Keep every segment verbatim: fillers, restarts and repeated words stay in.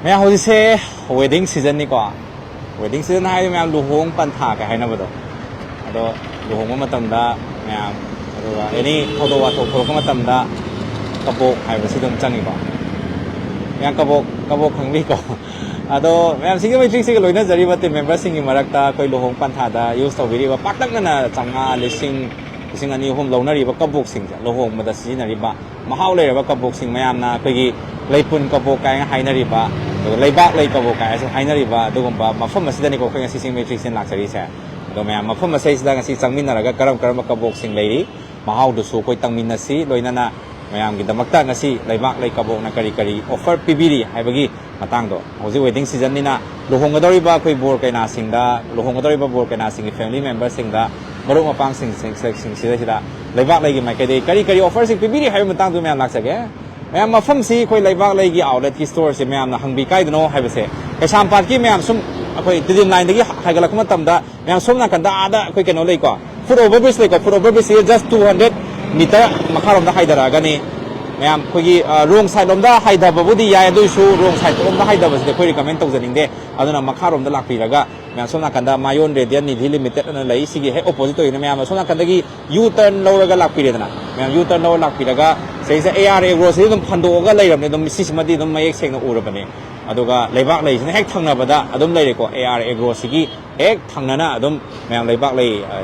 ꯃꯌꯥꯝ, ꯍꯧꯖꯤꯛꯁꯦ wedding season ꯅꯤꯀꯣ꯫ Wedding season ꯍꯥꯏꯔꯗꯤ ꯃꯌꯥꯝ ꯂꯨꯍꯣꯡ ꯄꯟꯊꯥ ꯀꯩ ꯍꯥꯏꯅꯕꯗꯣ, ꯑꯗꯣ ꯂꯨꯍꯣꯡꯕ ꯃꯇꯝꯗ ꯃꯌꯥꯝ, ꯑꯗꯨꯒ ꯑꯦꯅꯤ ꯊꯧꯗꯣꯛ ꯋꯥꯊꯣꯛ ꯊꯣꯛꯂꯛꯄ ꯃꯇꯝꯗ ꯀꯕꯣꯛ ꯍꯥꯏꯕꯁꯤ ꯑꯗꯨꯝ ꯆꯪꯉꯤꯀꯣ꯫ ꯃꯌꯥꯝ, ꯀꯕꯣꯛ, ꯀꯕꯣꯛ ꯈꯪꯕꯤꯀꯣ꯫ ꯑꯗꯣ ꯃꯌꯥꯝ, ꯁꯤꯒꯤ ꯃꯩꯇ꯭ꯔꯤꯁꯤꯒ ꯂꯣꯏꯅꯖꯔꯤꯕ team member ꯁꯤꯡꯒꯤ ꯃꯔꯛꯇ ꯑꯩꯈꯣꯏ ꯂꯨꯍꯣꯡ ꯄꯟꯊꯥꯗ use ꯇꯧꯕꯤꯔꯤꯕ ꯄꯥꯛꯇꯛꯅꯅ ꯆꯥꯝꯃꯉꯥ, ꯂꯤꯁꯤꯡ, ꯂꯤꯁꯤꯡ ꯑꯅꯤ, ꯑꯍꯨꯝ ꯂꯧꯅꯔꯤꯕ ꯀꯕꯣꯛꯁꯤꯡꯁꯦ, ꯂꯨꯍꯣꯡꯕꯗ ꯁꯤꯖꯤꯟꯅꯔꯤꯕ ꯃꯍꯥꯎ ꯂꯩꯔꯕ ꯀꯕꯣꯛꯁꯤꯡ, ꯃꯌꯥꯝꯅ ꯑꯩꯈꯣꯏꯒꯤ ꯂꯩꯄꯨꯟ ꯀꯕꯣꯛ ꯀꯥꯏꯅ ꯍꯥꯏꯅꯔꯤꯕ, ꯑꯗꯨꯒ ꯂꯩꯕꯥꯛ ꯂꯩ ꯀꯕꯣꯛ ꯀꯥꯏꯅꯁꯨ ꯍꯥꯏꯅꯔꯤꯕ ꯑꯗꯨꯒꯨꯝꯕ ꯃꯐꯝ ꯑꯁꯤꯗꯅꯤꯀꯣ ꯑꯩꯈꯣꯏ ꯉꯁꯤ ꯁꯤꯒꯤ ꯃꯩꯇ꯭ꯔꯤꯁꯤꯅ ꯂꯥꯛꯆꯔꯤꯁꯦ꯫ ꯑꯗꯣ ꯃꯌꯥꯝ, ꯃꯐꯝ ꯑꯁꯤꯗꯩꯁꯤꯗ ꯉꯁꯤ ꯆꯪꯃꯤꯟꯅꯔꯒ ꯀꯔꯝ ꯀꯔꯝꯕ ꯀꯕꯣꯛꯁꯤꯡ ꯂꯩꯔꯤ, ꯃꯍꯥꯎꯗꯨꯁꯨ ꯑꯩꯈꯣꯏ ꯇꯪꯃꯤꯟꯅꯁꯤ꯫ ꯂꯣꯏꯅꯅ ꯃꯌꯥꯝꯒꯤꯗꯃꯛꯇ ꯉꯁꯤ ꯂꯩꯕꯥꯛ ꯂꯩ ꯀꯕꯣꯛꯅ ꯀꯔꯤ ꯀꯔꯤ offer ꯄꯤꯕꯤꯔꯤ ꯍꯥꯏꯕꯒꯤ ꯃꯇꯥꯡꯗꯣ꯫ ꯍꯧꯖꯤꯛ wedding season ꯅꯤꯅ ꯂꯨꯍꯣꯡꯒꯗꯧꯔꯤꯕ ꯑꯩꯈꯣꯏ ꯕꯣꯔ ꯀꯩꯅꯥꯁꯤꯡꯗ, ꯂꯨꯍꯣꯡꯒꯗꯧꯔꯤꯕ ꯕꯣꯔ ꯀꯩꯅꯥꯁꯤꯡꯒꯤ family member ꯁꯤꯡꯗ, ꯃꯔꯨꯞ ꯃꯄꯥꯡꯁꯤꯡ, ꯁꯤꯡ-, ꯁꯤꯡ-, ꯁꯤꯡꯁꯤꯗꯩꯁꯤꯗ ꯂꯩꯕꯥꯛ ꯂꯩꯒꯤ ꯃꯥꯏꯀꯩꯗꯒꯤ ꯀꯔꯤ ꯀꯔꯤ offer ꯁꯤꯡ ꯄꯤꯕꯤꯔꯤ ꯍꯥꯏꯕꯒꯤ ꯃꯇꯥꯡꯗ ꯃꯌꯥꯝ ꯂꯥꯛꯆꯒꯦ꯫ ꯃꯌꯥꯝ, ꯃꯐꯝꯁꯤ ꯑꯩꯈꯣꯏ ꯂꯩꯕꯥꯛ ꯂꯩꯒꯤ outlet ꯀꯤ store ꯁꯦ ꯃꯌꯥꯝꯅ ꯍꯪꯕꯤ ꯀꯥꯏꯗꯅꯣ ꯍꯥꯏꯕꯁꯦ꯫ ꯀꯩꯁꯥꯝꯄꯥꯠꯀꯤ ꯃꯌꯥꯝ ꯁꯨꯝ ꯑꯩꯈꯣꯏ ꯇꯤꯗꯤꯝ line ꯗꯒꯤ ꯍꯥꯏꯒꯠꯂꯛꯄ ꯃꯇꯝꯗ ꯃꯌꯥꯝ ꯁꯣꯝ ꯅꯥꯀꯟꯗ ꯑꯥꯗ ꯑꯩꯈꯣꯏ ꯀꯩꯅꯣ ꯂꯩꯀꯣ, foot over bridge ꯂꯩꯀꯣ, foot over bridge ꯁꯤ just two hundred meter ꯃꯈꯥꯔꯣꯝꯗ ꯍꯥꯏꯊꯔꯛꯑꯒꯅꯤ꯫ ꯃꯌꯥꯝ ꯑꯩꯈꯣꯏꯒꯤ, ꯑ, wrong side ꯂꯣꯝꯗ ꯍꯥꯏꯊꯕꯕꯨꯗꯤ ꯌꯥꯏ, ꯑꯗꯨ ꯑꯣꯏꯁꯨ wrong side ꯂꯣꯝꯗ ꯍꯥꯏꯊꯕꯁꯤꯗꯤ ꯑꯩꯈꯣꯏ recommend ꯇꯧꯖꯅꯤꯡꯗꯦ꯫ ꯑꯗꯨꯅ ꯃꯈꯥꯔꯣꯝꯗ ꯂꯥꯛꯄꯤꯔꯒ ꯃꯌꯥꯝ ꯁꯣꯝ ꯅꯥꯀꯟꯗ Mayon Radiant Nidhi Limited ꯑꯅ ꯂꯩ, ꯁꯤꯒꯤ ꯍꯦꯛ opposite ꯑꯣꯏꯅ ꯃꯌꯥꯝꯅ ꯁꯣꯝ ꯅꯥꯀꯟꯗꯒꯤ U turn ꯂꯧꯔꯒ ꯂꯥꯛꯄꯤꯔꯦꯗꯅ, ꯃꯌꯥꯝ U turn ꯂꯧꯔ ꯂꯥꯛꯄꯤꯔꯒ ꯁꯤꯗꯩꯁꯤꯗ A R Agro ꯁꯤ ꯑꯗꯨꯝ ꯐꯟꯗꯣꯛꯑꯒ ꯂꯩꯔꯕꯅꯦ, ꯑꯗꯨꯝ ꯁꯤꯁꯤꯃꯗꯤ ꯑꯗꯨꯝ ꯃꯌꯦꯛ ꯁꯦꯡꯅ ꯎꯔꯕꯅꯦ꯫ ꯑꯗꯨꯒ ꯂꯩꯕꯥꯛ ꯂꯩꯁꯤꯅ ꯍꯦꯛ ꯊꯪꯅꯕꯗ ꯑꯗꯨꯝ ꯂꯩꯔꯦꯀꯣ, A R Agro ꯁꯤꯒꯤ ꯍꯦꯛ ꯊꯪꯅꯅ ꯑꯗꯨꯝ ꯃꯌꯥꯝ ꯂꯩꯕꯥꯛ ꯂꯩ, ꯑ,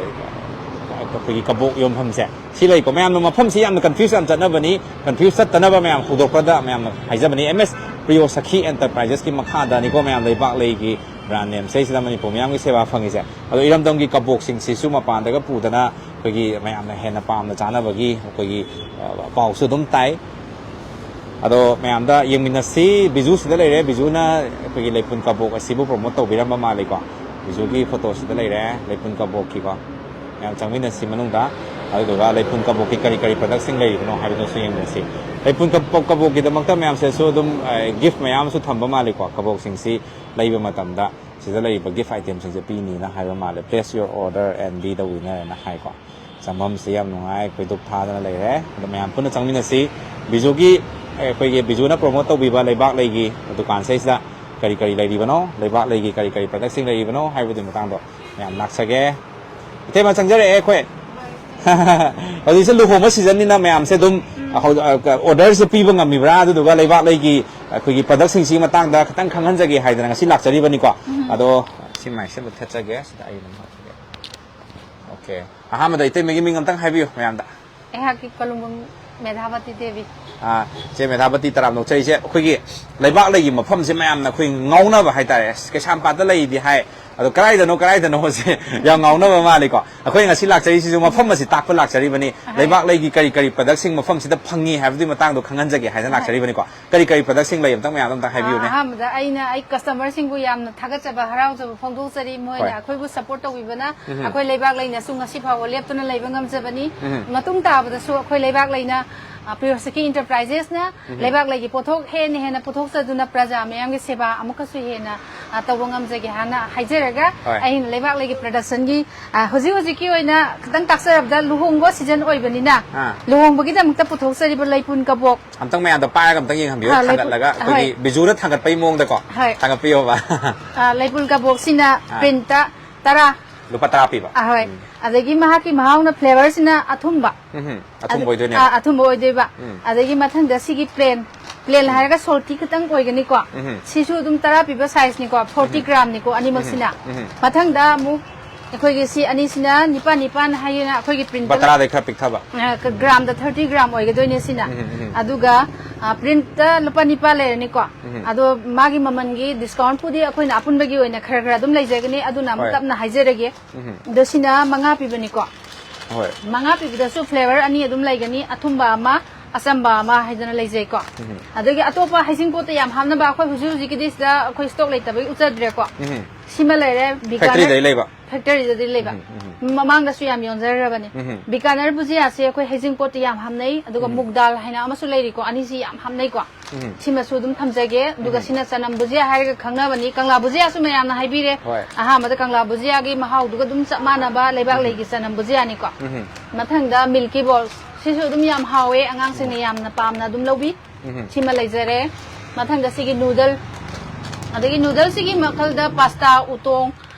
ꯑꯩꯈꯣꯏꯒꯤ ꯀꯕꯣꯛ ꯌꯣꯟꯐꯝꯁꯦ ꯁꯤ ꯂꯩꯀꯣ꯫ ꯃꯌꯥꯝꯅ ꯃꯐꯝꯁꯤ ꯌꯥꯝꯅ confuse ꯌꯥꯝ ꯆꯠꯅꯕꯅꯤ, confuse ꯆꯠꯇꯅꯕ ꯃꯌꯥꯝ ꯍꯧꯗꯣꯛꯄꯗ ꯃꯌꯥꯝꯅ ꯍꯥꯏꯖꯕꯅꯤ꯫ M S Priyo Sakhi Enterprises ꯀꯤ ꯃꯈꯥꯗꯅꯤꯀꯣ ꯃꯌꯥꯝ ꯂꯩꯕꯥꯛ ꯂꯩꯒꯤ brand name ꯁꯤꯗꯩꯁꯤꯗ ꯃꯅꯤꯄꯨꯔ ꯃꯤꯌꯥꯝꯒꯤ ꯁꯦꯕꯥ ꯐꯪꯉꯤꯁꯦ꯫ ꯑꯗꯣ ꯏꯔꯝꯗꯝꯒꯤ ꯀꯕꯣꯛꯁꯤꯡꯁꯤꯁꯨ ꯃꯄꯥꯟꯗꯒ ꯄꯨꯗꯅ ꯑꯩꯈꯣꯏꯒꯤ ꯃꯌꯥꯝꯅ ꯍꯦꯟꯅ ꯄꯥꯝꯅ ꯆꯥꯅꯕꯒꯤ ꯑꯩꯈꯣꯏꯒꯤ, ꯑ, ꯄꯥꯎꯁꯨ ꯑꯗꯨꯝ ꯇꯥꯏ꯫ ꯑꯗꯣ ꯃꯌꯥꯝꯗ ꯌꯦꯡꯃꯤꯟꯅꯁꯤ꯫ ꯕꯤꯖꯨ ꯁꯤꯗ ꯂꯩꯔꯦ꯫ ꯕꯤꯖꯨꯅ ꯑꯩꯈꯣꯏꯒꯤ ꯂꯩꯄꯨꯟ ꯀꯕꯣꯛ ꯑꯁꯤꯕꯨ promote ꯇꯧꯕꯤꯔꯝꯕ ꯃꯥꯜꯂꯤꯀꯣ꯫ ꯕꯤꯖꯨꯒꯤ photo ꯁꯤꯗ ꯂꯩꯔꯦ, ꯂꯩꯄꯨꯟ ꯀꯕꯣꯛꯀꯤꯀꯣ꯫ ꯃꯌꯥꯝ ꯆꯪꯃꯤꯟꯅꯁꯤ ꯃꯅꯨꯡꯗ꯫ ꯑꯗꯨꯗꯨꯒ ꯂꯩꯄꯨꯟ ꯀꯕꯣꯛꯀꯤ ꯀꯔꯤ ꯀꯔꯤ product ꯁꯤꯡ ꯂꯩꯔꯤꯕꯅꯣ ꯍꯥꯏꯕꯗꯨꯁꯨ ꯌꯦꯡꯃꯤꯟꯅꯁꯤ꯫ ꯂꯩꯄꯨꯟ ꯀꯕꯣꯛ, ꯀꯕꯣꯛꯀꯤꯗꯃꯛꯇ ꯃꯌꯥꯝꯁꯤꯗꯁꯨ ꯑꯗꯨꯝ, ꯑ, gift ꯃꯌꯥꯝ ꯑꯃꯁꯨ ꯊꯝꯕ ꯃꯥꯜꯂꯤꯀꯣ꯫ ꯀꯕꯣꯛꯁꯤꯡꯁꯤ ꯂꯩꯕ ꯃꯇꯝꯗ ꯁꯤꯗ ꯂꯩꯔꯤꯕ gift item ꯁꯤꯡꯁꯦ ꯄꯤꯅꯤꯅ ꯍꯥꯏꯕ ꯃꯥꯜꯂꯦ꯫ Place your order and be the winner ꯍꯥꯏꯅ ꯍꯥꯏꯀꯣ꯫ ꯆꯪꯐꯝꯁꯤ ꯌꯥꯝ ꯅꯨꯡꯉꯥꯏ, ꯀꯣꯏꯗꯣꯛ ꯊꯥꯗꯅ ꯂꯩꯔꯦ꯫ ꯑꯗꯣ ꯃꯌꯥꯝ ꯄꯨꯟꯅ ꯆꯪꯃꯤꯟꯅꯁꯤ꯫ ꯕꯤꯖꯨꯒꯤ ꯑꯩꯈꯣꯏꯒꯤ ꯕꯤꯖꯨꯅ ꯄ꯭ꯔꯣꯃꯣꯠ ꯇꯧꯕꯤꯕ ꯂꯩꯕꯥꯛ ꯂꯩꯒꯤ ꯗꯨꯀꯥꯟꯁꯤꯗꯩꯁꯤꯗ ꯀꯔꯤ ꯀꯔꯤ ꯂꯩꯔꯤꯕꯅꯣ, ꯂꯩꯕꯥꯛ ꯂꯩꯒꯤ ꯀꯔꯤ ꯀꯔꯤ ꯄ꯭ꯔꯗꯛꯁꯤꯡ ꯂꯩꯔꯤꯕꯅꯣ ꯍꯥꯏꯕꯗꯨꯒꯤ ꯃꯇꯥꯡꯗꯣ ꯃꯌꯥꯝ ꯂꯥꯛꯆꯒꯦ꯫ ꯏꯇꯩꯃ ꯆꯪꯖꯔꯛꯑꯦ ꯑꯩꯈꯣꯏ꯫ ꯍꯧꯖꯤꯛꯁꯦ ꯂꯨꯍꯣꯡꯕ ꯁꯤꯖꯟꯅꯤꯅ ꯃꯌꯥꯝꯁꯦ ꯑꯗꯨꯝ ꯍꯧ-, ꯑ, ꯑꯣꯔꯗꯔꯁꯦ ꯄꯤꯕ ꯉꯝꯃꯤꯕ꯭ꯔꯥ? ꯑꯗꯨꯗꯨꯒ ꯂꯩꯕꯥꯛ ꯂꯩꯒꯤ ꯑꯩꯈꯣꯏꯒꯤ ꯄ꯭ꯔꯗꯛꯁꯤꯡꯁꯤꯒꯤ ꯃꯇꯥꯡꯗ ꯈꯤꯇꯪ ꯈꯪꯍꯟꯖꯒꯦ ꯍꯥꯏꯗꯅ ꯉꯁꯤ ꯂꯥꯛꯆꯔꯤꯕꯅꯤꯀꯣ꯫ ꯑꯗꯣ ꯁꯤ ꯃꯥꯏꯁꯦ ꯃꯨꯠꯊꯠꯆꯒꯦ, ꯁꯤꯗ ꯑꯩ ꯑꯗꯨꯝ ꯍꯥꯞꯆꯒꯦ꯫ ꯑꯣꯀꯦ꯫ ꯑꯍꯥꯟꯕꯗ ꯏꯇꯩꯃꯒꯤ ꯃꯤꯡ ꯑꯝꯇꯪ ꯍꯥꯏꯕꯤꯌꯨ ꯃꯌꯥꯝꯗ꯫ ꯑꯩꯍꯥꯛꯀꯤ ꯀꯣꯂꯨꯡꯕꯝ ꯃꯦꯙꯥꯕꯇꯤ ꯗꯦꯕꯤ꯫ ꯑꯥ, ꯆꯦ ꯃꯦꯙꯥꯕꯇꯤ ꯇꯔꯥꯝꯅ ꯑꯣꯛꯆꯔꯤꯁꯦ, ꯑꯩꯈꯣꯏꯒꯤ ꯂꯩꯕꯥꯛ ꯂꯩꯒꯤ ꯃꯐꯝꯁꯦ ꯃꯌꯥꯝꯅ ꯑꯩꯈꯣꯏ ꯉꯥꯎꯅꯕ ꯍꯥꯏꯇꯥꯔꯦ, "ꯑꯁ, ꯀꯩꯁꯥꯝꯄꯥꯠꯇ ꯂꯩꯗꯤ ꯍꯥꯏ, ꯑꯗꯣ ꯀꯗꯥꯏꯗꯅꯣ, ꯀꯗꯥꯏꯗꯅꯣꯁꯦ?" ꯌꯥꯝ ꯉꯥꯎꯅꯕ ꯃꯥꯜꯂꯤꯀꯣ꯫ ꯑꯩꯈꯣꯏ ꯉꯁꯤ ꯂꯥꯛꯆꯔꯤꯁꯤꯁꯨ ꯃꯐꯝ ꯑꯁꯤ ꯇꯥꯛꯄ ꯂꯥꯛꯆꯔꯤꯕꯅꯤ꯫ ꯑꯍꯣꯏ꯫ ꯂꯩꯕꯥꯛ ꯂꯩꯒꯤ ꯀꯔꯤ ꯀꯔꯤ ꯄ꯭ꯔꯗꯛꯁꯤꯡ ꯃꯐꯝꯁꯤꯗ ꯐꯪꯉꯤ ꯍꯥꯏꯕꯗꯨꯒꯤ ꯃꯇꯥꯡꯗꯣ ꯈꯪꯍꯟꯖꯒꯦ ꯍꯥꯏꯗꯅ ꯑꯍꯣꯏ꯫ ꯂꯥꯛꯆꯔꯤꯕꯅꯤꯀꯣ꯫ ꯀꯔꯤ ꯀꯔꯤ ꯄ꯭ꯔꯗꯛꯁꯤꯡ ꯂꯩ ꯑꯝꯇꯪ ꯃꯌꯥꯝꯗ ꯑꯝꯇꯪ ꯍꯥꯏꯕꯤꯌꯨꯅꯦ꯫ ꯑꯥ, ꯑꯍꯥꯟꯕꯗ ꯑꯩꯅ ꯑꯩ ꯀꯁꯇꯃꯔꯁꯤꯡꯕꯨ ꯌꯥꯝꯅ ꯊꯥꯒꯠꯆꯕ, ꯍꯔꯥꯎꯖꯕ ꯐꯣꯡꯗꯣꯛꯆꯔꯤ꯫ ꯃꯣꯏꯅ ꯍꯣꯏ꯫ ꯑꯩꯈꯣꯏꯕꯨ ꯁꯄꯣꯔꯠ ꯇꯧꯕꯤꯕꯅ ꯎꯝ꯫ ꯑꯩꯈꯣꯏ ꯂꯩꯕꯥꯛ ꯂꯩꯅꯁꯨ ꯉꯁꯤ ꯐꯥꯎꯕ ꯂꯦꯞꯇꯅ ꯂꯩꯕ ꯉꯝꯖꯕꯅꯤ꯫ ꯎꯝ꯫ ꯃꯇꯨꯡ ꯇꯥꯕꯗꯁꯨ ꯑꯩꯈꯣꯏ ꯂꯩꯕꯥꯛ ꯂꯩꯅ, ꯑ, ꯄ꯭ꯔꯤꯌꯣꯁꯤꯀꯤ ꯏꯟꯇꯔꯄ꯭ꯔꯥꯏꯖꯦꯁꯅ ꯎꯝ꯫ ꯂꯩꯕꯥꯛ ꯂꯩꯒꯤ ꯄꯣꯠꯊꯣꯛ ꯍꯦꯟꯅ ꯍꯦꯟꯅ ꯄꯨꯊꯣꯛꯆꯗꯨꯅ ꯄ꯭ꯔꯖꯥ ꯃꯌꯥꯝꯒꯤ ꯁꯦꯕꯥ ꯑꯃꯨꯛꯀꯁꯨ ꯍꯦꯟꯅ, ꯑ, ꯇꯧꯕ ꯉꯝꯖꯒꯦ ꯍꯥꯏꯅ ꯍꯥꯏꯖꯔꯒ ꯍꯣꯏ꯫ ꯑꯩꯅ ꯂꯩꯕꯥꯛ ꯂꯩꯒꯤ ꯄ꯭ꯔꯗꯛꯁꯟꯒꯤ, ꯑ, ꯍꯧꯖꯤꯛ ꯍꯧꯖꯤꯛꯀꯤ ꯑꯣꯏꯅ ꯈꯤꯇꯪ ꯇꯥꯛꯆꯔꯕꯗ ꯂꯨꯍꯣꯡꯕ ꯁꯤꯖꯟ ꯑꯣꯏꯕꯅꯤꯅ ꯑꯥ꯫ ꯂꯨꯍꯣꯡꯕꯒꯤꯗꯃꯛꯇ ꯄꯨꯊꯣꯛꯆꯔꯤꯕ ꯂꯩꯄꯨꯟ ꯀꯕꯣꯛ, ꯑꯝꯇꯪ ꯃꯌꯥꯝꯗ ꯄꯥꯏꯔꯒ ꯑꯝꯇꯪ ꯌꯦꯡꯍꯟꯕꯤꯌꯨ, ꯑꯥ, ꯂꯩꯄꯨ-, ꯊꯥꯡꯒꯠꯂꯒ ꯑꯩꯈꯣꯏꯒꯤ ꯍꯣꯏ꯫ ꯕꯤꯖꯨꯅ ꯊꯥꯡꯒꯠꯄꯒꯤ ꯃꯑꯣꯡꯗꯀꯣ꯫ ꯍꯣꯏ꯫ ꯊꯥꯡꯒꯠꯄꯤꯌꯣꯕ꯫ ꯑꯥ, ꯂꯩꯄꯨꯟ ꯀꯕꯣꯛꯁꯤꯅ ꯑꯥ꯫ ꯄ꯭ꯔꯤꯟꯠꯇ ꯇꯔꯥ꯫ ꯂꯨꯄꯥ ꯇꯔꯥ ꯄꯤꯕ꯫ ꯑꯥ, ꯍꯣꯏ꯫ ꯎꯝ꯫ ꯑꯗꯒꯤ ꯃꯍꯥꯛꯀꯤ ꯃꯍꯥꯎꯅ ꯐ꯭ꯂꯦꯚꯔꯁꯤꯅ ꯑꯊꯨꯝꯕ꯫ ꯎꯝ, ꯑꯊꯨꯝꯕ ꯑꯗ-, ꯑꯣꯏꯗꯣꯏꯅꯦꯕ꯫ ꯑꯥ, ꯑꯊꯨꯝꯕ ꯑꯣꯏꯗꯣꯏꯕ꯫ ꯎꯝ꯫ ꯑꯗꯒꯤ ꯃꯊꯪꯗ ꯁꯤꯒꯤ ꯄ꯭ꯂꯦꯟ, ꯄ꯭ꯂꯦꯟ ꯎꯝ꯫ ꯍꯥꯏꯔꯒ ꯁꯣꯜꯇꯤ ꯈꯤꯇꯪ ꯑꯣꯏꯒꯅꯤꯀꯣ꯫ ꯎꯝ꯫ ꯁꯤꯁꯨ ꯑꯗꯨꯝ ꯇꯔꯥ ꯄꯤꯕ ꯁꯥꯏꯖꯅꯤꯀꯣ, ꯐꯣꯔꯇꯤ ꯎꯝ꯫ ꯒ꯭ꯔꯥꯝꯅꯤꯀꯣ ꯎꯝ꯫ ꯑꯅꯤꯃꯛꯁꯤꯅ꯫ ꯎꯝ꯫ ꯃꯊꯪꯗ ꯑꯃꯨꯛ ꯑꯩꯈꯣꯏꯒꯤ ꯁꯤ ꯑꯅꯤꯁꯤꯅ ꯅꯤꯄꯥꯟ ꯅꯤꯄꯥꯟ ꯍꯥꯏꯗꯅ ꯑꯩꯈꯣꯏꯒꯤ ꯂꯨꯄꯥ ꯄ꯭ꯔꯤꯟꯠꯇ ꯇꯔꯥꯗꯩ ꯈꯔ ꯄꯤꯛꯊꯕ꯫ ꯑ, ꯀ-, ꯒ꯭ꯔꯥꯝꯗ ꯊꯥꯔꯇꯤ ꯒ꯭ꯔꯥꯝ ꯑꯣꯏꯒꯗꯣꯏꯅꯦ ꯁꯤꯅ꯫ ꯎꯝ, ꯎꯝ, ꯎꯝ꯫ ꯑꯗꯨꯒ, ꯑ, ꯄ꯭ꯔꯤꯟꯠꯇ ꯂꯨꯄꯥ ꯅꯤꯄꯥꯟ ꯂꯩꯔꯅꯤꯀꯣ꯫ ꯎꯝ꯫ ꯑꯗꯣ ꯃꯥꯒꯤ ꯃꯃꯜꯒꯤ ꯗꯤꯁꯀꯥꯎꯟꯠꯄꯨꯗꯤ ꯑꯩꯈꯣꯏꯅ ꯑꯄꯨꯟꯕꯒꯤ ꯑꯣꯏꯅ ꯈꯔ ꯈꯔ ꯑꯗꯨꯝ ꯂꯩꯖꯒꯅꯤ, ꯑꯗꯨꯅ ꯑꯃꯨꯛ ꯍꯣꯏ꯫ ꯇꯞꯅ ꯍꯥꯏꯖꯔꯒꯦ꯫ ꯎꯝ꯫ ꯑꯗꯣ ꯁꯤꯅ ꯃꯉꯥ ꯄꯤꯕꯅꯤꯀꯣ꯫ ꯍꯣꯏ꯫ ꯃꯉꯥ ꯄꯤꯕꯗꯁꯨ ꯐ꯭ꯂꯦꯚꯔ ꯑꯅꯤ ꯑꯗꯨꯝ ꯂꯩꯒꯅꯤ, ꯑꯊꯨꯝꯕ ꯑꯃ, ꯑꯆꯝꯕ ꯑꯃ ꯍꯥꯏꯗꯅ ꯂꯩꯖꯩꯀꯣ꯫ ꯎꯝ꯫ ꯑꯗꯒꯤ ꯑꯇꯣꯞꯄ ꯍꯩꯖꯤꯡꯄꯣꯠꯇ ꯌꯥꯝ ꯍꯥꯞꯅꯕ ꯑꯩꯈꯣꯏ ꯍꯧꯖꯤꯛ ꯍꯧꯖꯤꯛꯀꯤꯗꯤ ꯁꯤꯗ ꯑꯩꯈꯣꯏ ꯁ꯭ꯇꯣꯛ ꯂꯩꯇꯕꯒꯤ ꯎꯠꯆꯗ꯭ꯔꯦꯀꯣ꯫ ꯎꯝ꯫ ꯁꯤꯃ ꯂꯩꯔꯦ, ꯕꯤꯀꯥꯅꯔ ꯐꯦꯛꯇꯔꯤꯗꯩ ꯂꯩꯕ꯫ ꯐꯦꯛꯇꯔꯤꯗꯗꯤ ꯂꯩꯕ꯫ ꯎꯝ, ꯎꯝ, ꯎꯝ꯫ ꯃꯃꯥꯡꯗꯁꯨ ꯌꯥꯝ ꯌꯣꯟꯖꯔꯕꯅꯤ꯫ ꯎꯝ꯫ ꯕꯤꯀꯥꯅꯔ ꯕꯨꯖꯤꯌꯥꯁꯦ ꯑꯩꯈꯣꯏ ꯍꯩꯖꯤꯡꯄꯣꯠꯇ ꯌꯥꯝ ꯍꯥꯞꯅꯩ, ꯑꯗꯨꯒ ꯎꯝ꯫ ꯃꯨꯛ ꯗꯥꯜ ꯍꯥꯏꯅ ꯑꯃꯁꯨ ꯂꯩꯔꯤꯀꯣ, ꯑꯅꯤꯁꯤ ꯌꯥꯝ ꯍꯥꯞꯅꯩꯀꯣ꯫ ꯎꯝ꯫ ꯁꯤꯃꯁꯨ ꯑꯗꯨꯝ ꯊꯝꯖꯒꯦ꯫ ꯑꯗꯨꯒ ꯎꯝ꯫ ꯁꯤꯅ ꯆꯅꯝ ꯕꯨꯖꯤꯌꯥ ꯍꯥꯏꯔꯒ ꯈꯪꯅꯕꯅꯤ꯫ ꯀꯪꯂꯥ ꯕꯨꯖꯤꯌꯥꯁꯨ ꯃꯌꯥꯝꯅ ꯍꯥꯏꯕꯤꯔꯦ꯫ ꯍꯣꯏ꯫ ꯑꯍꯥꯟꯕꯗ ꯀꯪꯂꯥ ꯕꯨꯖꯤꯌꯥꯒꯤ ꯃꯍꯥꯎꯗꯨꯒ ꯑꯗꯨꯝ ꯆꯞ ꯃꯥꯟꯅꯕ ꯂꯩꯕꯥꯛ ꯎꯝ꯫ ꯂꯩꯒꯤ ꯆꯅꯝ ꯕꯨꯖꯤꯌꯥꯅꯤꯀꯣ꯫ ꯎꯝ꯫ ꯃꯊꯪꯗ ꯃꯤꯜꯀꯤ ꯕꯣꯜ꯫ ꯁꯤꯁꯨ ꯑꯗꯨꯝ ꯌꯥꯝ ꯍꯥꯎꯋꯦ, ꯑꯉꯥꯡꯁꯤꯡꯅ ꯌꯥꯝꯅ ꯄꯥꯝꯅ ꯑꯗꯨꯝ ꯂꯧꯕꯤ꯫ ꯁꯤꯃ ꯂꯩꯖꯔꯦ꯫ ꯃꯊꯪꯗ ꯁꯤꯒꯤ ꯅꯨꯗꯜ, ꯑꯗꯒꯤ ꯅꯨꯗꯜꯁꯤꯒꯤ ꯃꯈꯜꯗ ꯄꯥꯁꯇꯥ, ꯎꯇꯣꯡ,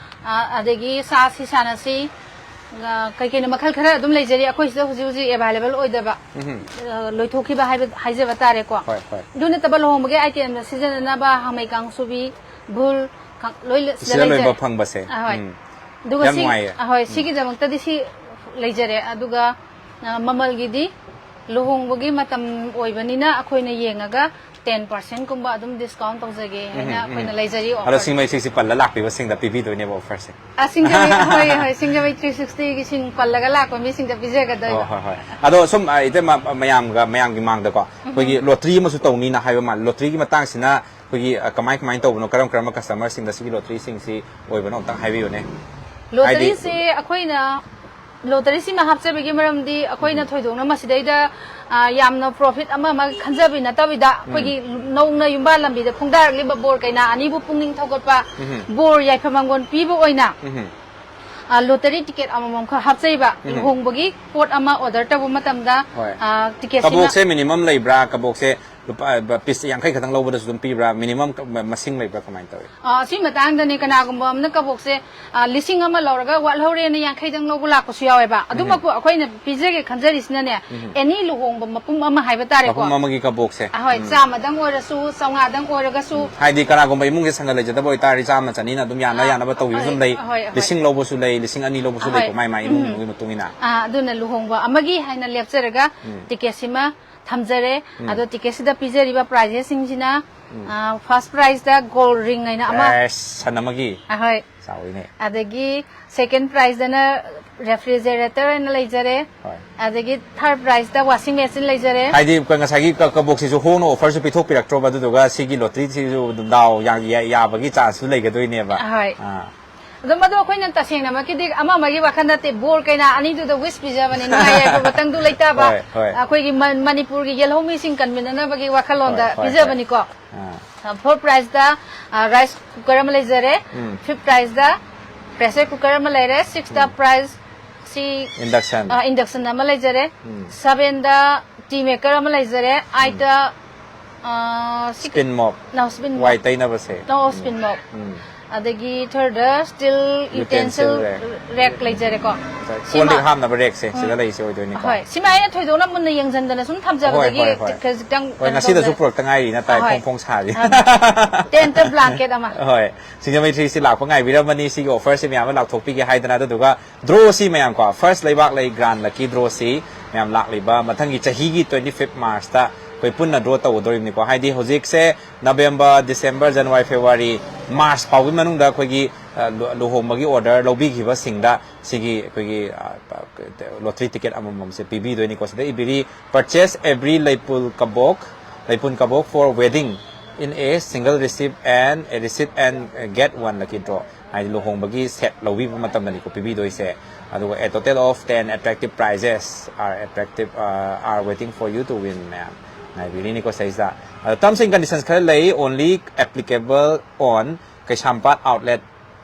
ꯑ, ꯑꯗꯒꯤ ꯁꯥꯁꯤ ꯁꯥꯟꯅꯁꯤ, ꯑ, ꯀꯩ ꯀꯩꯅꯣ ꯃꯈꯜ ꯈꯔ ꯑꯗꯨꯝ ꯂꯩꯖꯔꯤ꯫ ꯑꯩꯈꯣꯏ ꯁꯤꯗ ꯍꯧꯖꯤꯛ ꯍꯧꯖꯤꯛ ꯑꯦꯚꯥꯏꯂꯦꯕꯜ ꯑꯣꯏꯗꯕ, ꯑ, ꯂꯣꯏꯊꯣꯛꯈꯤꯕ ꯍꯥꯏꯕ, ꯍꯥꯏꯖꯕ ꯇꯥꯔꯦꯀꯣ꯫ ꯍꯣꯏ, ꯍꯣꯏ꯫ ꯑꯗꯨ ꯅꯠꯇꯕ ꯂꯨꯍꯣꯡꯕꯒꯤ ꯑꯥꯏꯇꯦꯝꯗ ꯁꯤꯖꯤꯟꯅꯅꯕ ꯍꯥꯃꯩ ꯀꯥꯡꯁꯨꯕꯤ, ꯚꯨꯜ, ꯀ-, ꯂꯣꯏ ꯂ-, ꯁꯤꯗ ꯁꯤꯗ ꯂꯩꯖꯔꯦ꯫ ꯂꯣꯏꯕ ꯐꯪꯕꯁꯦ꯫ ꯑꯍꯣꯏ꯫ ꯎꯝ꯫ ꯑꯗꯨꯒ ꯌꯥꯝ ꯁꯤ-, ꯅꯨꯡꯉꯥꯏꯌꯦ꯫ ꯑꯍꯣꯏ, ꯎꯝ꯫ ꯁꯤꯒꯤꯗꯃꯛꯇꯗꯤ ꯁꯤ ꯂꯩꯖꯔꯦ꯫ ꯑꯗꯨꯒ, ꯑ, ꯃꯃꯜꯒꯤꯗꯤ ꯂꯨꯍꯣꯡꯕꯒꯤ ꯃꯇꯝ ꯑꯣꯏꯕꯅꯤꯅ ꯑꯩꯈꯣꯏꯅ ꯌꯦꯡꯉꯒ ten percent ꯀꯨꯝꯕ ꯑꯗꯨꯝ discount ꯇꯧꯖꯒꯦ ꯍꯥꯏꯅ ꯎꯝ, ꯎꯝ, ꯑꯩꯈꯣꯏꯅ ꯎꯝ꯫ ꯂꯩꯖꯔꯤ ꯑꯗꯣ offer꯫ ꯁꯤꯡꯃꯩ ꯁꯤꯁꯤ ꯄꯜꯂ ꯂꯥꯛꯄꯤꯕꯁꯤꯡꯗ ꯄꯤꯕꯤꯗꯣꯏꯅꯦꯕ offer ꯁꯦ꯫ ꯑ, ꯁꯤꯡꯖꯃꯩ, ꯍꯣꯏ, ꯍꯣꯏ, ꯁꯤꯡꯖꯃꯩ three sixty ꯒꯤ ꯁꯤꯡ ꯄꯜꯂꯒ ꯂꯥꯛꯄ ꯃꯤꯁꯤꯡꯗ ꯄꯤꯖꯒꯗꯣꯏꯕ꯫ ꯑꯣ, ꯍꯣꯏ, ꯍꯣꯏ꯫ ꯑꯗꯣ ꯁꯨꯝ, ꯑ, ꯏꯇꯩꯃ, ꯃꯌꯥꯝꯒ, ꯃꯌꯥꯝꯒꯤ ꯃꯥꯡꯗꯀꯣ, ꯑꯩꯈꯣꯏꯒꯤ ꯎꯝ꯫ Lottery ꯑꯃꯁꯨ ꯇꯧꯅꯤꯅ ꯍꯥꯏꯕ ꯃꯥꯜꯂꯦ꯫ Lottery ꯒꯤ ꯃꯇꯥꯡꯁꯤꯅ ꯑꯩꯈꯣꯏꯒꯤ, ꯑ, ꯀꯃꯥꯏ, ꯀꯃꯥꯏꯅ ꯇꯧꯕꯅꯣ, ꯀꯔꯝ ꯀꯔꯝꯕ customer ꯁꯤꯡꯗ ꯁꯤꯒꯤ lottery ꯁꯤꯡꯁꯤ ꯑꯣꯏꯕꯅꯣ ꯑꯝꯇꯪ ꯍꯥꯏꯕꯤꯌꯨꯅꯦ꯫ Lottery ꯁꯦ ꯍꯥꯏꯗꯤ ꯑꯩꯈꯣꯏꯅ Lottery ꯁꯤꯃ ꯍꯥꯞꯆꯕꯒꯤ ꯃꯔꯝꯗꯤ ꯑꯩꯈꯣꯏꯅ ꯎꯝ꯫ ꯊꯣꯏꯗꯣꯛꯅ ꯃꯁꯤꯗꯩꯗ, ꯑ, ꯌꯥꯝꯅ profit ꯑꯃ ꯑꯃ ꯈꯟꯖꯕꯤ ꯅꯠꯇꯕꯤꯗ, ꯎꯝ꯫ ꯑꯩꯈꯣꯏꯒꯤ ꯅꯧꯅ ꯌꯨꯝꯕꯥꯜ ꯂꯝꯕꯤꯗ ꯈꯣꯡꯗꯥꯔꯛꯂꯤꯕ ꯕꯣꯔ ꯀꯩꯅꯥ ꯑꯅꯤꯕꯨ ꯄꯨꯛꯅꯤꯡ ꯊꯧꯒꯠꯄ, ꯎꯝ꯫ ꯕꯣꯔ ꯌꯥꯏꯐ ꯃꯪꯒꯣꯜ ꯄꯤꯕ ꯑꯣꯏꯅ, ꯎꯝ꯫ ꯑ, lottery ticket ꯑꯃꯃꯝ ꯈꯛ ꯍꯥꯞꯆꯩꯕ꯫ ꯎꯝ꯫ ꯂꯨꯍꯣꯡꯕꯒꯤ ꯄꯣꯠ ꯑꯃ order ꯇꯧꯕ ꯃꯇꯝꯗ, ꯍꯣꯏ꯫ ꯑ, ticket ꯁꯤꯃ ꯀꯕꯣꯛꯁꯦ minimum ꯂꯩꯕ꯭ꯔꯥ? ꯀꯕꯣꯛꯁꯦ ꯂꯨꯄꯥ, ꯑ, piece ꯌꯥꯡꯈꯩ ꯈꯛꯇꯪ ꯂꯧꯕꯗꯁꯨ ꯑꯗꯨꯝ ꯄꯤꯕ꯭ꯔꯥ? Minimum ꯀ-, ꯃ-, ꯃꯁꯤꯡ ꯂꯩꯕ꯭ꯔꯥ? ꯀꯃꯥꯏꯅ ꯇꯧꯏ? ꯑ, ꯁꯤ ꯃꯇꯥꯡꯗꯅꯦ, ꯀꯅꯥꯒꯨꯝꯕ ꯑꯃꯅ ꯀꯕꯣꯛꯁꯦ, ꯑ, ꯂꯤꯁꯤꯡ ꯑꯃ ꯂꯧꯔꯒ ꯋꯥꯠꯍꯧꯔꯦꯅ ꯌꯥꯡꯈꯩꯗꯪ ꯂꯧꯕ ꯂꯥꯛꯄꯁꯨ ꯌꯥꯎꯋꯦꯕ꯫ ꯎꯝ꯫ ꯑꯗꯨꯃꯛꯄꯨ ꯑꯩꯈꯣꯏꯅ ꯄꯤꯖꯒꯦ ꯈꯟꯖꯔꯤꯁꯤꯅꯅꯦ, ꯎꯝ꯫ Any ꯂꯨꯍꯣꯡꯕ ꯃꯄꯨꯝ ꯑꯃ ꯍꯥꯏꯕ ꯇꯥꯔꯦꯀꯣ꯫ ꯃꯄꯨꯝ ꯑꯃꯒꯤ ꯀꯕꯣꯛꯁꯦ꯫ ꯑꯍꯣꯏ, ꯎꯝ꯫ ꯆꯥꯝꯃꯗꯪ ꯑꯣꯏꯔꯁꯨ, ꯆꯥꯝꯃꯉꯥꯗꯪ ꯑꯣꯏꯔꯒꯁꯨ꯫ ꯎꯝ꯫ ꯍꯥꯏꯗꯤ ꯀꯅꯥꯒꯨꯝꯕ ꯏꯃꯨꯡꯁꯦ ꯁꯪꯒ ꯂꯩꯖꯗꯕ ꯑꯣꯏꯇꯥꯔꯗꯤ ꯆꯥꯝꯃ ꯆꯅꯤꯅ ꯑꯗꯨꯝ ꯌꯥꯅ ꯑ, ꯌꯥꯅꯕ ꯇꯧꯕꯤꯕꯁꯨ ꯑꯗꯨꯝ ꯍꯣꯏ, ꯂꯩ꯫ ꯍꯣꯏ, ꯍꯣꯏ꯫ ꯂꯤꯁꯤꯡ ꯂꯧꯕꯁꯨ ꯂꯩ, ꯂꯤꯁꯤꯡ ꯑꯅꯤ ꯂꯧꯕꯁꯨ ꯂꯩꯀꯣ, ꯑꯍꯣꯏ꯫ ꯃꯥꯏ ꯃꯥꯏ ꯏꯃꯨꯡ ꯎꯝ꯫ ꯃꯅꯨꯡꯒꯤ ꯃꯇꯨꯡ ꯏꯟꯅ꯫ ꯑ, ꯑꯗꯨꯅ ꯂꯨꯍꯣꯡꯕ ꯑꯃꯒꯤ ꯍꯥꯏꯅ ꯂꯦꯞꯆꯔꯒ ꯎꯝ꯫ Ticket ꯁꯤꯃ ꯊꯝꯖꯔꯦ꯫ ꯎꯝ꯫ ꯑꯗꯣ ticket ꯁꯤꯗ ꯄꯤꯖꯔꯤꯕ prize ꯁꯤꯡꯁꯤꯅ, ꯎꯝ꯫ ꯑ, first prize ꯇ gold ring ꯍꯥꯏꯅ ꯑꯃ꯫ ꯑꯦꯁ, ꯁꯟ ꯑꯃꯒꯤ? ꯑꯍꯣꯏ꯫ ꯆꯥꯎꯏꯅꯦ꯫ ꯑꯗꯒꯤ second prize ꯇꯅ refrigerator ꯍꯥꯏꯅ ꯂꯩꯖꯔꯦ꯫ ꯍꯣꯏ꯫ ꯑꯗꯒꯤ third prize ꯇ washing machine ꯂꯩꯖꯔꯦ꯫ ꯍꯥꯏꯗꯤ ꯀ-, ꯉꯁꯥꯏꯒꯤ ꯀ-, ꯀꯕꯣꯛꯁꯤꯁꯨ ꯍꯣꯡꯅ offer ꯁꯨ ꯄꯤꯊꯣꯛꯄꯤꯔꯛꯇ꯭ꯔꯣꯕ, ꯑꯗꯨꯗꯨꯒ ꯁꯤꯒꯤ lottery ꯁꯤꯁꯨ ꯑꯗꯨꯝ ꯗꯥꯎ ꯌꯥ-, ꯌꯥ-, ꯌꯥꯕꯒꯤ chance ꯁꯨ ꯂꯩꯒꯗꯣꯏꯅꯦꯕ꯫ ꯍꯣꯏ꯫ ꯑꯥ꯫ ꯑꯗꯣ ꯃꯗꯨ ꯑꯩꯈꯣꯏꯅ ꯇꯁꯦꯡꯅꯃꯛꯀꯤꯗꯤ ꯑꯃ ꯑꯃꯒꯤ ꯋꯥꯈꯜ ꯅꯠꯇꯦ, ꯕꯣꯔ ꯀꯩꯅꯥ ꯑꯅꯤꯗꯨꯗ wish ꯄꯤꯖꯕꯅꯤ, ꯅꯨꯡꯉꯥꯏ ꯌꯥꯏꯐꯕ ꯇꯪꯗꯨ ꯂꯩꯇꯥꯕ꯫ ꯍꯣꯏ, ꯍꯣꯏ꯫ ꯑꯩꯈꯣꯏꯒꯤ ꯃ-, ꯃꯅꯤꯄꯨꯔꯒꯤ ꯌꯦꯜꯍꯧꯃꯤꯁꯤꯡ ꯀꯟꯃꯤꯟꯅꯅꯕꯒꯤ ꯋꯥꯈꯜꯂꯣꯟꯗ ꯍꯣꯏ, ꯍꯣꯏ, ꯄꯤꯖꯕꯅꯤꯀꯣ꯫ ꯍꯣꯏ꯫ ꯑꯥ꯫ ꯑ, fourth prize ꯇ, ꯑ, rice cooker ꯑꯃ ꯂꯩꯖꯔꯦ꯫ ꯎꯝ꯫ Fifth prize ꯇ pressure cooker ꯑꯃ ꯂꯩꯔꯦ꯫ Sixth ꯇ ꯎꯝ꯫ Prize Induction. Induction ꯑꯃ ꯂꯩꯖꯔꯦ꯫ Sevenꯗ tea maker ꯑꯃ ꯂꯩꯖꯔꯦ꯫ Eightꯇ spin mop꯫ No, spin mop꯫ ꯋꯥꯏ ꯇꯩꯅꯕꯁꯦ꯫ No, spin mop꯫ ꯑꯗꯒꯤ thirdꯗ steel utensil rack ꯂꯩꯖꯔꯦꯀꯣ꯫ ꯀꯣꯜ ꯂꯤꯛ ꯍꯥꯞꯅꯕ rackꯁꯦ ꯁꯤꯗ ꯂꯩꯁꯦ ꯑꯣꯏꯗꯣꯏꯅꯤꯀꯣ꯫ ꯍꯣꯏ, ꯁꯤꯃ ꯑꯩꯅ ꯊꯣꯏꯗꯣꯛꯅ ꯃꯨꯟꯅ ꯌꯦꯡꯁꯤꯟꯗꯅ ꯁꯨꯝ ꯊꯝꯖꯕꯗꯒꯤ ꯈꯖꯤꯛꯇꯪ ꯍꯣꯏ, ꯉꯁꯤꯗꯁꯨ ꯄꯨꯔꯛꯇ ꯉꯥꯏꯔꯤꯅ ꯇꯥꯏ, ꯐꯣꯡ ꯐꯣꯡ ꯁꯥꯔꯤ꯫ Tent blanket ꯑꯃ꯫ ꯍꯣꯏ, ꯁꯤꯡꯖꯃꯩ ꯊ꯭ꯔꯤꯁꯤ ꯂꯥꯛꯄ ꯉꯥꯏꯕꯤꯔꯝꯃꯅꯤ꯫ ꯁꯤꯒꯤ offerꯁꯤ ꯃꯌꯥꯝ ꯑꯃ ꯂꯥꯎꯊꯣꯛꯄꯤꯒꯦ ꯍꯥꯏꯗꯅ꯫ ꯑꯗꯨꯗꯨꯒ drawꯁꯤ ꯃꯌꯥꯝ ꯀꯣ, first ꯂꯩꯕꯥꯛ ꯂꯩ grand lucky drawꯁꯤ ꯃꯌꯥꯝ ꯂꯥꯛꯂꯤꯕ ꯃꯊꯪꯒꯤ ꯆꯍꯤꯒꯤ twenty fifth Marchꯇ ꯑꯩꯈꯣꯏ ꯄꯨꯟꯅ draw ꯇꯧꯒꯗꯧꯔꯤꯕꯅꯤꯀꯣ꯫ ꯍꯥꯏꯗꯤ ꯍꯧꯖꯤꯛꯁꯦ November, December, January, February, March ꯐꯥꯎꯒꯤ ꯃꯅꯨꯡꯗ ꯑꯩꯈꯣꯏꯒꯤ ꯂꯨꯍꯣꯡꯕꯒꯤ order ꯂꯧꯕꯤꯈꯤꯕꯁꯤꯡꯗ ꯁꯤꯒꯤ ꯑꯩꯈꯣꯏꯒꯤ lottery ticket ꯑꯃꯃꯝꯁꯦ ꯄꯤꯕꯤꯗꯣꯏꯅꯤꯀꯣ꯫ ꯁꯤꯗ ꯏꯕꯤꯔꯤ, purchase every ꯂꯩꯄꯨꯜ ꯀꯕꯣꯛ, ꯂꯩꯄꯨꯟ ꯀꯕꯣꯛ for wedding in a single receipt and a receipt and get one lucky draw꯫ ꯍꯥꯏꯗꯤ ꯂꯨꯍꯣꯡꯕꯒꯤ set ꯂꯧꯕꯤꯕ ꯃꯇꯝꯗꯅꯤꯀꯣ ꯄꯤꯕꯤꯗꯣꯏꯁꯦ꯫ ꯑꯗꯨꯒ a total of ten attractive prizes are attractive, uh, are waiting for you to win ꯃꯌꯥꯝ ꯉꯥꯏꯕꯤꯔꯤꯅꯤꯀꯣ ꯁꯤꯗꯩꯁꯤꯗ꯫ ꯑꯗꯣ terms and conditions ꯈꯔ ꯂꯩ, only applicable on Keishampat outlet꯫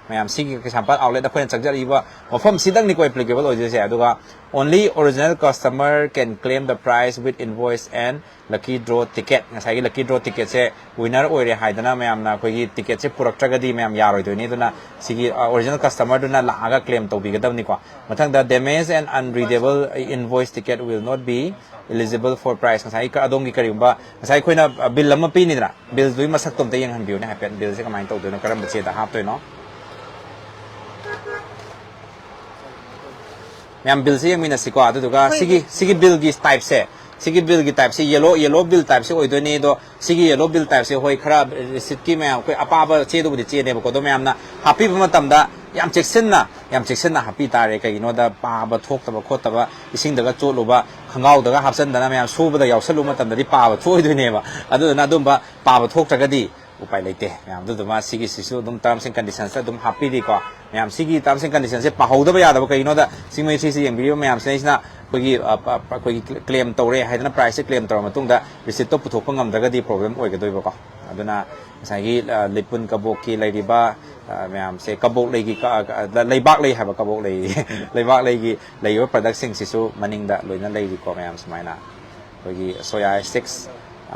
ꯃꯌꯥꯝ ꯁꯤꯒꯤ ꯀꯩꯁꯥꯝꯄꯥꯠ outlet ꯑꯩꯈꯣꯏꯅ ꯆꯪꯖꯔꯛꯏꯕ ꯃꯐꯝꯁꯤꯗꯪꯅꯤꯀꯣ applicable ꯑꯣꯏꯗꯣꯏꯁꯦ꯫ ꯑꯗꯨꯒ only original customer can claim the prize with invoice and lucky draw ticket꯫ ꯉꯁꯥꯏꯒꯤ lucky draw ticketꯁꯦ winner ꯑꯣꯏꯔꯦ ꯍꯥꯏꯗꯅ ꯃꯌꯥꯝꯅ ꯑꯩꯈꯣꯏꯒꯤ ticketꯁꯦ ꯄꯨꯔꯛꯇ꯭ꯔꯒꯗꯤ ꯃꯌꯥꯝ ꯌꯥꯔꯣꯏꯗꯣꯏꯅꯤ꯫ ꯑꯗꯨꯅ ꯁꯤꯒꯤ original customerꯗꯨꯅ ꯂꯥꯛꯑꯒ claim ꯇꯧꯕꯤꯒꯗꯕꯅꯤꯀꯣ꯫ ꯃꯊꯪꯗ damage and unreadable invoice ticket will not be eligible for prize꯫ ꯉꯁꯥꯏ ꯑꯗꯣꯝꯒꯤ ꯀꯔꯤꯒꯨꯝꯕ ꯉꯁꯥꯏ ꯑꯩꯈꯣꯏꯅ bill ꯑꯃ ꯄꯤꯅꯤꯗꯅ, billꯗꯨꯒꯤ ꯃꯁꯛꯇꯣ ꯑꯝꯇ ꯌꯦꯡꯍꯟꯕꯤꯌꯨꯅꯦ ꯍꯥꯏꯐꯦꯠ, billꯁꯦ ꯀꯃꯥꯏꯅ ꯇꯧꯗꯣꯏꯅꯣ, ꯀꯔꯝꯕ ꯆꯦꯗ ꯍꯥꯞꯇꯣꯏꯅꯣ? ꯃꯌꯥꯝ billꯁꯦ ꯌꯦꯡꯃꯤꯟꯅꯁꯤꯀꯣ꯫ ꯑꯗꯨꯗꯨꯒ ꯁꯤꯒꯤ ꯁꯤꯒꯤ billꯒꯤ typeꯁꯦ, ꯁꯤꯒꯤ billꯒꯤ typeꯁꯦ yellow, yellow bill typeꯁꯦ ꯑꯣꯏꯗꯣꯏꯅꯤ꯫ ꯑꯗꯣ ꯁꯤꯒꯤ yellow bill typeꯁꯦ ꯍꯣꯏ ꯈꯔ receiptꯀꯤ ꯃꯌꯥꯝ ꯑꯩꯈꯣꯏ ꯑꯄꯥꯕ ꯆꯦꯗꯨꯕꯨꯗꯤ ꯆꯦꯅꯦꯕꯀꯣ꯫ ꯑꯗꯣ ꯃꯌꯥꯝꯅ ꯍꯥꯞꯄꯤꯕ ꯃꯇꯝꯗ ꯌꯥꯝ ꯆꯦꯛꯁꯤꯟꯅ, ꯌꯥꯝ ꯆꯦꯛꯁꯤꯟꯅ ꯍꯥꯞꯄꯤ ꯇꯥꯔꯦ꯫ ꯀꯩꯒꯤꯅꯣꯗ ꯄꯥꯕ ꯊꯣꯛꯇꯕ ꯈꯣꯠꯇꯕ, ꯏꯁꯤꯡꯗꯒ ꯆꯣꯠꯂꯨꯕ, ꯈꯣꯡꯒ꯭ꯔꯥꯎꯗꯒ ꯍꯥꯞꯆꯤꯟꯗꯅ ꯃꯌꯥꯝ ꯁꯨꯕꯗ ꯌꯥꯎꯁꯜꯂꯨꯕ ꯃꯇꯝꯗꯗꯤ ꯄꯥꯕ ꯊꯣꯛꯑꯣꯏꯗꯣꯏꯅꯦꯕ꯫ ꯑꯗꯨꯗꯨꯅ ꯑꯗꯨꯝꯕ ꯄꯥꯕ ꯊꯣꯛꯇ꯭ꯔꯒꯗꯤ ꯎꯄꯥꯏ ꯂꯩꯇꯦ ꯃꯌꯥꯝ꯫ ꯑꯗꯨꯗꯨꯃ ꯁꯤꯒꯤꯁꯤꯁꯨ ꯑꯗꯨꯝ terms and conditionsꯇ ꯑꯗꯨꯝ ꯍꯥꯞꯄꯤꯔꯤꯀꯣ꯫ ꯃꯌꯥꯝ ꯁꯤꯒꯤ terms and conditionsꯁꯦ ꯄꯥꯍꯧꯗꯕ ꯌꯥꯗꯕ꯫ ꯀꯩꯒꯤꯅꯣꯗ ꯁꯤꯡꯃꯩ ꯊ꯭ꯔꯤꯁꯤ ꯌꯦꯡꯕꯤꯔꯤꯕ ꯃꯌꯥꯝꯁꯤꯅ ꯑꯩꯈꯣꯏꯒꯤ, ꯑ, ꯑ, ꯑꯩꯈꯣꯏꯒꯤ claim ꯇꯧꯔꯦ ꯍꯥꯏꯗꯅ prizeꯁꯦ claim ꯇꯧꯔ ꯃꯇꯨꯡꯗ receiptꯇꯣ ꯄꯨꯊꯣꯛꯄ ꯉꯝꯗ꯭ꯔꯒꯗꯤ problem ꯑꯣꯏꯒꯗꯣꯏꯕꯀꯣ꯫ ꯑꯗꯨꯅ ꯉꯁꯥꯏꯒꯤ, ꯑ, ꯂꯩꯄꯨꯟ ꯀꯕꯣꯛꯀꯤ ꯂꯩꯔꯤꯕ ꯑ, ꯃꯌꯥꯝꯁꯦ ꯀꯕꯣꯛ ꯂꯩꯒꯤ ꯀ-, ꯀ-, ꯂꯩꯕꯥꯛ ꯂꯩ ꯍꯥꯏꯕ, ꯀꯕꯣꯛ ꯂꯩ, ꯂꯩꯕꯥꯛ ꯂꯩꯒꯤ ꯂꯩꯔꯤꯕ ꯄ꯭ꯔꯗꯛꯁꯤꯡꯁꯤꯁꯨ ꯃꯅꯤꯡꯗ ꯂꯣꯏꯅ ꯂꯩꯔꯤꯀꯣ ꯃꯌꯥꯝ꯫ ꯁꯨꯃꯥꯏꯅ ꯑꯩꯈꯣꯏꯒꯤ ꯁꯣꯌꯥ ꯁ꯭ꯇꯤꯛꯁ,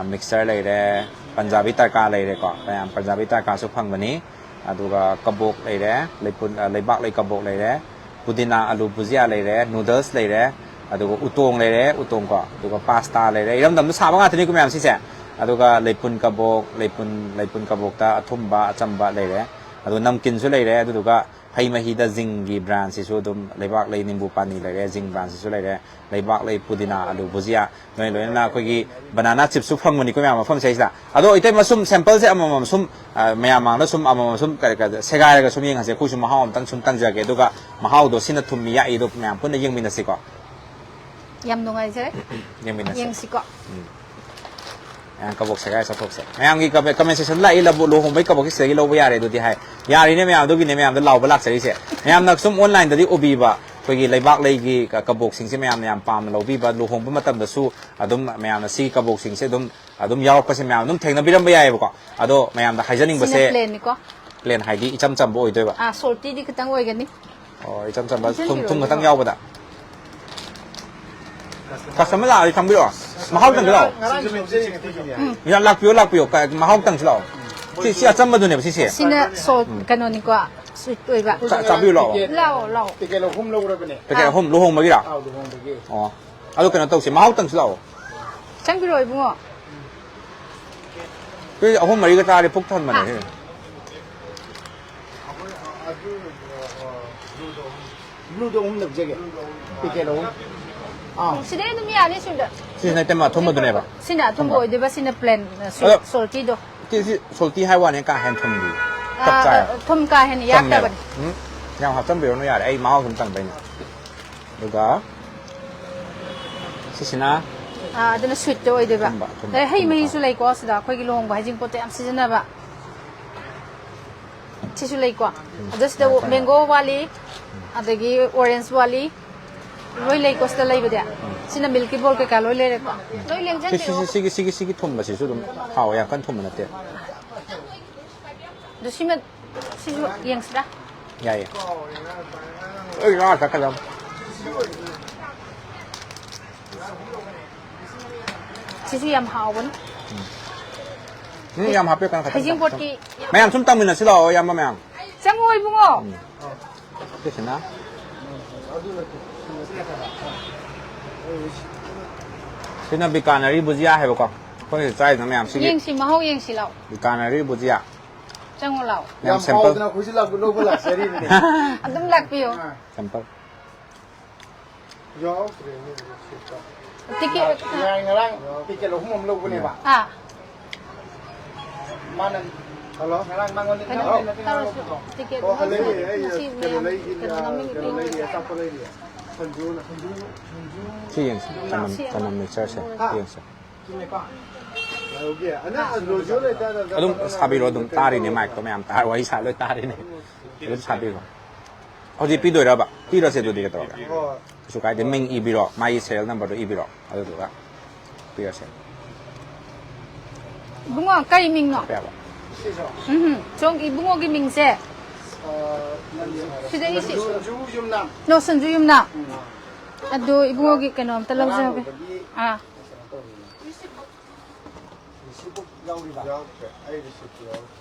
ꯃꯤꯛꯁꯆꯔ ꯂꯩꯔꯦ, ꯄꯟꯖꯥꯕꯤ ꯇꯔꯀꯥ ꯂꯩꯔꯦꯀꯣ ꯃꯌꯥꯝ, ꯄꯟꯖꯥꯕꯤ ꯇꯔꯀꯥꯁꯨ ꯐꯪꯕꯅꯤ꯫ ꯑꯗꯨꯒ ꯀꯕꯣꯛ ꯂꯩꯔꯦ, ꯂꯩꯄꯨꯟ-, ꯑ, ꯂꯩꯕꯥꯛ ꯂꯩ ꯀꯕꯣꯛ ꯂꯩꯔꯦ, ꯄꯨꯗꯤꯅꯥ ꯑꯂꯨ ꯕꯨꯖꯤꯌꯥ ꯂꯩꯔꯦ, ꯅꯨꯗꯜꯁ ꯂꯩꯔꯦ, ꯑꯗꯨꯒ ꯎꯇꯣꯡ ꯂꯩꯔꯦ, ꯎꯇꯣꯡ ꯀꯣ, ꯑꯗꯨꯒ ꯄꯥꯁꯇꯥ ꯂꯩꯔꯦ, ꯏꯔꯝꯗꯝꯗ ꯁꯥꯕ ꯉꯥꯛꯇꯅꯤꯀꯣ ꯃꯌꯥꯝ ꯁꯤꯁꯦ꯫ ꯑꯗꯨꯒ ꯂꯩꯄꯨꯟ ꯀꯕꯣꯛ, ꯂꯩꯄꯨꯟ, ꯂꯩꯄꯨꯟ ꯀꯕꯣꯛꯇ ꯑꯊꯨꯝꯕ ꯑꯆꯝꯕ ꯂꯩꯔꯦ, ꯑꯗꯨꯒ ꯅꯝꯀꯤꯟꯁꯨ ꯂꯩꯔꯦ, ꯑꯗꯨꯗꯨꯒ ꯍꯩ ꯃꯍꯤꯗ ꯖꯤꯡꯒꯤ ꯕ꯭ꯔꯥꯟꯁꯤꯁꯨ ꯑꯗꯨꯝ ꯂꯩꯕꯥꯛ ꯂꯩ ꯅꯤꯝꯕꯨ ꯄꯥꯅꯤ ꯂꯩꯔꯦ, ꯖꯤꯡ ꯕ꯭ꯔꯥꯟꯁꯤꯁꯨ ꯂꯩꯔꯦ, ꯂꯩꯕꯥꯛ ꯂꯩ ꯄꯨꯗꯤꯅꯥ ꯑꯂꯨ ꯕꯨꯖꯤꯌꯥ, ꯂꯣꯏ ꯂꯣꯏꯅꯅ ꯑꯩꯈꯣꯏꯒꯤ ꯕꯅꯥꯅꯥ ꯆꯤꯞꯁꯨ ꯐꯪꯕꯅꯤꯀꯣ ꯃꯌꯥꯝ ꯃꯐꯝꯁꯦ ꯁꯤꯗ꯫ ꯑꯗꯣ ꯏꯇꯩꯃ ꯁꯨꯝ ꯁꯦꯝꯄꯜꯁꯦ ꯑꯃꯃꯝ ꯁꯨꯝ, ꯑ, ꯃꯌꯥꯝ ꯃꯥꯡꯗ ꯁꯨꯝ ꯑꯃꯃꯝ ꯁꯨꯝ ꯀ-, ꯀ-, ꯁꯦꯒꯥꯏꯔꯒ ꯁꯨꯝ ꯌꯦꯡꯍꯟꯁꯦ꯫ ꯑꯩꯈꯣꯏꯁꯨ ꯃꯍꯥꯎ ꯑꯝꯇꯪ ꯁꯨꯝ ꯇꯪꯖꯒꯦ, ꯑꯗꯨꯒ ꯃꯍꯥꯎꯗꯣ ꯁꯤꯅ ꯊꯨꯝꯃꯤ ꯌꯥꯛꯏꯗꯣ ꯃꯌꯥꯝ ꯄꯨꯟꯅ ꯌꯦꯡꯃꯤꯟꯅꯁꯤꯀꯣ꯫ ꯌꯥꯝ ꯅꯨꯡꯉꯥꯏꯖꯔꯦ꯫ ꯌꯦꯡꯃꯤꯟꯅꯁꯦ꯫ ꯌꯦꯡꯁꯤꯀꯣ꯫ ꯎꯝ꯫ ꯃꯌꯥꯝ ꯀꯕꯣꯛ ꯁꯦꯒꯥꯏ ꯆꯥꯊꯣꯛꯁꯦ꯫ ꯃꯌꯥꯝꯒꯤ ꯀꯃꯦꯟ ꯁꯦꯛꯁꯟ ꯂꯥꯛꯏ, ꯂꯕꯨ-, ꯂꯨꯍꯣꯡꯕꯩ ꯀꯕꯣꯛꯁꯤ ꯁꯤꯗꯒꯤ ꯂꯧꯕ ꯌꯥꯔꯦ ꯑꯗꯨꯗꯤ ꯍꯥꯏ꯫ ꯌꯥꯔꯤꯅꯦ ꯃꯌꯥꯝ, ꯑꯗꯨꯒꯤꯅꯦ ꯃꯌꯥꯝꯗ ꯂꯥꯎꯕ ꯂꯥꯛꯆꯔꯤꯁꯦ꯫ ꯃꯌꯥꯝꯅ ꯁꯨꯝ ꯑꯣꯟꯂꯥꯏꯟꯗꯗꯤ ꯎꯕꯤꯕ ꯑꯩꯈꯣꯏꯒꯤ ꯂꯩꯕꯥꯛ ꯂꯩꯒꯤ ꯀ-, ꯀꯕꯣꯛꯁꯤꯡꯁꯦ ꯃꯌꯥꯝꯅ ꯌꯥꯝ ꯄꯥꯝꯅ ꯂꯧꯕꯤꯕ, ꯂꯨꯍꯣꯡꯕ ꯃꯇꯝꯗꯁꯨ ꯑꯗꯨꯝ ꯃꯌꯥꯝꯅ ꯁꯤ ꯀꯕꯣꯛꯁꯤꯡꯁꯦ ꯑꯗꯨꯝ, ꯑꯗꯨꯝ ꯌꯥꯎꯔꯛꯄꯁꯦ ꯃꯌꯥꯝ ꯑꯗꯨꯝ ꯊꯦꯡꯅꯕꯤꯔꯝꯕ ꯌꯥꯏꯑꯕꯀꯣ꯫ ꯑꯗꯣ ꯃꯌꯥꯝꯗ ꯁꯤꯅ ꯍꯥꯏꯖꯅꯤꯡꯕꯁꯦ, ꯄ꯭ꯂꯦꯟꯅꯤꯀꯣ꯫ ꯄ꯭ꯂꯦꯟ ꯍꯥꯏꯗꯤ ꯏꯆꯝ ꯆꯝꯕ ꯑꯣꯏꯗꯣꯏꯕ꯫ ꯑꯥ, ꯁꯣꯜꯇꯤꯗꯤ ꯈꯤꯇꯪ ꯑꯣꯏꯒꯅꯤ꯫ ꯑꯣ, ꯏꯆꯝ ꯆꯝꯕ ꯊꯨꯝ, ꯏꯆꯝ ꯊꯨꯝ ꯈꯛꯇꯪ ꯆꯝꯕ꯫ ꯌꯥꯎꯕꯗ꯫ ꯀꯁꯇꯃꯔ ꯂꯥꯛꯑꯗꯤ ꯊꯝꯕꯤꯔꯛꯑꯣ꯫ ꯃꯍꯥꯎ ꯇꯪꯕꯤꯔꯛꯑꯣ꯫ ꯌꯥ, ꯂꯥꯛꯄꯤꯌꯣ, ꯂꯥꯛꯄꯤꯌꯣ꯫ ꯀ-, ꯃꯍꯥꯎ ꯇꯪꯁꯤ ꯂꯥꯛꯑꯣ꯫ ꯁꯤ, ꯁꯤ ꯑꯆꯝꯕꯗꯨꯅꯦꯕ ꯁꯤꯁꯦ꯫ ꯁꯤꯅ ꯁꯣꯜ ꯀꯩꯅꯣꯅꯤꯀꯣ, ꯁ꯭ꯋꯤꯠ ꯑꯣꯏꯕ꯫ ꯆꯥ-, ꯆꯥꯕꯤꯌꯨ ꯂꯥꯛꯑꯣ꯫ ꯂꯥꯛꯑꯣ, ꯂꯥꯛꯑꯣ꯫ ꯄꯦꯀꯦꯠ ꯑꯍꯨꯝ ꯂꯧꯔꯕꯅꯦ꯫ ꯄꯦꯀꯦꯠ ꯑꯍꯨꯝ ꯂꯨꯍꯣꯡꯕꯒꯤꯔꯥ? ꯑꯥꯎ, ꯂꯨꯍꯣꯡꯕꯒꯤ꯫ ꯑꯣ꯫ ꯑꯗꯨ ꯀꯩꯅꯣ ꯇꯧꯁꯤ, ꯃꯍꯥꯎ ꯇꯪꯁꯤ ꯂꯥꯛꯑꯣ꯫ ꯆꯪꯕꯤꯔꯛꯑꯣ ꯏꯕꯨꯡꯉꯣ꯫ ꯁꯤ ꯑꯍꯨꯝ ꯃꯔꯤꯒ ꯆꯥꯔꯗꯤ ꯄꯨꯛ ꯊꯟꯕꯅꯦ ꯑꯥ꯫ ꯁꯤ꯫ ꯕ꯭ꯂꯨꯗꯣ ꯑꯍꯨꯝ ꯂꯧꯖꯒꯦ꯫ ꯄꯦꯀꯦꯠ ꯑꯍꯨꯝ꯫ ꯑꯥ꯫ ꯁꯤꯗꯩ ꯑꯗꯨꯝ ꯌꯥꯅꯤ ꯁꯤꯗ꯫ ꯁꯤꯁꯤꯅ ꯏꯇꯩꯃ ꯑꯊꯨꯝꯕꯗꯨꯅꯦꯕ? ꯁꯤꯅ ꯑꯊꯨꯝꯕ ꯑꯣꯏꯗꯣꯏꯕ, ꯁꯤꯅ ꯄ꯭ꯂꯦꯟ ꯑꯗꯣ ꯁꯣꯜꯇꯤꯗꯣ꯫ ꯁꯤ, ꯁꯤ ꯁꯣꯜꯇꯤ ꯍꯥꯏ ꯋꯥꯅꯦ, ꯀꯥ ꯍꯦꯟꯅ ꯊꯨꯝꯗꯤ꯫ ꯆꯞ ꯑꯥ, ꯆꯥꯔꯦ꯫ ꯑꯥ, ꯊꯨꯝ ꯀꯥ ꯍꯦꯟꯅ ꯆꯝꯃꯦꯕ꯫ ꯌꯥꯛꯇꯕꯅꯤ꯫ ꯎꯝ꯫ ꯌꯥꯝ ꯍꯥꯞꯆꯤꯟꯕꯤꯔꯨꯅꯨ ꯌꯥꯔꯦ, ꯑꯩ ꯃꯍꯥꯎ ꯁꯨꯝ ꯇꯪꯕꯩꯅꯦ꯫ ꯑꯗꯨꯒ ꯁꯤꯁꯤꯅ ꯑꯥ, ꯑꯗꯨꯅ ꯁ꯭ꯋꯤꯠꯇ ꯑꯣꯏꯗꯣꯏꯕ꯫ ꯑꯊꯨꯝꯕ, ꯑꯊꯨꯝꯕ, ꯑꯗꯩ ꯍꯩ ꯑꯊꯨꯝꯕ ꯃꯍꯤꯁꯨ ꯈꯔ꯫ ꯂꯩꯀꯣ ꯁꯤꯗ, ꯑꯩꯈꯣꯏꯒꯤ ꯂꯨꯍꯣꯡꯕ ꯍꯩꯖꯤꯡꯄꯣꯠꯇ ꯌꯥꯝ ꯁꯤꯖꯤꯟꯅꯕ꯫ ꯁꯤꯁꯨ ꯂꯩꯀꯣ꯫ ꯑꯗꯣ ꯁꯤꯗ ꯌꯥꯝ ꯐꯩ꯫ ꯃꯦꯡꯒꯣ ꯋꯥꯠꯂꯤ, ꯑꯗꯒꯤ ꯑꯣꯔꯦꯟꯖ ꯋꯥꯠꯂꯤ, ꯂꯣꯏ ꯂꯩꯀꯣ ꯁꯤꯗ ꯂꯩꯕꯗꯤ꯫ ꯁꯤꯅ ꯃꯤꯜꯀꯤ ꯕꯣꯜ ꯀꯩꯀꯥ ꯂꯣꯏ ꯂꯩꯔꯦꯀꯣ꯫ ꯂꯣꯏ ꯁꯤ, ꯁꯤ, ꯂꯦꯡꯁꯤꯟꯕꯤꯔꯣ꯫ ꯁꯤ, ꯁꯤꯒꯤ, ꯁꯤꯒꯤ, ꯁꯤꯒꯤ ꯊꯨꯝꯕꯁꯤꯁꯨ ꯑꯗꯨꯝ ꯍꯥꯎꯋꯦ, ꯌꯥꯝ ꯀꯟꯅ ꯊꯨꯝꯕ ꯅꯠꯇꯦ꯫ ꯑꯗꯣ ꯁꯤꯃ ꯁꯤꯁꯨ ꯌꯦꯡꯁꯤꯔꯥ? ꯌꯥꯏꯌꯦ꯫ ꯑꯩ ꯂꯥꯛꯑ ꯆꯠꯀꯗꯕ꯫ ꯁꯤꯁꯨ ꯌꯥꯝ ꯍꯥꯎꯕꯅꯤ꯫ ꯎꯝ, ꯌꯥꯝ ꯍꯥꯞꯄꯦ, ꯀꯩꯅꯣ ꯈꯛꯇꯪ ꯍꯩꯖꯤꯡꯄꯣꯠꯀꯤ ꯆꯪꯉꯣ꯫ ꯃꯌꯥꯝ ꯁꯨꯝ ꯇꯝꯃꯤꯟꯅꯁꯤ ꯂꯥꯛꯑꯣ, ꯏꯌꯥꯝꯕ ꯃꯌꯥꯝ꯫ ꯆꯪꯉꯣ ꯏꯕꯨꯡꯉꯣ꯫ ꯎꯝ꯫ ꯁꯤꯁꯤꯅ꯫ ꯁꯤꯅ ꯕꯤꯀꯥꯅꯔꯤ ꯕꯨꯖꯤꯌꯥ ꯍꯥꯏꯕꯀꯣ꯫ ꯑꯩꯈꯣꯏꯅ ꯆꯥꯏꯗꯅ ꯃꯌꯥꯝ ꯁꯤꯒꯤ ꯌꯦꯡꯁꯤ, ꯃꯍꯥꯎ ꯌꯦꯡꯁꯤ ꯂꯥꯛꯑꯣ꯫ ꯕꯤꯀꯥꯅꯔꯤ ꯕꯨꯖꯤꯌꯥ꯫ ꯆꯪꯉꯣ ꯂꯥꯛꯑꯣ꯫ ꯌꯥꯝ ꯌꯥꯝ sample꯫ ꯍꯥꯎꯗꯅ ꯑꯩꯈꯣꯏꯁꯨ ꯂꯥꯛ-, ꯂꯧꯕ ꯂꯥꯛꯆꯔꯤꯕꯅꯤ꯫ ꯑꯗꯨꯝ ꯂꯥꯛꯄꯤꯌꯣ꯫ ꯑꯥ꯫ Sample꯫ ꯌꯥꯎꯗ꯭ꯔꯦꯅꯦ receipt-ꯇ꯫ Ticket ꯉꯔꯥꯡ, ꯉꯔꯥꯡ ticket ꯑꯍꯨꯝ ꯑꯃ ꯂꯧꯕꯅꯦꯕ꯫ ꯑꯥ꯫ ꯃꯥꯅ ꯍꯜꯂꯣ? ꯉꯔꯥꯡ ꯃꯉꯣꯟꯗ ꯀꯩꯅꯣ ꯅꯪ ꯅꯠꯇꯦ ꯇꯧꯔꯁꯨ, ꯉꯔꯥꯡ ticket ꯑꯣ, ꯂꯩꯔꯤ, ꯑꯩ ꯉꯁꯤ ꯀꯩꯅꯣ ꯃꯌꯥꯝ ꯂꯩꯔꯤ, ꯀꯩꯅꯣ ꯑ, ꯂꯧꯃꯤꯟ-, ꯀꯩꯅꯣ ꯂꯩꯔꯤ, ꯂꯧꯃꯤꯟ-, ꯑꯆꯥꯄꯣꯠ ꯂꯩꯔꯤ꯫ ꯁꯟꯖꯨꯅ, ꯁꯟꯖꯨ, ꯁꯟꯖꯨ꯫ ꯁꯤ ꯌꯦꯡꯁꯤ꯫ ꯆꯅꯝ, ꯁꯤ ꯑꯃ꯫ ꯆꯅꯝ mixture-ꯁꯦ꯫ ꯍꯥ? ꯌꯦꯡꯁꯦ꯫ ꯂꯧꯒꯦ꯫ ꯑꯅ ꯂꯣꯏꯁꯨ ꯂꯩꯇꯅ ꯑꯗꯨꯝ ꯁꯥꯕꯤꯔꯣ, ꯑꯗꯨꯝ ꯇꯥꯔꯤꯅꯦ, mic-ꯇꯣ ꯃꯌꯥꯝ ꯇꯥꯔ ꯋꯥꯔꯤ ꯁꯥ ꯂꯣꯏ ꯇꯥꯔꯤꯅꯦ꯫ ꯑꯗꯨꯝ ꯁꯥꯕꯤꯔꯣ꯫ ꯍꯧꯖꯤꯛ ꯄꯤꯗꯣꯏꯔꯕ? ꯄꯤꯔꯁꯦ ꯑꯗꯨꯗꯤ ꯀꯩꯗꯧꯔꯒꯦ? ꯍꯣꯏ꯫ ꯀꯩꯁꯨ ꯀꯥꯏꯗꯦ, ꯃꯤꯡ ꯏꯕꯤꯔꯣ, ꯃꯥꯒꯤ serial number-ꯗꯣ ꯏꯕꯤꯔꯣ, ꯑꯗꯨꯗꯨꯒ ꯄꯤꯔꯁꯦ꯫ ꯏꯕꯨꯡꯉꯣ, ꯀꯔꯤ ꯃꯤꯡꯅꯣ? ꯍꯥꯞꯄ ꯌꯥꯕ? ꯁꯤꯁꯨ? ꯎꯝ, ꯁꯣꯝ ꯏꯕꯨꯡꯉꯣꯒꯤ ꯃꯤꯡꯁꯦ? ꯑ, ꯁꯤꯗ ꯏꯁꯤ-, ꯁꯟꯖꯨ, ꯁꯟꯖꯨ ꯌꯨꯝꯅꯥꯝ꯫ ꯅꯣ, ꯁꯟꯖꯨ ꯌꯨꯝꯅꯥꯝ꯫ ꯎꯝ꯫ ꯑꯗꯨ ꯏꯕꯨꯡꯉꯣꯒꯤ ꯀꯩꯅꯣ ꯑꯝꯇ ꯂꯧꯖꯍꯧꯒꯦ꯫ ꯉꯔꯥꯡ ꯎꯕꯒꯤ ꯑꯥ꯫ ꯀꯩꯅꯣ ꯇꯧꯔꯤꯅꯦ꯫ Receipt book ꯌꯥꯎꯔꯤꯕ? ꯌꯥꯎꯗ꯭ꯔꯦ꯫ ꯑꯩ receipt ꯌꯥꯎꯗ꯭ꯔꯦ꯫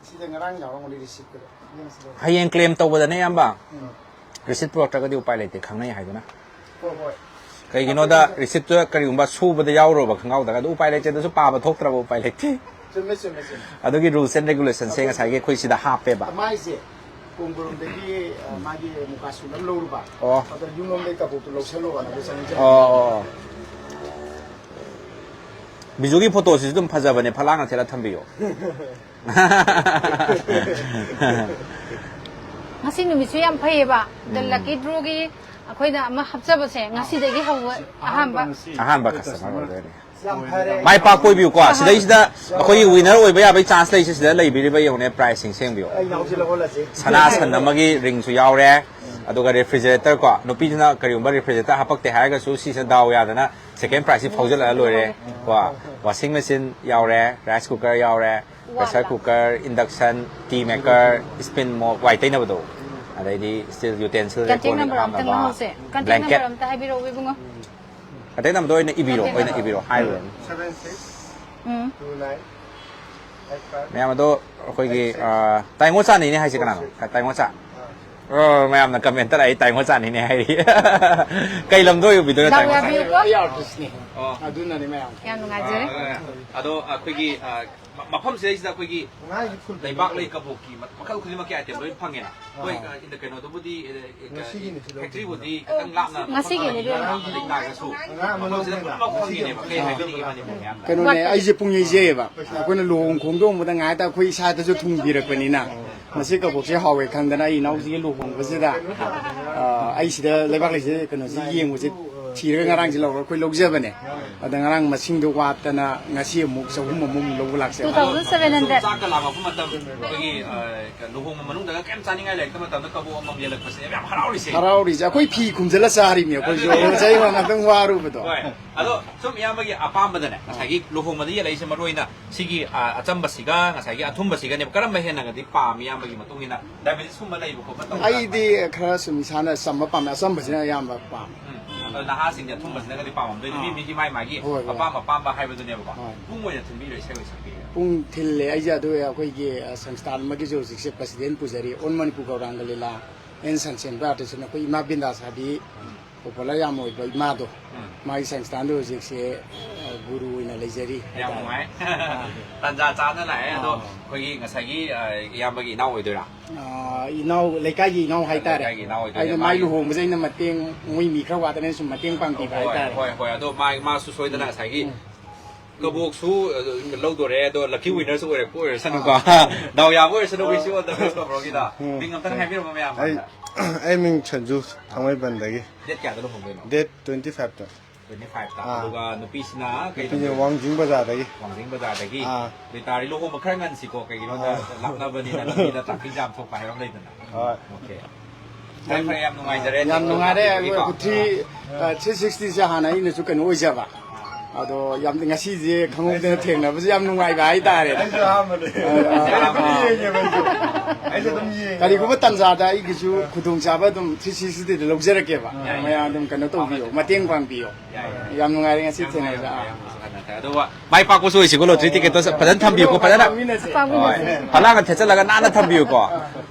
ꯁꯤꯗ ꯉꯔꯥꯡ ꯌꯥꯎꯔꯝꯒꯅꯤ receipt-ꯇꯨꯗ꯫ ꯌꯦꯡꯁꯤꯗ꯫ ꯍꯌꯦꯡ claim ꯇꯧꯕꯗꯅꯦ, ꯏꯌꯥꯝꯕ꯫ ꯎꯝ꯫ Receipt ꯄꯨꯔꯛꯇ꯭ꯔꯒꯗꯤ ꯎꯄꯥꯏ ꯂꯩꯇꯦ, ꯈꯪꯅꯩ ꯍꯥꯏꯗꯨꯅ꯫ ꯍꯣꯏ, ꯍꯣꯏ꯫ ꯀꯩꯒꯤꯅꯣꯗ ꯑꯩꯈꯣꯏꯒꯤ receipt-ꯇꯨ ꯀꯔꯤꯒꯨꯝꯕ ꯁꯨꯕꯗ ꯌꯥꯎꯔꯨꯔꯕ ꯈꯪꯍꯧꯗ꯭ꯔꯒ ꯑꯗꯨ ꯎꯄꯥꯏ ꯂꯩꯇꯦ, ꯑꯗꯨꯁꯨ ꯄꯥꯕ ꯊꯣꯛꯇ꯭ꯔꯕ ꯎꯄꯥꯏ ꯂꯩꯇꯦ꯫ ꯆꯨꯝꯃꯦ, ꯆꯨꯝꯃꯦ, ꯆꯨꯝꯃꯦ꯫ ꯑꯗꯨꯒꯤ rules and regulation-ꯁꯦ ꯑꯩꯈꯣꯏ ꯉꯁꯥꯏꯒꯤ ꯑꯩꯈꯣꯏ ꯁꯤꯗ ꯍꯥꯞꯄꯦꯕ꯫ ꯃꯥꯏꯁꯦ ꯀꯣꯡꯕꯔꯣꯝꯗꯒꯤ, ꯑ, ꯃꯥꯒꯤ ꯃꯨꯀꯥ suit ꯑꯃ ꯂꯧꯔꯨꯕ꯫ ꯑꯣ꯫ ꯑꯗ ꯌꯨꯝꯂꯣꯝꯗꯒꯤ ꯀꯕꯣꯛꯇꯨ ꯂꯧꯁꯜꯂꯣꯅ ꯑꯗꯨ ꯆꯪꯉꯛꯑꯦ꯫ ꯑꯣ, ꯑꯣ, ꯑꯣ꯫ ꯕꯤꯖꯨꯒꯤ photo-ꯁꯤꯁꯨ ꯑꯗꯨꯝ ꯐꯖꯕꯅꯦ, ꯐꯂꯥꯡꯅ ꯊꯦꯠꯂ ꯊꯝꯕꯤꯌꯣ꯫ ꯉꯁꯤ ꯅꯨꯃꯤꯠꯁꯨ ꯌꯥꯝ ꯐꯩꯌꯦꯕ꯫ The um. Lucky draw-ꯒꯤ ꯑꯩꯈꯣꯏꯅ ꯑꯃ ꯍꯥꯞꯆꯕꯁꯦ ꯉꯁꯤꯗꯒꯤ ꯍꯧꯕ ꯑꯍꯥꯟꯕ꯫ ꯑꯍꯥꯟꯕ customer ꯑꯣꯏꯗꯣꯏꯅꯦ꯫ ꯌꯥꯝ ꯐꯔꯦ꯫ ꯃꯥꯏ ꯄꯥꯛꯄ ꯑꯣꯏꯕꯤꯌꯨꯀꯣ꯫ ꯁꯤꯗꯩꯁꯤꯗ ꯑꯩꯈꯣꯏꯒꯤ winner ꯑꯣꯏꯕ ꯌꯥꯕꯒꯤ chance ꯂꯩꯁꯦ, ꯁꯤꯗ ꯂꯩꯕꯤꯔꯤꯕ ꯌꯦꯡꯉꯨꯅꯦ, prize-ꯁꯤꯡꯁꯦ ꯌꯦꯡꯕꯤꯌꯨ꯫ ꯑꯩ ꯌꯥꯎꯁꯤ ꯂꯧꯍꯜꯂꯁꯤ꯫ ꯁꯅꯥ ꯁꯟ ꯑꯃꯒꯤ ring-ꯁꯨ ꯌꯥꯎꯔꯦ, ꯑꯗꯨꯒ refrigerator ꯀꯣ, ꯅꯨꯄꯤꯗꯨꯅ ꯀꯔꯤꯒꯨꯝꯕ refrigerator ꯍꯥꯄꯛꯇꯦ ꯍꯥꯏꯔꯒꯁꯨ ꯁꯤꯁꯦ ꯗꯥꯎ ꯌꯥꯗꯅ second prize-ꯁꯤ ꯐꯥꯎꯖꯜꯂꯛꯑ ꯂꯣꯏꯔꯦ ꯀꯣ꯫ Washing machine ꯌꯥꯎꯔꯦ, rice cooker ꯌꯥꯎꯔꯦ, Pressure cooker, induction, tea maker, spin mop, ꯋꯥꯏ ꯇꯩꯅꯕꯗꯣ, ꯑꯗꯩꯗꯤ steel utensil, ꯀꯟꯇꯦꯛ ꯀꯣꯜ ꯂꯤꯛ ꯅꯝꯕꯔ ꯑꯝꯇꯪ ꯍꯥꯞꯅꯕ, ꯂꯧꯍꯧꯁꯦ꯫ Contact blanket꯫ ꯅꯝꯕꯔ ꯑꯝꯇ ꯍꯥꯏꯕꯤꯔꯛꯑꯣ, ꯏꯕꯨꯡꯉꯣ꯫ ꯀꯟꯇꯦꯛ ꯅꯝꯕꯔꯗꯣ ꯑꯣꯏꯅ ꯏꯕꯤꯔꯣ, ꯀꯟꯇꯦꯛ ꯑꯣꯏꯅ ꯅꯝꯕꯔ꯫ ꯏꯕꯤꯔꯣ, ꯍꯥꯏꯔꯨꯔꯅꯨ꯫ ꯎꯝ꯫ ꯃꯌꯥꯝ ꯑꯗꯣ ꯑꯩꯈꯣꯏꯒꯤ, ꯑ, ꯇꯥꯏꯉꯣꯆꯥꯅꯤꯅꯦ ꯍꯥꯏꯁꯦ ꯀꯅꯥꯅꯣ? ꯇꯥꯏꯉꯣꯆꯥ꯫ ꯑꯣ, ꯃꯌꯥꯝꯅ comment ꯇ ꯂꯥꯛꯏ, "ꯇꯥꯏꯉꯣꯆꯥꯅꯤꯅꯦ" ꯍꯥꯏꯔꯤ꯫ ꯀꯩ ꯂꯝꯗ ꯑꯣꯏꯕꯤꯗꯣꯏꯅꯣ ꯗꯥꯎ ꯇꯥꯏꯉꯣꯆꯥ? ꯌꯥꯕꯤꯌꯨꯀꯣ꯫ ꯑꯩ artist ꯅꯤ꯫ ꯑꯣ꯫ ꯑꯗꯨꯅꯅꯦ ꯃꯌꯥꯝ꯫ ꯌꯥꯝ ꯅꯨꯡꯉꯥꯏꯖꯔꯦ꯫ ꯑ, ꯑꯗꯣ ꯑꯩꯈꯣꯏꯒꯤ, ꯑ, ꯃ-, ꯃꯐꯝꯁꯤꯗꯩꯁꯤꯗ ꯑꯩꯈꯣꯏꯒꯤ ꯂꯩꯕꯥꯛ ꯂꯩ ꯀꯕꯣꯛꯀꯤ ꯃ-, ꯃꯈꯜ ꯈꯨꯗꯤꯡꯃꯛꯀꯤ item ꯂꯣꯏ ꯐꯪꯉꯦꯅ꯫ ꯍꯣꯏ, ꯑꯥ꯫ ꯑ, ꯏꯟꯗ ꯀꯩꯅꯣꯗꯕꯨꯗꯤ, ꯑ, ꯑ, factory ꯕꯨꯗꯤ ꯈꯤꯇꯪ ꯂꯥꯞꯅ ꯉꯁꯤꯒꯤꯅꯦ, ꯃꯐꯝ ꯏꯕꯦꯝꯃ꯫ ꯑꯃꯗ ꯂꯩ ꯇꯥꯔꯒꯁꯨ, ꯑꯉꯥꯡ ꯃꯅꯨꯡ ꯃꯐꯝꯁꯤꯗ ꯄꯨꯝꯅꯃꯛ ꯐꯪꯉꯤꯅꯦꯕ꯫ ꯀꯩ ꯍꯥꯏꯕꯤꯅꯤꯡꯉꯤ ꯃꯅꯤꯄꯨꯔ ꯃꯌꯥꯝꯗ? ꯀꯩꯅꯣꯅꯦ, ꯑꯩꯁꯦ ꯄꯨꯡ ꯌꯩꯖꯩꯌꯦꯕ꯫ ꯑꯩꯈꯣꯏꯅ ꯂꯨꯍꯣꯡ ꯈꯣꯡꯗꯣꯡꯕꯗ ꯉꯥꯏꯇ ꯑꯩꯈꯣꯏ ꯏꯁꯥꯗꯁꯨ ꯊꯨꯡꯕꯤꯔꯛꯄꯅꯤꯅ, ꯃꯁꯤ ꯀꯕꯣꯛꯁꯦ ꯍꯥꯎꯋꯦ ꯈꯪꯗꯅ ꯑꯩ ꯏꯅꯥꯎꯁꯤꯒꯤ ꯂꯨꯍꯣꯡꯕꯁꯤꯗ, ꯑ, ꯑꯩ ꯁꯤꯗ ꯂꯩꯕꯥꯛ ꯂꯩꯁꯦ ꯀꯩꯅꯣꯁꯤ ꯌꯦꯡꯕꯁꯦ ꯊꯤꯔꯒ ꯉꯔꯥꯡꯁꯦ ꯂꯧꯔꯒ ꯑꯩꯈꯣꯏ ꯂꯧꯖꯕꯅꯦ꯫ ꯑꯗ ꯉꯔꯥꯡ ꯃꯁꯤꯡꯗꯣ ꯋꯥꯠꯇꯅ ꯉꯁꯤ ꯑꯃꯨꯛ ꯆꯍꯨꯝ ꯑꯃꯃꯨꯛ ꯂꯧꯕ ꯂꯥꯛꯆꯕꯅꯦ꯫ Two thousand seven hundred꯫ ꯆꯥꯛꯀ ꯂꯥꯝꯃꯛꯄ ꯃꯇꯝ, ꯑꯩꯈꯣꯏꯒꯤ, ꯑ, ꯂꯨꯍꯣꯡꯕ ꯃꯅꯨꯡꯗꯒ ꯀꯩꯝ ꯆꯥꯅꯤꯡꯉꯥꯏ ꯂꯩꯔꯛꯇꯕ ꯃꯇꯝꯗ ꯀꯕꯣꯛ ꯑꯃꯃꯝ ꯌꯦꯜꯂꯛꯄꯁꯤꯅꯦ ꯌꯥꯝ ꯍꯔꯥꯎꯔꯤꯁꯦ꯫ ꯍꯔꯥꯎꯔꯤꯁꯦ꯫ ꯑꯩꯈꯣꯏ ꯐꯤ ꯈꯨꯝꯖꯤꯜꯂ ꯆꯥꯔꯤꯕꯅꯤ ꯑꯩꯈꯣꯏꯁꯨ꯫ ꯑꯗꯨꯅꯦ꯫ ꯉꯁꯥꯏ ꯉꯥꯛꯇꯪ ꯋꯥꯔꯨꯕꯗꯣ꯫ ꯍꯣꯏ꯫ ꯑꯗꯣ ꯁꯨꯝ ꯏꯌꯥꯝꯕꯒꯤ ꯑꯄꯥꯝꯕꯗꯅꯦ, ꯑꯥ꯫ ꯉꯁꯥꯏꯒꯤ ꯂꯨꯍꯣꯡꯕꯗ ꯌꯦꯜꯂꯛꯏꯁꯦ ꯃꯔꯨ ꯑꯣꯏꯅ ꯁꯤꯒꯤ, ꯑ, ꯑꯆꯝꯕꯁꯤꯒ ꯉꯁꯥꯏꯒꯤ ꯑꯊꯨꯝꯕꯁꯤꯒꯅꯦꯕ, ꯀꯔꯝꯕ ꯍꯦꯟꯅꯒꯗꯤ ꯄꯥꯝꯃꯤ ꯏꯌꯥꯝꯕꯒꯤ ꯃꯇꯨꯡ ꯏꯟꯅ? Diabetes ꯀꯨꯝꯕ ꯂꯩꯕ ꯈꯣꯠꯄ ꯇꯧꯕ꯭ꯔꯥ? ꯑꯩꯗꯤ ꯈꯔ ꯁꯨꯝ ꯏꯁꯥꯅ ꯆꯝꯕ ꯄꯥꯝꯃꯦ, ꯑꯆꯝꯕꯁꯤꯅ ꯑꯌꯥꯝꯕ ꯄꯥꯝꯃꯦ꯫ ꯎꯝ꯫ ꯑꯗꯣ ꯅꯍꯥꯁꯤꯡꯗꯤ ꯑꯊꯨꯝꯕꯁꯤꯅꯒꯗꯤ ꯄꯥꯝꯃꯝꯗꯣꯏꯅꯤ, ꯃꯤ ꯑꯥ꯫ ꯃꯤꯒꯤ ꯃꯥꯏ ꯃꯥꯒꯤ ꯍꯣꯏ, ꯍꯣꯏ꯫ ꯑꯄꯥꯝ ꯑꯄꯥꯝꯕ ꯍꯥꯏꯕꯗꯨꯅꯦꯕꯀꯣ꯫ ꯍꯣꯏ꯫ ꯄꯨꯡ ꯑꯣꯏꯅ ꯊꯤꯟꯕꯤꯔꯣ, ꯏꯁꯩ ꯑꯣꯏꯅ ꯁꯛꯄꯤꯔꯣ? ꯄꯨꯡ ꯊꯤꯜꯂꯦ ꯑꯩꯁꯦ, ꯑꯗꯨ ꯑꯩꯈꯣꯏꯒꯤ, ꯑ, ꯁꯪꯁꯊꯥꯟ ꯑꯃꯒꯤꯁꯨ ꯍꯧꯖꯤꯛꯁꯦ president ꯄꯨꯖꯔꯤ, All Manipur Gauranga Lila and Sons and Artists ꯍꯥꯏꯅ ꯑꯩꯈꯣꯏ ꯏꯃꯥ ꯕꯤꯟꯗꯥꯁ ꯍꯥꯏꯕꯤ ꯎꯝ꯫ Popular ꯌꯥꯝ ꯑꯣꯏꯕ ꯏꯃꯥꯗꯣ, ꯎꯝ꯫ ꯃꯥꯒꯤ ꯁꯪꯁꯊꯥꯟꯗꯣ ꯍꯧꯖꯤꯛꯁꯦ, ꯑ, ꯒꯨꯔꯨ ꯑꯣꯏꯅ ꯂꯩꯖꯔꯤ ꯌꯥꯝ ꯍꯥꯏꯇꯥꯔꯦ꯫ ꯅꯨꯡꯉꯥꯏ꯫ ꯑꯥ꯫ ꯇꯥꯟꯖꯥ ꯆꯥꯅ ꯂꯥꯛꯑꯦ꯫ ꯑꯗꯣ ꯑꯥ꯫ ꯑꯩꯈꯣꯏꯒꯤ ꯉꯁꯥꯏꯒꯤ, ꯑ, ꯏꯌꯥꯝꯕꯒꯤ ꯏꯅꯥꯎ ꯑꯣꯏꯗꯣꯏꯔꯥ? ꯑ, ꯏꯅꯥꯎ, ꯂꯩꯀꯥꯏꯒꯤ ꯏꯅꯥꯎ ꯍꯥꯏꯇꯥꯔꯦ꯫ ꯂꯩꯀꯥꯏꯒꯤ ꯏꯅꯥꯎ ꯑꯣꯏꯗꯣꯏꯅꯦ꯫ ꯑꯩꯅ ꯃꯥꯏ ꯃꯥꯒꯤ ꯂꯨꯍꯣꯡꯕꯁꯦ ꯑꯩꯅ ꯃꯇꯦꯡ, ꯃꯣꯏ ꯃꯤ ꯈꯔ ꯋꯥꯠꯇꯅ ꯁꯨꯝ ꯃꯇꯦꯡ ꯄꯥꯡꯕꯤꯕ ꯍꯣꯏ, ꯍꯥꯏꯇꯥꯔꯦ꯫ ꯍꯣꯏ, ꯍꯣꯏ꯫ ꯑꯗꯣ ꯃꯥ-, ꯃꯥꯁꯨ ꯁꯣꯏꯗꯅ ꯎꯝ꯫ ꯉꯁꯥꯏꯒꯤ ꯎꯝ꯫ ꯀꯕꯣꯛꯁꯨ, ꯑ, ꯂꯧꯗꯣꯔꯦ꯫ ꯑꯗꯣ lucky winner ꯁꯨ ꯑꯣꯏꯔꯛꯄ ꯑꯣꯏꯔꯁꯅꯨꯀꯣ꯫ ꯑꯥ꯫ ꯗꯥꯎ ꯌꯥꯕ ꯑꯣꯏꯔꯁꯅꯨ꯫ Wish you all the best, ꯀꯕꯣꯛꯒꯤꯗ꯫ ꯎꯝ꯫ ꯃꯤꯡ ꯑꯝꯇꯪ ꯍꯥꯏꯕꯤꯔꯝꯃꯣ ꯃꯌꯥꯝ ꯑꯩ, ꯃꯥꯡꯗ꯫ ꯑꯩ ꯃꯤꯡ ꯁꯟꯖꯨ, ꯊꯥꯡꯃꯩꯕꯟꯗꯒꯤ꯫ Date ꯀꯌꯥꯗ ꯂꯨꯍꯣꯡꯗꯣꯏꯅꯣ? Date twenty five ꯇ꯫ Twenty five ꯇ꯫ ꯑꯥ꯫ ꯑꯗꯨꯒ ꯅꯨꯄꯤꯁꯤꯅ ꯀꯩ ꯅꯨꯄꯤꯁꯦ ꯂꯝꯗꯒꯤ? ꯋꯥꯡꯖꯤꯡ ꯕꯖꯥꯔꯗꯒꯤ꯫ ꯋꯥꯡꯖꯤꯡ ꯕꯖꯥꯔꯗꯒꯤ꯫ ꯑꯥ꯫ ꯑꯗꯨ ꯑꯣꯏꯇꯥꯔꯗꯤ ꯂꯨꯍꯣꯡꯕ ꯈꯔ ꯉꯟꯁꯤꯀꯣ, ꯀꯩꯒꯤꯅꯣꯗ ꯑꯥ꯫ ꯂꯥꯞꯅꯕꯅꯤꯅ ꯂꯝꯕꯤꯗ traffic jam ꯊꯣꯛꯄ ꯍꯥꯏꯕ ꯑꯃ ꯂꯩꯗꯅ꯫ ꯍꯣꯏ꯫ Okay꯫ ꯐꯔꯦ, ꯐꯔꯦ, ꯌꯥꯝ ꯅꯨꯡꯉꯥꯏꯖꯔꯦ꯫ ꯌꯥꯝ ꯅꯨꯡꯉꯥꯏꯔꯦ꯫ Thank you꯫ ꯑꯩꯈꯣꯏ ꯀꯣ꯫ ꯀꯨꯊꯤ, ꯑ, three sixty ꯁꯦ ꯍꯥꯟꯅ ꯑꯩꯅꯁꯨ ꯀꯩꯅꯣ ꯑꯣꯏꯖꯕ꯫ ꯑꯥ꯫ ꯑꯗꯣ ꯌꯥꯝ, ꯉꯁꯤꯁꯦ ꯈꯪꯍꯧꯗꯅ ꯊꯦꯡꯅꯕꯁꯦ ꯌꯥꯝ ꯅꯨꯡꯉꯥꯏꯕ ꯍꯥꯏꯇꯥꯔꯦ꯫ ꯑꯩꯁꯨ ꯑꯍꯥꯟꯕꯅꯦ꯫ ꯑꯩꯁꯨ ꯑꯗꯨꯝ ꯌꯦꯡꯉꯦꯕ ꯑꯩꯁꯨ꯫ ꯑꯩꯁꯨ ꯑꯗꯨꯝ ꯌꯦꯡꯉꯦ꯫ ꯀꯔꯤꯒꯨꯝꯕ ꯇꯥꯟꯖꯥꯗ ꯑꯩꯒꯤꯁꯨ ꯈꯨꯗꯣꯡꯆꯥꯕ ꯑꯗꯨꯝ ꯊ꯭ꯔꯤ ꯁꯤꯛꯁꯇꯤꯗ ꯂꯧꯖꯔꯛꯀꯦꯕ꯫ ꯃꯌꯥꯝ ꯑꯗꯨꯝ ꯀꯩꯅꯣ ꯇꯧꯕꯤꯌꯣ, ꯃꯇꯦꯡ ꯄꯥꯡꯕꯤꯌꯣ꯫ ꯌꯥꯝ ꯅꯨꯡꯉꯥꯏꯔꯦ ꯉꯁꯤ ꯊꯦꯡꯅꯕꯁꯦ꯫ ꯑꯥ꯫ ꯑꯗꯨꯒ ꯃꯥꯏ ꯄꯥꯛꯄꯁꯨ ꯑꯣꯏꯁꯤꯀꯣ, ꯂꯣꯇ꯭ꯔꯤ ꯇꯤꯀꯦꯠꯇꯣ ꯐꯖꯅ ꯊꯝꯕꯤꯌꯨꯀꯣ, ꯐꯖꯅ꯫ ꯍꯣꯏ꯫ ꯐꯂꯥꯡꯒ ꯊꯦꯠꯆꯜꯂꯒ ꯅꯥꯟꯅ ꯊꯝꯕꯤꯌꯨꯀꯣ꯫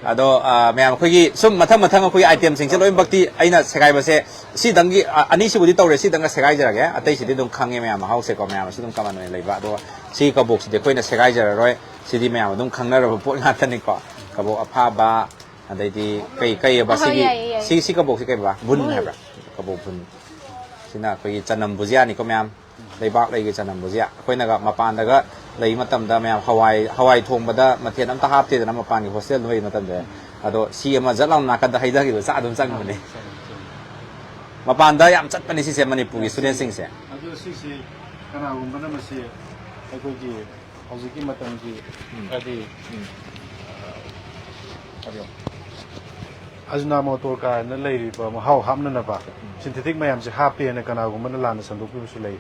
ꯑꯗꯣ ꯑ, ꯃꯌꯥꯝ ꯑꯩꯈꯣꯏꯒꯤ ꯁꯨꯝ ꯃꯊꯪ ꯃꯊꯪ ꯑꯩꯈꯣꯏꯒꯤ ꯑꯥꯏꯇꯦꯝꯁꯤꯡꯁꯦ ꯂꯣꯏꯅꯃꯛꯇꯤ ꯑꯩꯅ ꯁꯦꯒꯥꯏꯕꯁꯦ ꯁꯤꯗꯪꯒꯤ, ꯑ, ꯑꯅꯤꯁꯤꯕꯨꯗꯤ ꯇꯧꯔꯦ, ꯁꯤꯗꯪꯒ ꯁꯦꯒꯥꯏꯖꯔꯒꯦ꯫ ꯑꯇꯩꯁꯤꯗꯤ ꯑꯗꯨꯝ ꯈꯪꯉꯦ ꯃꯌꯥꯝ ꯃꯍꯥꯎꯁꯦꯀꯣ, ꯃꯌꯥꯝꯅꯁꯨ ꯑꯗꯨꯝ ꯀꯃꯟ ꯑꯣꯏꯅ ꯂꯩꯕ꯫ ꯑꯗꯣ ꯁꯤ ꯀꯕꯣꯛꯁꯤꯗꯤ ꯑꯩꯈꯣꯏꯅ ꯁꯦꯒꯥꯏꯖꯔꯔꯣꯏ, ꯁꯤꯗꯤ ꯃꯌꯥꯝ ꯑꯗꯨꯝ ꯈꯪꯅꯔꯕ ꯄꯣꯠ ꯉꯥꯛꯇꯅꯤꯀꯣ꯫ ꯀꯕꯣꯛ ꯑꯐꯥꯕ, ꯑꯗꯩꯗꯤ ꯀꯩ ꯀꯩꯑꯕ ꯑꯍꯣꯏ, ꯁꯤꯒꯤ, ꯌꯥꯏꯌꯦ, ꯌꯥꯏꯌꯦ꯫ ꯁꯤ, ꯁꯤ ꯀꯕꯣꯛꯁꯤ ꯀꯩꯕ? ꯕꯨꯟ ꯍꯥꯏꯕ꯭ꯔꯥ? ꯀꯕꯣꯛ ꯕꯨꯟ꯫ ꯁꯤꯅ ꯑꯩꯈꯣꯏꯒꯤ ꯆꯅꯝ ꯕꯨꯖꯤꯌꯥꯅꯤꯀꯣ ꯃꯌꯥꯝ꯫ ꯂꯩꯕꯥꯛ ꯂꯩꯒꯤ ꯆꯅꯝ ꯕꯨꯖꯤꯌꯥ꯫ ꯑꯩꯈꯣꯏꯅꯒ ꯃꯄꯥꯟꯗꯒ ꯂꯩ ꯃꯇꯝꯗ ꯃꯌꯥꯝ ꯍꯋꯥꯏ, ꯍꯋꯥꯏ ꯊꯣꯡꯕꯗ ꯃꯊꯦꯜ ꯑꯝꯇ ꯍꯥꯞꯇꯦꯗꯅ ꯃꯄꯥꯟꯒꯤ ꯍꯣꯁꯇꯦꯜꯗ ꯂꯩꯕ ꯃꯇꯝꯗ꯫ ꯑꯗꯣ ꯁꯤ ꯑꯃ ꯖꯠ ꯂꯥꯎꯅ ꯅꯥꯀꯟꯗ ꯍꯩꯊꯈꯤꯕ ꯆꯥꯛ ꯑꯗꯨꯝ ꯆꯪꯕꯅꯦ꯫ ꯃꯄꯥꯟꯗ ꯌꯥꯝ ꯆꯠꯄꯅꯦ ꯁꯤꯁꯦ ꯃꯅꯤꯄꯨꯔꯒꯤ ꯁ꯭ꯇꯨꯗꯦꯟꯁꯤꯡꯁꯦ꯫ ꯑꯗꯣ ꯁꯤꯁꯤ ꯀꯅꯥꯒꯨꯝꯕꯅ ꯃꯁꯤ ꯑꯩꯈꯣꯏꯒꯤ ꯍꯧꯖꯤꯛꯀꯤ ꯃꯇꯝꯒꯤ ꯍꯥꯏꯗꯤ ꯑꯖꯤꯅꯥꯃꯣꯇꯣ ꯀꯥꯏꯅ ꯂꯩꯔꯤꯕ ꯃꯍꯥꯎ ꯍꯥꯞꯅꯅꯕ ꯁꯤꯟꯊꯦꯇꯤꯛ ꯃꯌꯥꯝꯁꯦ ꯍꯥꯞꯄꯦꯅ ꯀꯅꯥꯒꯨꯝꯕꯅ ꯂꯥꯟꯅ ꯁꯟꯗꯣꯛꯄꯤꯕꯁꯨ ꯂꯩ꯫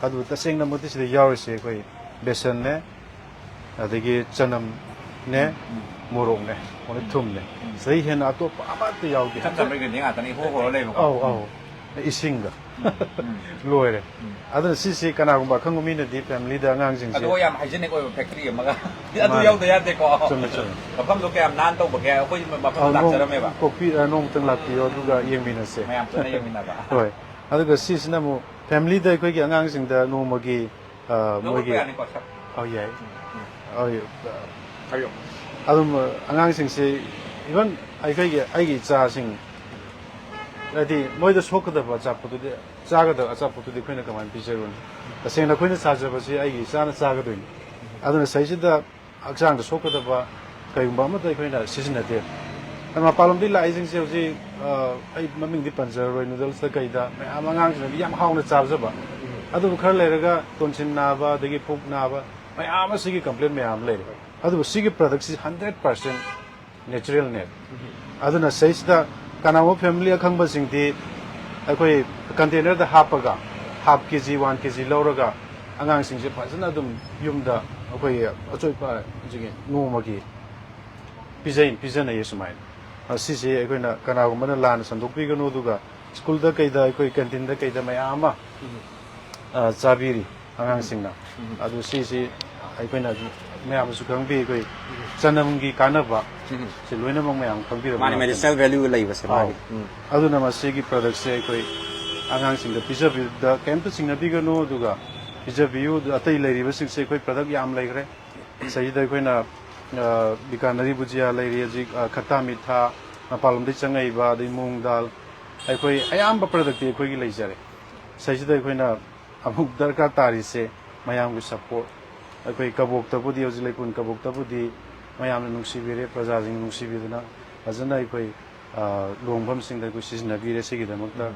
ꯑꯗꯨꯕꯨ ꯇꯁꯦꯡꯅꯃꯛꯇꯤ ꯁꯤꯗ ꯌꯥꯎꯔꯤꯁꯦ ꯑꯩꯈꯣꯏ ꯕꯦꯁꯟꯅꯦ, ꯑꯗꯒꯤ ꯆꯅꯝꯅꯦ, ꯃꯣꯔꯣꯛꯅꯦ, ꯑꯗꯩ ꯊꯨꯝꯅꯦ꯫ ꯁꯤꯗꯩ ꯍꯦꯟꯅ ꯑꯇꯣꯞꯄ ꯑꯃꯠꯇ ꯌꯥꯎꯗꯦ꯫ ꯏꯆꯝ ꯆꯝꯕ ingredientꯉꯥꯛꯇꯅꯤ, ꯏꯍꯣ ꯍꯣꯔ ꯂꯩꯕꯀꯣ꯫ ꯑꯧ ꯑꯧ꯫ ꯏꯁꯤꯡꯒ ꯂꯣꯏꯔꯦ꯫ ꯑꯗꯨꯅ ꯁꯤꯁꯤ ꯀꯅꯥꯒꯨꯝꯕ ꯑꯈꯪꯕ ꯃꯤꯅꯗꯤ ꯐꯦꯃꯤꯂꯤꯗ ꯑꯉꯥꯡꯁꯤꯡꯁꯦ ꯑꯗꯨꯒ ꯌꯥꯝ ꯍꯥꯏꯖꯤꯅꯤꯛ ꯑꯣꯏꯕ ꯐꯦꯛꯇꯔꯤ ꯑꯃꯒ ꯑꯗꯨ ꯃꯥꯅꯦ꯫ ꯌꯥꯎꯗ ꯌꯥꯗꯦꯀꯣ꯫ ꯆꯨꯝꯃꯦ, ꯆꯨꯝꯃꯦ꯫ ꯃꯐꯝꯗꯣ ꯀꯌꯥꯝ ꯅꯥꯟꯅ ꯇꯧꯕꯒꯦ ꯑꯩꯈꯣꯏ ꯃꯐꯝ ꯑꯧ, ꯅꯣꯡ- ꯂꯥꯛꯆꯔꯝꯃꯦꯕ꯫ ꯀꯣꯛꯄꯤ ꯑ, ꯅꯣꯡꯃꯇꯪ ꯂꯥꯛꯄꯤꯌꯣ ꯑꯗꯨꯒ ꯌꯦꯡꯃꯤꯟꯅꯁꯦ꯫ ꯃꯌꯥꯝ ꯄꯨꯟꯅ ꯌꯦꯡꯃꯤꯟꯅꯕ꯫ ꯍꯣꯏ꯫ ꯑꯗꯨꯒ ꯁꯤꯁꯤꯅ ꯑꯃꯨꯛ ꯐꯦꯃꯤꯂꯤꯗ ꯑꯩꯈꯣꯏꯒꯤ ꯑꯉꯥꯡꯁꯤꯡꯗ ꯅꯣꯡꯃꯒꯤ ꯑ, ꯂꯧꯈꯠꯄ ꯃꯣꯏꯒꯤ ꯌꯥꯅꯤꯀꯣ, ꯁꯛ꯫ ꯑꯧ ꯌꯥꯏ꯫ ꯑꯧ, ꯍꯥꯏꯌꯣ꯫ ꯑꯗꯨꯝ ꯑ, ꯑꯉꯥꯡꯁꯤꯡꯁꯤ ꯏꯚꯟ ꯑꯩꯈꯣꯏꯒꯤ ꯑꯩꯒꯤ ꯏꯆꯥꯁꯤꯡ ꯍꯥꯏꯗꯤ ꯃꯣꯏꯗ ꯁꯣꯛꯀꯗꯕ ꯑꯆꯥꯄꯣꯠꯇꯨꯗꯤ ꯆꯥꯒꯗꯕ ꯑꯆꯥꯄꯣꯠꯇꯨꯗꯤ ꯑꯩꯈꯣꯏꯅ ꯀꯃꯥꯏꯅ ꯄꯤꯖꯔꯨꯅꯤ? ꯇꯁꯦꯡꯅ ꯑꯩꯈꯣꯏꯅ ꯆꯥꯖꯕꯁꯤ ꯑꯩꯒꯤ ꯏꯆꯥꯅ ꯆꯥꯒꯗꯣꯏꯅꯤ꯫ ꯑꯗꯨꯅ ꯁꯤꯗꯩꯁꯤꯗ ꯍꯛꯆꯥꯡꯗ ꯁꯣꯛꯀꯗꯕ ꯀꯩꯒꯨꯝꯕ ꯑꯃꯠꯇ ꯑꯩꯈꯣꯏꯅ ꯁꯤꯖꯤꯟꯅꯗꯦ꯫ ꯑꯗꯨ ꯃꯄꯥꯟꯂꯣꯝꯗꯒꯤ ꯂꯥꯛꯏꯁꯤꯡꯁꯦ ꯍꯧꯖꯤꯛ ꯑ, ꯑꯩ ꯃꯃꯤꯡꯗꯤ ꯄꯟꯖꯔꯔꯣꯏ, ꯅꯨꯗꯜꯁꯇ ꯀꯩꯗ ꯃꯌꯥꯝ ꯑꯉꯥꯡꯁꯤꯡꯅꯗꯤ ꯌꯥꯝ ꯍꯥꯎꯅ ꯆꯥꯖꯕ꯫ ꯑꯗꯨꯕꯨ ꯈꯔ ꯂꯩꯔꯒ ꯇꯣꯟꯁꯤꯟ ꯅꯥꯕ ꯑꯗꯒꯤ ꯄꯨꯛ ꯅꯥꯕ ꯃꯌꯥꯝ ꯑꯃ ꯁꯤꯒꯤ ꯀꯝꯄ꯭ꯂꯦꯟ ꯃꯌꯥꯝ ꯑꯃ ꯂꯩꯔꯦ꯫ ꯑꯗꯨꯕꯨ ꯁꯤꯒꯤ ꯄ꯭ꯔꯗꯛꯁꯤ ꯍꯟꯗ꯭ꯔꯦꯠ ꯄꯥꯔꯁꯦꯟ ꯅꯦꯆꯔꯦꯜꯅꯦ꯫ ꯑꯗꯨꯅ ꯁꯤꯗꯩꯁꯤꯗ ꯀꯅꯥꯒꯨꯝꯕ ꯐꯦꯃꯤꯂꯤ ꯑꯈꯪꯕꯁꯤꯡꯗꯤ ꯑꯩꯈꯣꯏ ꯀꯟꯇꯦꯅꯔꯗ ꯍꯥꯞꯄꯒ ꯍꯥꯐ ꯀꯦ ꯖꯤ, ꯋꯥꯟ ꯀꯦ ꯖꯤ ꯂꯧꯔꯒ ꯑꯉꯥꯡꯁꯤꯡꯁꯦ ꯐꯖꯅ ꯑꯗꯨꯝ ꯌꯨꯝꯗ ꯑꯩꯈꯣꯏꯒꯤ ꯑꯆꯣꯏꯄ ꯍꯧꯖꯤꯛꯀꯤ ꯅꯣꯡꯃꯒꯤ ꯄꯤꯖꯩ, ꯄꯤꯖꯅꯩꯌꯦ ꯁꯨꯃꯥꯏꯅ꯫ ꯑꯁꯤꯁꯦ ꯑꯩꯈꯣꯏꯅ ꯀꯅꯥꯒꯨꯝꯕꯅ ꯂꯥꯟꯅ ꯁꯟꯗꯣꯛꯄꯤꯒꯅꯨ, ꯑꯗꯨꯒ ꯁ꯭ꯀꯨꯜꯗ ꯀꯩꯗ ꯑꯩꯈꯣꯏ ꯀꯦꯟꯇꯤꯟꯗ ꯀꯩꯗ ꯃꯌꯥꯝ ꯑꯃ, ꯑ, ꯆꯥꯕꯤꯔꯤ ꯑꯉꯥꯡꯁꯤꯡꯅ꯫ ꯑꯗꯨ ꯁꯤꯁꯤ ꯑꯩꯈꯣꯏꯅ ꯃꯌꯥꯝꯅꯁꯨ ꯈꯪꯕꯤ, ꯑꯩꯈꯣꯏ ꯆꯅꯝꯒꯤ ꯀꯥꯟꯅꯕ ꯁꯤ ꯂꯣꯏꯅꯃꯛ ꯃꯌꯥꯝ ꯈꯪꯕꯤꯔꯕ ꯃꯥꯅꯤ, ꯉꯥꯛꯇꯅꯤ꯫ Medicinal value ꯂꯩꯕꯁꯦ ꯑꯥꯎ꯫ ꯃꯥꯒꯤ꯫ ꯎꯝ꯫ ꯑꯗꯨꯅ ꯃꯁꯤꯒꯤ ꯄ꯭ꯔꯗꯛꯁꯦ ꯑꯩꯈꯣꯏ ꯑꯉꯥꯡꯁꯤꯡꯗ ꯄꯤꯖꯕꯤꯕꯗ ꯀꯩꯝꯇ ꯆꯤꯡꯅꯕꯤꯒꯅꯨ, ꯑꯗꯨꯒ ꯄꯤꯖꯕꯤꯌꯨ꯫ ꯑꯗꯨ ꯑꯇꯩ ꯂꯩꯔꯤꯕꯁꯤꯡꯁꯦ ꯑꯩꯈꯣꯏ ꯄ꯭ꯔꯗꯛ ꯌꯥꯝ ꯂꯩꯈ꯭ꯔꯦ꯫ ꯁꯤꯗꯩꯁꯤꯗ ꯑꯩꯈꯣꯏꯅ, ꯑ, ꯕꯤꯀꯥꯅꯔꯤ ꯕꯨꯖꯤꯌꯥ ꯂꯩꯔꯤ ꯍꯧꯖꯤꯛ, ꯑ, ꯈꯠꯇꯥ ꯃꯤꯊꯥ, ꯃꯄꯥꯟꯂꯣꯝꯗꯒꯤ ꯆꯪꯉꯛꯏꯕ, ꯑꯗꯩ ꯃꯨꯡ ꯗꯥꯜ, ꯑꯩꯈꯣꯏ ꯑꯌꯥꯝꯕ ꯄ꯭ꯔꯗꯛꯇꯤ ꯑꯩꯈꯣꯏꯒꯤ ꯂꯩꯖꯔꯦ꯫ ꯁꯤꯗꯩꯁꯤꯗ ꯑꯩꯈꯣꯏꯅ ꯑꯃꯨꯛ ꯗꯔꯀꯥꯔ ꯇꯥꯔꯤꯁꯦ ꯃꯌꯥꯝꯒꯤ ꯁꯞꯄꯣꯔꯠ꯫ ꯑꯩꯈꯣꯏ ꯀꯕꯣꯛꯇꯕꯨꯗꯤ, ꯍꯧꯖꯤꯛ ꯂꯩꯄꯨꯟ ꯀꯕꯣꯛꯇꯕꯨꯗꯤ ꯃꯌꯥꯝꯅ ꯅꯨꯡꯁꯤꯕꯤꯔꯦ, ꯄ꯭ꯔꯖꯥꯁꯤꯡꯅ ꯅꯨꯡꯁꯤꯕꯤꯗꯅ ꯐꯖꯅ ꯑꯩꯈꯣꯏ, ꯑ, ꯂꯨꯍꯣꯡꯐꯝꯁꯤꯡꯗ ꯑꯩꯈꯣꯏ ꯁꯤꯖꯤꯟꯅꯕꯤꯔꯦ꯫ ꯁꯤꯒꯤꯗꯃꯛꯇ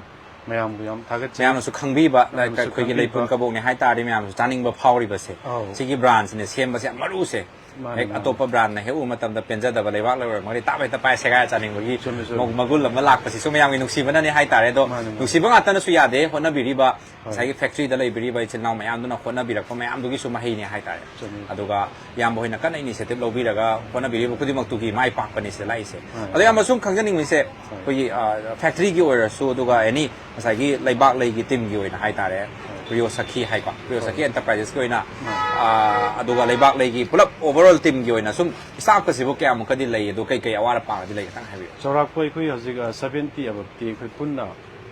ꯃꯌꯥꯝꯕꯨ ꯌꯥꯝ ꯊꯥꯒꯠꯆꯔꯤ꯫ ꯃꯌꯥꯝꯅꯁꯨ ꯈꯪꯕꯤꯕ, ꯃꯌꯥꯝꯅꯁꯨ ꯑꯩꯈꯣꯏꯒꯤ ꯈꯪꯕꯤꯕ꯫ ꯂꯩꯄꯨꯟ ꯀꯕꯣꯛꯅꯦ ꯍꯥꯏꯇꯥꯔꯗꯤ ꯃꯌꯥꯝꯁꯨ ꯆꯥꯅꯤꯡꯕ ꯐꯥꯎꯔꯤꯕꯁꯦ꯫ ꯑꯧ꯫ ꯁꯤꯒꯤ ꯕ꯭ꯔꯥꯟꯁꯤꯅ ꯁꯦꯝꯕꯁꯦ ꯌꯥꯝ ꯃꯔꯨꯁꯦ꯫ ꯃꯥꯅꯦ, ꯍꯦꯛ ꯃꯥꯅꯦ꯫ ꯑꯇꯣꯞꯄ ꯕ꯭ꯔꯥꯟꯅ ꯍꯦꯛ ꯎꯕ ꯃꯇꯝꯗ ꯄꯦꯟꯖꯗꯕ, ꯂꯩꯕꯥꯛ ꯂꯩꯔꯣꯏ ꯃꯈꯩ ꯇꯥꯞ ꯍꯦꯛꯇ ꯄꯥꯏ ꯁꯦꯒꯥꯏ ꯆꯥꯅꯤꯡꯕꯒꯤ ꯆꯨꯝꯃꯦ, ꯆꯨꯝꯃꯦ꯫ ꯃꯒꯨꯟ ꯑꯃ ꯂꯥꯛꯄꯁꯤꯁꯨ ꯃꯌꯥꯝꯒꯤ ꯅꯨꯡꯁꯤꯕꯅꯅꯦ ꯍꯥꯏꯇꯥꯔꯦ꯫ ꯑꯗꯣ ꯃꯥꯅꯦ, ꯃꯥꯅꯦ꯫ ꯅꯨꯡꯁꯤꯕ ꯉꯥꯛꯇꯅꯁꯨ ꯌꯥꯗꯦ, ꯍꯣꯠꯅꯕꯤꯔꯤꯕ ꯍꯣꯏ꯫ ꯉꯁꯥꯏꯒꯤ ꯐꯦꯛꯇ꯭ꯔꯤꯗ ꯂꯩꯕꯤꯔꯤꯕ ꯏꯆꯤꯜ ꯏꯅꯥꯎ ꯃꯌꯥꯝꯗꯨꯅ ꯍꯣꯠꯅꯕꯤꯔꯛꯄ ꯃꯌꯥꯝꯗꯨꯒꯤꯁꯨ ꯃꯍꯩꯅꯦ ꯍꯥꯏꯇꯥꯔꯦ꯫ ꯆꯨꯝꯃꯦ꯫ ꯑꯗꯨꯒ ꯏꯌꯥꯝꯕ ꯍꯣꯏꯅ ꯀꯟꯅ initiative ꯂꯧꯕꯤꯔꯒ ꯍꯣꯠꯅꯕꯤꯔꯤꯕ ꯈꯨꯗꯤꯡꯃꯛꯇꯨꯒꯤ ꯃꯥꯏ ꯄꯥꯛꯄꯅꯤ ꯁꯤꯗ ꯂꯥꯛꯏꯁꯦ꯫ ꯍꯣꯏ꯫ ꯑꯗꯣ ꯏꯌꯥꯝꯕ ꯁꯨꯝ ꯈꯪꯖꯅꯤꯡꯕꯁꯦ, ꯍꯣꯏ꯫ ꯑꯩꯈꯣꯏꯒꯤ, ꯑ, ꯐꯦꯛꯇ꯭ꯔꯤꯒꯤ ꯑꯣꯏꯔꯁꯨ, ꯑꯗꯨꯒ ꯑꯦꯅꯤ ꯉꯁꯥꯏꯒꯤ ꯂꯩꯕꯥꯛ ꯂꯩꯒꯤ ꯇꯤꯝꯒꯤ ꯑꯣꯏꯅ ꯍꯥꯏꯇꯥꯔꯦ, ꯍꯣꯏ꯫ ꯄ꯭ꯔꯤꯌꯣ ꯁꯈꯤ ꯍꯥꯏꯀꯣ, ꯄ꯭ꯔꯤꯌꯣ ꯍꯣꯏ꯫ ꯁꯈꯤ ꯑꯦꯟꯇꯔꯄ꯭ꯔꯥꯏꯖꯦꯁꯀꯤ ꯑꯣꯏꯅ, ꯍꯣꯏ꯫ ꯑ, ꯑꯗꯨꯒ ꯂꯩꯕꯥꯛ ꯂꯩꯒꯤ ꯄꯨꯂꯞ overall ꯇꯤꯝꯒꯤ ꯑꯣꯏꯅ ꯁꯨꯝ staff ꯀꯁꯤꯕꯨ ꯀꯌꯥꯃꯨꯛꯀꯗꯤ ꯂꯩ, ꯑꯗꯣ ꯀꯩ ꯀꯩ ꯑꯋꯥꯠ ꯑꯄꯥꯒꯗꯤ ꯂꯩ, ꯈꯤꯇꯪ ꯍꯥꯏꯕꯤꯌꯨ꯫ ꯆꯥꯎꯔꯥꯛꯄ ꯑꯩꯈꯣꯏ ꯍꯧꯖꯤꯛ, ꯑ, seventy above ꯇꯤ ꯑꯩꯈꯣꯏ ꯄꯨꯟꯅ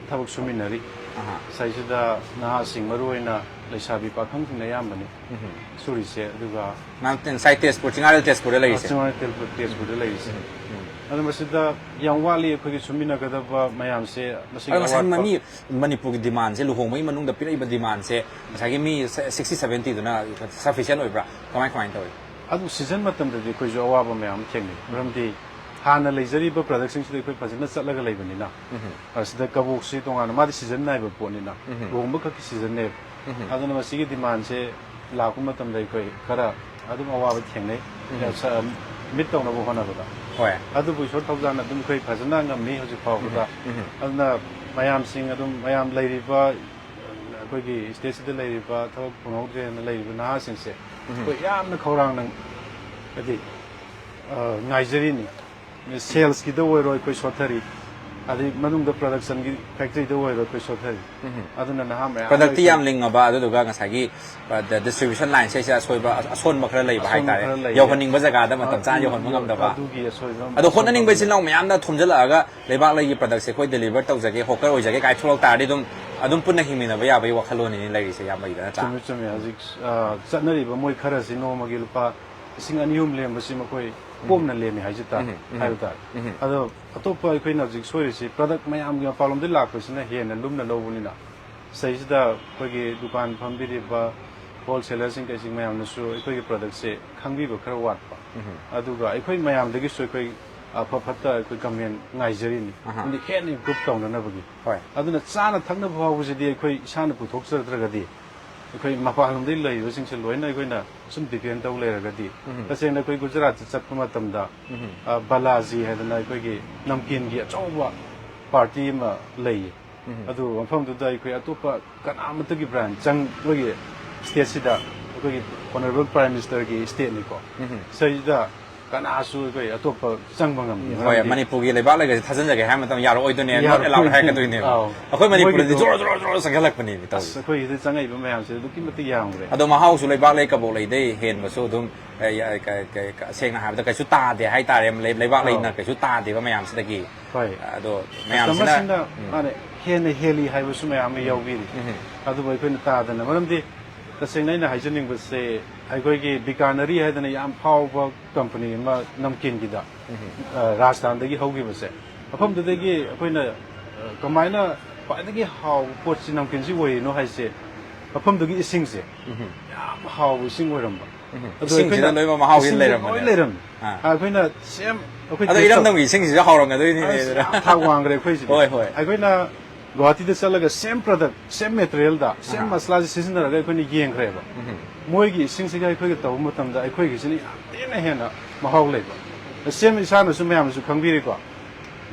ꯊꯕꯛ ꯁꯨꯃꯤꯟꯅꯔꯤ꯫ ꯑꯍꯥ꯫ ꯉꯁꯥꯏꯁꯤꯗ ꯅꯍꯥꯁꯤꯡ, ꯃꯔꯨ ꯑꯣꯏꯅ ꯂꯩꯁꯥꯕꯤ ꯄꯥꯈꯪꯁꯤꯡꯅ ꯑꯌꯥꯝꯕꯅꯤ ꯎꯝ꯫ ꯁꯨꯔꯤꯁꯦ꯫ ꯑꯗꯨꯒ ꯃꯥ ꯉꯁꯥꯏ ꯇꯦꯖꯄꯨꯔ, ꯆꯤꯡꯉꯥꯔꯦꯜ ꯇꯦꯖꯄꯨꯔꯗ ꯂꯩꯔꯤꯁꯦ꯫ ꯆꯤꯡꯉꯥꯔꯦꯜ ꯇꯦꯖꯄꯨꯔ, ꯇꯦꯖꯄꯨꯔꯗ ꯂꯩꯔꯤꯁꯦ꯫ ꯎꯝ꯫ ꯑꯗꯣ ꯃꯁꯤꯗ ꯌꯥꯝ ꯋꯥꯠꯂꯤ ꯑꯩꯈꯣꯏꯒꯤ ꯁꯨꯃꯤꯟꯅꯒꯗꯕ ꯃꯌꯥꯝꯁꯦ, ꯃꯁꯤꯒꯤ ꯑꯗꯣ ꯉꯁꯥꯏ ꯑꯋꯥꯠꯄ꯫ ꯃꯤ ꯃꯅꯤꯄꯨꯔꯒꯤ demandꯁꯦ, ꯂꯨꯍꯣꯡꯕꯒꯤ ꯃꯅꯨꯡꯗ ꯄꯤꯔꯛꯏꯕ demandꯁꯦ, ꯉꯁꯥꯏꯒꯤ ꯃꯤ sixty seventyꯗꯨꯅ sufficient ꯑꯣꯏꯕ꯭ꯔꯥ? ꯀꯃꯥꯏ, ꯀꯃꯥꯏꯅ ꯇꯧꯏ? ꯑꯗꯨ season ꯃꯇꯝꯗꯗꯤ ꯑꯩꯈꯣꯏꯁꯨ ꯑꯋꯥꯕ ꯃꯌꯥꯝ ꯑꯃ ꯊꯦꯡꯅꯩ꯫ ꯃꯔꯝꯗꯤ ꯍꯥꯟꯅ ꯂꯩꯖꯔꯤꯕ productꯁꯤꯡꯁꯤꯗ ꯑꯩꯈꯣꯏ ꯐꯖꯅ ꯆꯠꯂꯒ ꯂꯩꯕꯅꯤꯅ, ꯎꯝ꯫ ꯑꯁꯤꯗ ꯀꯕꯣꯛꯁꯤ ꯇꯣꯉꯥꯟꯅ, ꯃꯥꯗꯤ season ꯅꯥꯏꯕ ꯄꯣꯠꯅꯤꯅ, ꯎꯝ꯫ ꯂꯨꯍꯣꯡꯕ ꯈꯛꯀꯤ seasonꯅꯦꯕ꯫ ꯎꯝ꯫ ꯑꯗꯨꯅ ꯃꯁꯤꯒꯤ demandꯁꯦ ꯂꯥꯛꯄ ꯃꯇꯝꯗ ꯑꯩꯈꯣꯏ ꯈꯔ ꯑꯗꯨꯝ ꯑꯋꯥꯕ ꯊꯦꯡꯅꯩ꯫ ꯎꯝ꯫ ꯁ-, meet ꯇꯧꯅꯕ ꯍꯣꯠꯅꯕꯗ꯫ ꯍꯣꯏ꯫ ꯑꯗꯨꯕꯨ ꯏꯁꯣꯔ ꯊꯧꯖꯥꯜꯅ ꯑꯗꯨꯝ ꯑꯩꯈꯣꯏ ꯐꯖꯅ ꯉꯝꯃꯤ ꯍꯧꯖꯤꯛ ꯐꯥꯎꯕꯗ꯫ ꯎꯝ꯫ ꯎꯝ꯫ ꯑꯗꯨꯅ ꯃꯌꯥꯝꯁꯤꯡ ꯑꯗꯨꯝ, ꯃꯌꯥꯝ ꯂꯩꯔꯤꯕ, ꯑ, ꯑꯩꯈꯣꯏꯒꯤ ꯁ꯭ꯇꯦꯠꯁꯤꯗ ꯂꯩꯔꯤꯕ ꯊꯕꯛ ꯐꯪꯍꯧꯗ꯭ꯔꯦꯅ ꯂꯩꯔꯤꯕ ꯅꯍꯥꯁꯤꯡꯁꯦ ꯑꯩꯈꯣꯏ ꯌꯥꯝꯅ ꯈꯧꯔꯥꯡꯅ ꯍꯥꯏꯗꯤ, ꯑ, ꯉꯥꯏꯖꯔꯤꯅꯤ꯫ ꯁꯦꯜꯁꯀꯤꯗ ꯑꯣꯏꯔꯣ ꯑꯩꯈꯣꯏ ꯁꯣꯠꯊꯔꯤ, ꯑꯗꯩ ꯃꯅꯨꯡꯗ ꯄ꯭ꯔꯗꯛꯁꯟꯒꯤ ꯐꯦꯛꯇꯔꯤꯗ ꯑꯣꯏꯔꯣ ꯑꯩꯈꯣꯏ ꯁꯣꯠꯊꯔꯤ꯫ ꯑꯗꯨꯅ ꯅꯍꯥ ꯃꯌꯥꯝ ꯄ꯭ꯔꯗꯛꯇꯤ ꯑꯩꯈꯣꯏ ꯌꯥꯝ ꯂꯤꯡꯉꯕ, ꯑꯗꯨꯗꯨꯒ ꯉꯁꯥꯏꯒꯤ, ꯑ, ꯗ-, ꯗꯤꯁꯇ꯭ꯔꯤꯕ꯭ꯌꯨꯁꯟ ꯂꯥꯏꯟꯁꯦ ꯁꯤꯗ ꯑꯁꯣꯏꯕ, ꯑꯁꯣꯟꯕ ꯈꯔ ꯂꯩꯕ ꯑꯁꯣꯟꯕ ꯍꯥꯏꯇꯥꯔꯦ꯫ ꯈꯔ ꯂꯩꯌꯦ꯫ ꯌꯧꯍꯟꯅꯤꯡꯕ ꯖꯒꯥꯗ ꯃꯇꯝ ꯆꯥꯅ ꯑꯗꯨ-, ꯌꯧꯍꯟꯕ ꯉꯝꯗꯕ꯫ ꯑꯗꯨꯒꯤ ꯑꯁꯣꯏꯕ ꯑꯗꯣ ꯑꯃ ꯍꯣꯠꯅꯅꯤꯡꯕ ꯏꯆꯤꯜ ꯏꯅꯥꯎ ꯃꯌꯥꯝꯅ ꯊꯣꯝꯖꯤꯜꯂꯛꯑꯒ ꯂꯩꯕꯥꯛ ꯂꯩꯒꯤ ꯄ꯭ꯔꯗꯛꯁꯦ ꯑꯩꯈꯣꯏ ꯗꯦꯂꯤꯚꯔ ꯇꯧꯖꯒꯦ, ꯍꯣꯀꯔ ꯑꯣꯏꯖꯒꯦ ꯀꯥꯏ ꯊꯣꯛꯂꯛ ꯇꯥꯔꯗꯤ ꯑꯗꯨꯝ, ꯑꯗꯨꯝ ꯄꯨꯟꯅ ꯍꯤꯡꯃꯤꯟꯅꯕ ꯌꯥꯕꯒꯤ ꯋꯥꯈꯜꯂꯣꯟꯅꯤꯅꯦ ꯂꯩꯔꯤꯁꯦ ꯏꯌꯥꯝꯕꯒꯤꯗ, ꯅꯠꯇ꯭ꯔꯥ? ꯆꯨꯝꯃꯦ, ꯆꯨꯝꯃꯦ꯫ ꯍꯧꯖꯤꯛ, ꯑ, ꯆꯠꯅꯔꯤꯕ ꯃꯣꯏ ꯈꯔꯁꯤ ꯅꯣꯡꯃꯒꯤ ꯂꯨꯄꯥ ꯂꯤꯁꯤꯡ ꯑꯅꯤ ꯑꯍꯨꯝ ꯂꯦꯝꯕꯁꯤ ꯃꯈꯣꯏ ꯀꯣꯝꯅ ꯂꯦꯝꯃꯤ ꯍꯥꯏꯖ ꯇꯥꯔꯦ, ꯎꯝ, ꯎꯝ, ꯍꯥꯏꯕ ꯇꯥꯔꯦ꯫ ꯎꯝ꯫ ꯑꯗꯣ ꯑꯇꯣꯞꯄ ꯑꯩꯈꯣꯏꯅ ꯍꯧꯖꯤꯛ ꯁꯣꯏꯔꯤꯁꯤ ꯄ꯭ꯔꯗꯛ ꯃꯌꯥꯝꯒꯤ ꯃꯄꯥꯟꯂꯣꯝꯗꯒꯤ ꯂꯥꯛꯄꯁꯤꯅ ꯍꯦꯟꯅ ꯂꯨꯝꯅ ꯂꯧꯕꯅꯤꯅ, ꯁꯤꯗꯩꯁꯤꯗ ꯑꯩꯈꯣꯏꯒꯤ ꯗꯨꯀꯥꯟ ꯐꯝꯕꯤꯔꯤꯕ ꯍꯣꯜꯁꯦꯂꯔꯁꯤꯡ ꯀꯩꯁꯤꯡ ꯃꯌꯥꯝꯅꯁꯨ ꯑꯩꯈꯣꯏꯒꯤ ꯄ꯭ꯔꯗꯛꯁꯦ ꯈꯪꯕꯤꯕ ꯈꯔ ꯋꯥꯠꯄ꯫ ꯎꯝ꯫ ꯑꯗꯨꯒ ꯑꯩꯈꯣꯏ ꯃꯌꯥꯝꯗꯒꯤꯁꯨ ꯑꯩꯈꯣꯏ ꯑꯐ ꯐꯠꯇ ꯑꯩꯈꯣꯏ ꯀꯃꯦꯟ ꯉꯥꯏꯖꯔꯤꯅꯤ꯫ ꯑꯍꯥ꯫ ꯑꯃꯗꯤ ꯍꯦꯟꯅ ꯏꯝꯄ꯭ꯔꯨꯞ ꯇꯧꯅꯅꯕꯒꯤ꯫ ꯍꯣꯏ꯫ ꯑꯗꯨꯅ ꯆꯥꯅ ꯊꯛꯅꯕ ꯐꯥꯎꯕꯁꯤꯗꯤ ꯑꯩꯈꯣꯏ ꯏꯁꯥꯅ ꯄꯨꯊꯣꯛꯆꯗ꯭ꯔꯒꯗꯤ, ꯑꯩꯈꯣꯏ ꯃꯄꯥꯟꯂꯣꯝꯗꯒꯤ ꯂꯩꯔꯤꯕꯁꯤꯡꯁꯦ ꯂꯣꯏꯅ ꯑꯩꯈꯣꯏꯅ ꯁꯨꯝ ꯗꯤꯄꯦꯟ ꯇꯧ ꯂꯩꯔꯒꯗꯤ, ꯎꯝ꯫ ꯇꯁꯦꯡꯅ ꯑꯩꯈꯣꯏ ꯒꯨꯖꯔꯥꯠꯇ ꯆꯠꯄ ꯃꯇꯝꯗ, ꯎꯝ꯫ ꯑ, ꯕꯂꯥꯖꯤ ꯍꯥꯏꯗꯅ ꯑꯩꯈꯣꯏꯒꯤ ꯅꯝꯀꯤꯟꯒꯤ ꯑꯆꯧꯕ ꯄꯥꯔꯇꯤ ꯑꯃ ꯂꯩꯌꯦ꯫ ꯎꯝ꯫ ꯑꯗꯨ ꯃꯐꯝꯗꯨꯗ ꯑꯩꯈꯣꯏ ꯑꯇꯣꯞꯄ ꯀꯅꯥꯃꯠꯇꯒꯤ ꯕ꯭ꯔꯥꯟ ꯆꯪ-, ꯑꯩꯈꯣꯏꯒꯤ ꯁ꯭ꯇꯦꯠꯁꯤꯗ ꯑꯩꯈꯣꯏꯒꯤ ꯑꯣꯅꯔꯦꯕꯜ ꯄ꯭ꯔꯥꯏꯝ ꯃꯤꯅꯤꯁꯇꯔꯒꯤ ꯁ꯭ꯇꯦꯠꯅꯤꯀꯣ꯫ ꯎꯝ꯫ ꯁꯤꯗ ꯀꯅꯥꯁꯨ ꯑꯩꯈꯣꯏ ꯑꯇꯣꯞꯄ ꯆꯪꯕ ꯉꯝꯗꯦ꯫ ꯍꯣꯏ, ꯃꯔꯝꯗꯤ ꯃꯅꯤꯄꯨꯔꯒꯤ ꯂꯩꯕꯥꯛ ꯂꯩꯒꯁꯦ ꯊꯥꯖꯤꯟꯖꯒꯦ ꯍꯥꯏꯕ ꯃꯇꯝꯗ ꯌꯥꯔꯛꯑꯣꯏꯗꯣꯏꯅꯦ, not allowed ꯌꯥꯔꯛꯑꯣꯏꯗꯣꯏꯅꯦ꯫ ꯍꯥꯏꯔꯛꯀꯗꯣꯏꯅꯦꯕ꯫ ꯑꯥꯎ꯫ ꯑꯩꯈꯣꯏ ꯃꯅꯤꯄꯨꯔꯗꯗꯤ ꯃꯣꯏꯒꯤꯗꯣ ꯖꯣꯔꯣ ꯖꯣꯔꯣ ꯖꯣꯔꯣ ꯆꯪꯈꯠꯂꯛꯄꯅꯦꯕ ꯑꯁ, ꯇꯧꯔꯤꯁꯦ꯫ ꯑꯩꯈꯣꯏꯒꯤꯗꯤ ꯆꯪꯉꯛꯏꯕ ꯃꯌꯥꯝꯁꯦ ꯑꯗꯨꯛꯀꯤ ꯃꯇꯤꯛ ꯌꯥꯝꯈ꯭ꯔꯦ꯫ ꯑꯗꯣ ꯃꯍꯥꯎꯁꯨ ꯂꯩꯕꯥꯛ ꯂꯩ ꯀꯕꯣꯛ ꯂꯩꯗꯩ ꯍꯦꯟꯕꯁꯨ ꯑꯗꯨꯝ, ꯑꯦ, ꯌꯥ-, ꯀ-, ꯀ-, ꯀ-, ꯁꯦꯡꯅ ꯍꯥꯏꯔꯕꯗ ꯀꯩꯁꯨ ꯇꯥꯗꯦ ꯍꯥꯏꯇꯥꯔꯦ, ꯂꯩ-, ꯂꯩꯕꯥꯛ ꯑꯥꯎ꯫ ꯂꯩꯅ ꯀꯩꯁꯨ ꯇꯥꯗꯦꯕ ꯃꯌꯥꯝꯁꯤꯗꯒꯤ꯫ ꯍꯣꯏ꯫ ꯑꯗꯣ ꯃꯌꯥꯝꯁꯤꯅ, ꯀꯁꯇꯃꯔꯁꯤꯡꯅ ꯎꯝ꯫ ꯃꯥꯅꯦ, ꯍꯦꯟꯅ ꯍꯦꯜꯂꯤ ꯍꯥꯏꯕꯁꯨ ꯃꯌꯥꯝ ꯑꯃ ꯌꯥꯎꯕꯤꯔꯤ꯫ ꯎꯝ꯫ ꯑꯗꯨꯕꯨ ꯑꯩꯈꯣꯏꯅ ꯇꯥꯗꯅ, ꯃꯔꯝꯗꯤ ꯇꯁꯦꯡꯅ ꯑꯩꯅ ꯍꯥꯏꯖꯅꯤꯡꯕꯁꯦ, ꯑꯩꯈꯣꯏꯒꯤ ꯕꯤꯀꯥꯅꯔꯤ ꯍꯥꯏꯗꯅ ꯌꯥꯝ ꯐꯥꯎꯕ ꯀꯝꯄꯅꯤ ꯑꯃ ꯅꯝꯀꯤꯟꯒꯤꯗ, ꯎꯝ꯫ ꯑ, ꯔꯥꯖꯁꯊꯥꯟꯗꯒꯤ ꯍꯧꯈꯤꯕꯁꯦ, ꯃꯐꯝꯗꯨꯗꯒꯤ ꯑꯩꯈꯣꯏꯅ, ꯑ, ꯀꯃꯥꯏꯅ ꯈ꯭ꯋꯥꯏꯗꯒꯤ ꯍꯥꯎꯕ ꯄꯣꯠꯁꯤ ꯅꯝꯀꯤꯟꯁꯤ ꯑꯣꯏꯔꯤꯅꯣ ꯍꯥꯏꯁꯦ, ꯃꯐꯝꯗꯨꯒꯤ ꯏꯁꯤꯡꯁꯦ ꯎꯝ꯫ ꯌꯥꯝ ꯍꯥꯎꯕ ꯏꯁꯤꯡ ꯑꯣꯏꯔꯝꯕ꯫ ꯎꯝ꯫ ꯑꯗꯣ ꯏꯁꯤꯡꯁꯤꯗ ꯑꯩꯈꯣꯏꯅ ꯂꯣꯏꯅꯃꯛ ꯃꯍꯥꯎꯁꯤ ꯏꯁꯤꯡꯁꯦ ꯂꯩꯔꯝꯕꯅꯦ꯫ ꯂꯣꯏ ꯂꯩꯔꯝꯃꯦ꯫ ꯑꯥ꯫ ꯑꯩꯈꯣꯏꯅ ꯁꯦꯝ-, ꯑꯩꯈꯣꯏ ꯑꯗꯣ ꯇꯦꯁ ꯇꯧ-, ꯏꯔꯝꯗꯝꯒꯤ ꯏꯁꯤꯡꯁꯤꯁꯨ ꯍꯥꯎꯔꯝꯒꯗꯣꯏꯅꯤꯅꯦ, ꯑꯁ, ꯑꯗꯨꯅ꯫ ꯌꯥꯝ ꯊꯥꯛ ꯋꯥꯡꯈ꯭ꯔꯦ ꯑꯩꯈꯣꯏꯁꯤꯗꯤ꯫ ꯍꯣꯏ, ꯍꯣꯏ꯫ ꯑꯩꯈꯣꯏꯅ ꯒꯨꯍꯥꯇꯤꯗ ꯆꯠꯂꯒ ꯁꯦꯝ ꯄ꯭ꯔꯗꯛ, ꯁꯦꯝ ꯃꯁꯂꯥꯁꯦ ꯁꯤꯖꯤꯟꯅꯔꯒ ꯑꯩꯈꯣꯏꯅ ꯌꯦꯡꯈ꯭ꯔꯦꯕ꯫ ꯎꯝ꯫ ꯃꯣꯏꯒꯤ ꯏꯁꯤꯡꯁꯤꯒ ꯑꯩꯈꯣꯏꯒ ꯇꯧꯕ ꯃꯇꯝꯗ ꯑꯩꯈꯣꯏꯒꯤꯁꯤꯅ ꯌꯥꯝ ꯊꯤꯅ ꯍꯦꯟꯅ ꯃꯍꯥꯎ ꯂꯩꯕ꯫ ꯁꯦꯝ ꯏꯁꯥꯅꯁꯨ ꯃꯌꯥꯝꯅꯁꯨ ꯈꯪꯕꯤꯔꯤꯀꯣ꯫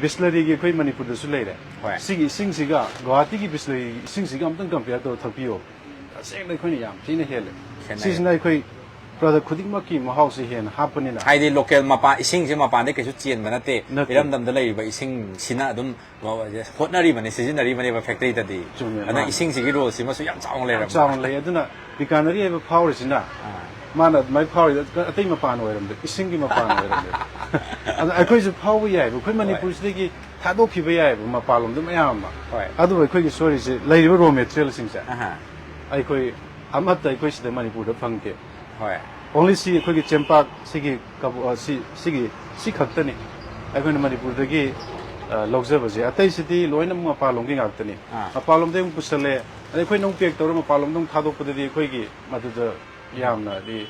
ꯕꯤꯁꯂꯔꯤꯒꯤ ꯑꯩꯈꯣꯏ ꯃꯅꯤꯄꯨꯔꯗꯁꯨ ꯂꯩꯔꯦ꯫ ꯍꯣꯏ꯫ ꯁꯤꯒꯤ ꯏꯁꯤꯡꯁꯤꯒ ꯒꯨꯋꯥꯍꯥꯇꯤꯒꯤ ꯕꯤꯁꯂꯔꯤꯒꯤ ꯏꯁꯤꯡꯁꯤꯒ ꯑꯝꯇꯪ ꯀꯝꯄꯤꯌꯔ ꯇꯧꯔ ꯊꯛꯄꯤꯌꯣ꯫ ꯇꯁꯦꯡꯅ ꯑꯩꯈꯣꯏꯅ ꯌꯥꯝ ꯊꯤꯅ ꯍꯦꯜꯂꯦ꯫ ꯈꯦꯠꯅꯩ꯫ ꯁꯤꯁꯤꯅ ꯑꯩꯈꯣꯏ ꯄ꯭ꯔꯗꯛ ꯈꯨꯗꯤꯡꯃꯛꯀꯤ ꯃꯍꯥꯎꯁꯦ ꯍꯦꯟꯅ ꯍꯥꯞꯄꯅꯤꯅ꯫ ꯍꯥꯏꯗꯤ ꯂꯣꯀꯦꯜ ꯃꯄꯥꯟ, ꯏꯁꯤꯡꯁꯦ ꯃꯄꯥꯟꯗꯩ ꯀꯩꯁꯨ ꯆꯦꯟꯕ ꯅꯠꯇꯦ꯫ ꯅꯠꯇꯦ꯫ ꯏꯔꯝꯗꯝꯗ ꯂꯩꯔꯤꯕ ꯏꯁꯤꯡꯁꯤꯅ ꯑꯗꯨꯝ ꯍꯣꯠꯅꯔꯤꯕꯅꯤ, ꯁꯤꯖꯤꯟꯅꯔꯤꯕꯅꯦꯕ ꯐꯦꯛꯇꯔꯤꯗꯗꯤ꯫ ꯆꯨꯝꯃꯦ, ꯑꯗꯨꯅ ꯃꯥꯅꯦ꯫ ꯏꯁꯤꯡꯁꯤꯒꯤ ꯔꯣꯜꯁꯤꯃꯁꯨ ꯌꯥꯝ ꯆꯥꯎꯅ ꯌꯥꯝ ꯂꯩꯔꯝꯃꯦ꯫ ꯆꯥꯎꯅ ꯂꯩ꯫ ꯑꯗꯨꯅ ꯕꯤꯀꯥꯅꯔꯤ ꯍꯥꯏꯕ ꯐꯥꯎꯔꯤꯁꯤꯅ ꯑꯥ꯫ ꯃꯥꯅ ꯑꯗꯨꯃꯥꯏꯅ ꯐꯥꯎꯔꯤꯗꯣ ꯑꯇꯩ ꯃꯄꯥꯟ ꯑꯣꯏꯔꯝꯗꯦ, ꯏꯁꯤꯡꯒꯤ ꯃꯄꯥꯟ ꯑꯣꯏꯔꯝꯗꯦ꯫ ꯑꯗ ꯑꯩꯈꯣꯏꯁꯨ ꯐꯥꯎꯕ ꯌꯥꯏꯕ꯫ ꯑꯩꯈꯣꯏ ꯃꯅꯤꯄꯨꯔꯁꯤꯗꯒꯤ ꯊꯥꯗꯣꯛꯈꯤꯕ ꯌꯥꯏꯕ ꯃꯄꯥꯟꯂꯣꯝꯗ ꯃꯌꯥꯝ ꯑꯃ꯫ ꯍꯣꯏ꯫ ꯑꯗꯨꯕꯨ ꯑꯩꯈꯣꯏꯒꯤ ꯁꯣꯔꯤꯁꯦ ꯂꯩꯔꯤꯕ ꯔꯣ ꯃꯦꯇꯔꯤꯌꯦꯜꯁꯤꯡꯁꯦ ꯑꯍꯥ꯫ ꯑꯩꯈꯣꯏ ꯑꯃꯠꯇ ꯑꯩꯈꯣꯏ ꯁꯤꯗ ꯃꯅꯤꯄꯨꯔꯗ ꯐꯪꯗꯦ꯫ ꯍꯣꯏ꯫ ꯑꯣꯡꯂꯤ ꯁꯤ ꯑꯩꯈꯣꯏꯒꯤ ꯆꯦꯡꯄꯥꯛ ꯁꯤꯒꯤ ꯀꯕꯣ-, ꯑ, ꯁꯤ, ꯁꯤꯒꯤ, ꯁꯤ ꯈꯛꯇꯅꯤ ꯑꯩꯈꯣꯏꯅ ꯃꯅꯤꯄꯨꯔꯗꯒꯤ, ꯑ, ꯂꯧꯖꯕꯁꯦ꯫ ꯑꯇꯩꯁꯤꯗꯤ ꯂꯣꯏꯅꯃꯛ ꯃꯄꯥꯟꯂꯣꯝꯒꯤ ꯉꯥꯛꯇꯅꯤ꯫ ꯑꯥ꯫ ꯃꯄꯥꯟꯂꯣꯝꯗꯒꯤ ꯑꯃꯨꯛ ꯄꯨꯁꯜꯂꯦ꯫ ꯑꯗꯩ ꯑꯩꯈꯣꯏꯅ ꯑꯃꯨꯛ ꯄꯦꯛ ꯇꯧꯔꯒ ꯃꯄꯥꯟꯂꯣꯝꯗ ꯑꯃꯨꯛ ꯊꯥꯗꯣꯛꯄꯗꯗꯤ ꯑꯩꯈꯣꯏꯒꯤ ꯃꯗꯨꯗ ꯌꯥꯝꯅꯗꯤ,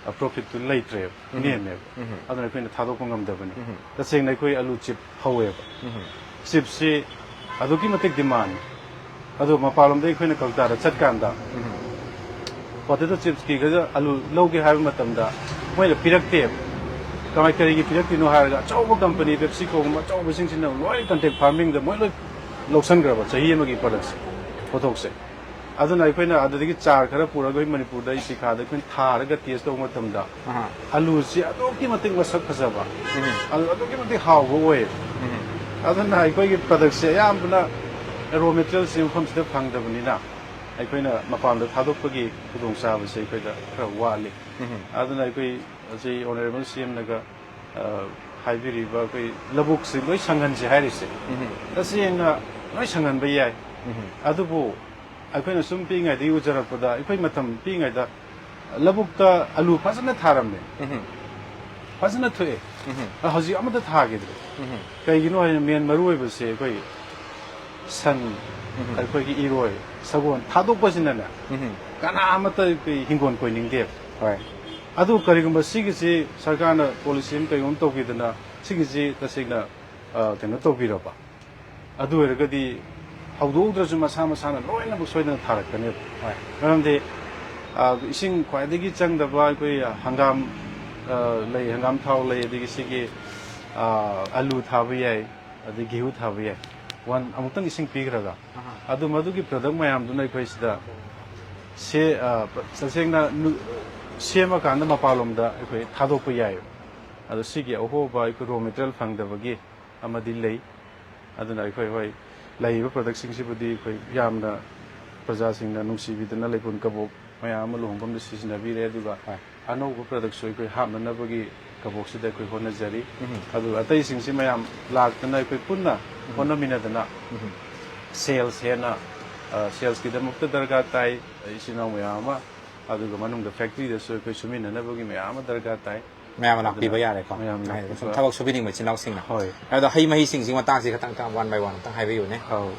ꯑ, ꯄ꯭ꯔꯣꯐꯤꯠꯇꯨ ꯂꯩꯇ꯭ꯔꯦꯕ, ꯅꯦꯝꯃꯦꯕ꯫ ꯎꯝ꯫ ꯑꯗꯨꯅ ꯑꯩꯈꯣꯏꯅ ꯊꯥꯗꯣꯛꯄ ꯉꯝꯗꯕꯅꯤ꯫ ꯎꯝ꯫ ꯇꯁꯦꯡꯅ ꯑꯩꯈꯣꯏ ꯑꯂꯨ ꯆꯤꯞ ꯍꯧꯋꯦꯕ꯫ ꯎꯝ꯫ ꯆꯤꯞꯁꯤ ꯑꯗꯨꯛꯀꯤ ꯃꯇꯤꯛ ꯗꯤꯃꯥꯟ꯫ ꯑꯗꯣ ꯃꯄꯥꯟꯂꯣꯝꯗ ꯑꯩꯈꯣꯏꯅ ꯀꯜꯀꯇꯥꯗ ꯆꯠꯀꯥꯟꯗ ꯎꯝ꯫ ꯄꯣꯇꯦꯇꯣ ꯆꯤꯞꯁꯀꯤ ꯈꯔ ꯑꯂꯨ ꯂꯧꯒꯦ ꯍꯥꯏꯕ ꯃꯇꯝꯗ ꯃꯣꯏꯅ ꯄꯤꯔꯛꯇꯦꯕ꯫ ꯀꯃꯥꯏ, ꯀꯔꯤꯒꯤ ꯄꯤꯔꯛꯇ꯭ꯔꯤꯅꯣ ꯍꯥꯏꯔꯒ ꯑꯆꯧꯕ ꯀꯝꯄꯅꯤ ꯄꯦꯞꯁꯤꯀꯣꯒꯨꯝꯕ ꯑꯆꯧꯕꯁꯤꯡꯁꯤꯅ ꯂꯣꯏ ꯀꯟꯇꯦꯛ ꯐꯥꯔꯃꯤꯡꯗ ꯃꯣꯏ ꯂꯣꯏ ꯂꯧꯁꯟꯈ꯭ꯔꯕ ꯆꯍꯤ ꯑꯃꯒꯤ ꯄ꯭ꯔꯗꯛꯁꯦ, ꯄꯣꯠꯊꯣꯛꯁꯦ꯫ ꯑꯗꯨꯅ ꯑꯩꯈꯣꯏꯅ ꯑꯗꯨꯗꯒꯤ ꯆꯥꯔ ꯈꯔ ꯄꯨꯔꯒ ꯑꯩꯈꯣꯏ ꯃꯅꯤꯄꯨꯔꯗ ꯏꯁꯤꯈꯥꯗ ꯑꯩꯈꯣꯏꯅ ꯊꯥꯔꯒ ꯇꯦꯁ ꯇꯧꯕ ꯃꯇꯝꯗ ꯑꯍꯥ꯫ ꯑꯂꯨꯁꯤ ꯑꯗꯨꯛꯀꯤ ꯃꯇꯤꯛ ꯃꯁꯛ ꯐꯖꯕ, ꯎꯝ꯫ ꯑꯗꯨ ꯑꯗꯨꯛꯀꯤ ꯃꯇꯤꯛ ꯍꯥꯎꯕ ꯑꯣꯏꯌꯦꯕ꯫ ꯎꯝ꯫ ꯑꯗꯨꯅ ꯑꯩꯈꯣꯏꯒꯤ ꯄ꯭ꯔꯗꯛꯁꯦ ꯑꯌꯥꯝꯕꯅ ꯔꯣ ꯃꯦꯇꯔꯤꯌꯦꯜꯁꯦ ꯃꯐꯝꯁꯤꯗ ꯐꯪꯗꯕꯅꯤꯅ ꯑꯩꯈꯣꯏꯅ ꯃꯄꯥꯟꯗ ꯊꯥꯗꯣꯛꯄꯒꯤ ꯈꯨꯗꯣꯡꯆꯥꯕꯁꯦ ꯑꯩꯈꯣꯏꯗ ꯈꯔ ꯋꯥꯠꯂꯤ꯫ ꯎꯝ꯫ ꯑꯗꯨꯅ ꯑꯩꯈꯣꯏ ꯍꯧꯖꯤꯛ ꯑꯣꯅꯔꯦꯕꯜ ꯁꯤ ꯑꯦꯝꯅꯒ, ꯑ, ꯍꯥꯏꯕꯤꯔꯤꯕ ꯑꯩꯈꯣꯏ ꯂꯧꯕꯨꯛꯁꯤ ꯂꯣꯏ ꯁꯪꯍꯟꯁꯦ ꯍꯥꯏꯔꯤꯁꯦ꯫ ꯎꯝ꯫ ꯇꯁꯦꯡꯅ ꯂꯣꯏ ꯁꯪꯍꯟꯕ ꯌꯥꯏ꯫ ꯎꯝ꯫ ꯑꯗꯨꯕꯨ ꯑꯩꯈꯣꯏꯅ ꯁꯨꯝ ꯄꯤꯛꯏꯉꯩꯗꯒꯤ ꯎꯖꯔꯛꯄꯗ, ꯑꯩꯈꯣꯏ ꯃꯇꯝ ꯄꯤꯛꯏꯉꯩꯗ ꯂꯧꯕꯨꯛꯇ ꯑꯂꯨ ꯐꯖꯅ ꯊꯥꯔꯝꯃꯦ, ꯎꯝ꯫ ꯐꯖꯅ ꯊꯣꯛꯑꯦ꯫ ꯎꯝ꯫ ꯑ, ꯍꯧꯖꯤꯛ ꯑꯃꯠꯇ ꯊꯥꯈꯤꯗ꯭ꯔꯦ꯫ ꯎꯝ꯫ ꯀꯩꯒꯤꯅꯣ ꯍꯥꯏ, ꯃꯦꯟ ꯃꯔꯨ ꯑꯣꯏꯕꯁꯦ ꯑꯩꯈꯣꯏ ꯁꯟ, ꯎꯝ꯫ ꯑꯩꯈꯣꯏꯒꯤ ꯏꯔꯣꯏ, ꯁꯒꯣꯜ ꯊꯥꯗꯣꯛꯄꯁꯤꯅꯅꯦ, ꯎꯝ꯫ ꯀꯅꯥ ꯑꯃꯠꯇ ꯑꯩꯈꯣꯏ ꯍꯤꯡꯒꯣꯜ ꯀꯣꯏꯅꯤꯡꯗꯦꯕ꯫ ꯍꯣꯏ꯫ ꯑꯗꯨ ꯀꯔꯤꯒꯨꯝꯕ ꯁꯤꯒꯤꯁꯤ ꯁꯔꯀꯥꯔꯅ ꯄꯣꯂꯤꯁꯤ ꯑꯃ ꯀꯩꯒꯨꯝꯕ ꯇꯧꯕꯤꯗꯅ ꯁꯤꯒꯤꯁꯤ ꯇꯁꯦꯡꯅ, ꯑ, ꯀꯩꯅꯣ ꯇꯧꯕꯤꯔꯕ, ꯑꯗꯨ ꯑꯣꯏꯔꯒꯗꯤ ꯍꯧꯗꯣꯛꯎꯗ꯭ꯔꯁꯨ ꯃꯁꯥ ꯃꯁꯥꯅ ꯂꯣꯏꯅꯃꯛ ꯁꯣꯏꯗꯅ ꯊꯥꯔꯛꯀꯅꯦꯕ꯫ ꯍꯣꯏ꯫ ꯃꯔꯝꯗꯤ, ꯑ, ꯏꯁꯤꯡ ꯈ꯭ꯋꯥꯏꯗꯒꯤ ꯆꯪꯗꯕ ꯑꯩꯈꯣꯏ ꯍꯪꯒꯥꯝ, ꯑ, ꯂꯩ, ꯍꯪꯒꯥꯝ ꯊꯥꯎ ꯂꯩ, ꯑꯗꯒꯤ ꯁꯤꯒꯤ, ꯑ, ꯑꯂꯨ ꯊꯥꯕ ꯌꯥꯏ, ꯑꯗꯩ ꯒꯦꯍꯨ ꯊꯥꯕ ꯌꯥꯏ꯫ ꯋꯥꯟ ꯑꯃꯨꯛꯇꯪ ꯏꯁꯤꯡ ꯄꯤꯈ꯭ꯔꯒ꯫ ꯑꯗꯨ ꯃꯗꯨꯒꯤ ꯄ꯭ꯔꯗꯛ ꯃꯌꯥꯝꯗꯨꯅ ꯑꯩꯈꯣꯏ ꯁꯤꯗ ꯁꯦ-, ꯑ, ꯇꯁꯦꯡꯅ ꯅꯨ-, ꯁꯦꯝꯃꯀꯥꯟꯗ ꯃꯄꯥꯟꯂꯣꯝꯗ ꯑꯩꯈꯣꯏ ꯊꯥꯗꯣꯛꯄ ꯌꯥꯏ꯫ ꯑꯗꯣ ꯁꯤꯒꯤ ꯑꯍꯣꯕ ꯑꯩꯈꯣꯏ ꯔꯣ ꯃꯦꯇꯔꯤꯌꯦꯜ ꯐꯪꯗꯕꯒꯤ ꯑꯃꯗꯤ ꯂꯩ꯫ ꯑꯗꯨꯅ ꯑꯩꯈꯣꯏ, ꯍꯣꯏ, ꯂꯩꯔꯤꯕ ꯄ꯭ꯔꯗꯛꯁꯤꯡꯁꯤꯕꯨꯗꯤ ꯑꯩꯈꯣꯏ ꯌꯥꯝꯅ ꯄ꯭ꯔꯖꯥꯁꯤꯡꯅ ꯅꯨꯡꯁꯤꯕꯤꯗꯅ ꯂꯩꯄꯨꯟ ꯀꯕꯣꯛ ꯃꯌꯥꯝ ꯑꯃ ꯂꯨꯍꯣꯡꯐꯝꯗ ꯁꯤꯖꯤꯟꯅꯕꯤꯔꯦ꯫ ꯑꯗꯨꯒ ꯍꯣꯏ꯫ ꯑꯅꯧꯕ ꯄ꯭ꯔꯗꯛꯁꯨ ꯑꯩꯈꯣꯏ ꯍꯥꯞꯅꯅꯕꯒꯤ ꯀꯕꯣꯛꯁꯤꯗ ꯑꯩꯈꯣꯏ ꯍꯣꯠꯅꯖꯔꯤ꯫ ꯎꯝ꯫ ꯑꯗꯨꯒ ꯑꯇꯩꯁꯤꯡꯁꯤ ꯃꯌꯥꯝ ꯂꯥꯛꯇꯅ ꯑꯩꯈꯣꯏ ꯄꯨꯟꯅ ꯎꯝ꯫ ꯍꯣꯠꯅꯃꯤꯟꯅꯗꯅ ꯎꯝ꯫ ꯁꯦꯜꯁ ꯍꯦꯟꯅ, ꯑ, ꯁꯦꯜꯁꯀꯤꯗꯃꯛꯇ ꯗꯔꯀꯥꯔ ꯇꯥꯏ, ꯏꯆꯤꯟ ꯏꯅꯥꯎ ꯃꯌꯥꯝ ꯑꯃ, ꯑꯗꯨꯒ ꯃꯅꯨꯡꯗ ꯐꯦꯛꯇ꯭ꯔꯤꯗꯁꯨ ꯑꯩꯈꯣꯏ ꯁꯨꯃꯤꯟꯅꯅꯕꯒꯤ ꯃꯌꯥꯝ ꯑꯃ ꯗꯔꯀꯥꯔ ꯇꯥꯏ꯫ ꯃꯌꯥꯝ ꯂꯥꯛꯄꯤꯕ ꯑꯗꯨꯅ ꯌꯥꯔꯦꯀꯣ꯫ ꯃꯌꯥꯝ ꯍꯥꯏꯗꯤ ꯂꯥꯛꯄꯤꯕ꯫ ꯁꯨꯝ ꯊꯕꯛ ꯁꯨꯕꯤꯅꯤꯡꯕ ꯏꯆꯤꯟ ꯏꯅꯥꯎꯁꯤꯡꯅ꯫ ꯍꯣꯏ꯫ ꯑꯗꯣ ꯍꯩ ꯃꯍꯤꯁꯤꯡꯁꯤ ꯃꯇꯥꯡꯁꯤ ꯈꯇꯪ, ꯈꯇꯪ ꯋꯥꯟ ꯕꯥꯏ ꯋꯥꯟ ꯑꯝꯇꯪ ꯍꯥꯏꯕꯤꯌꯨꯅꯦ꯫ ꯑꯧ꯫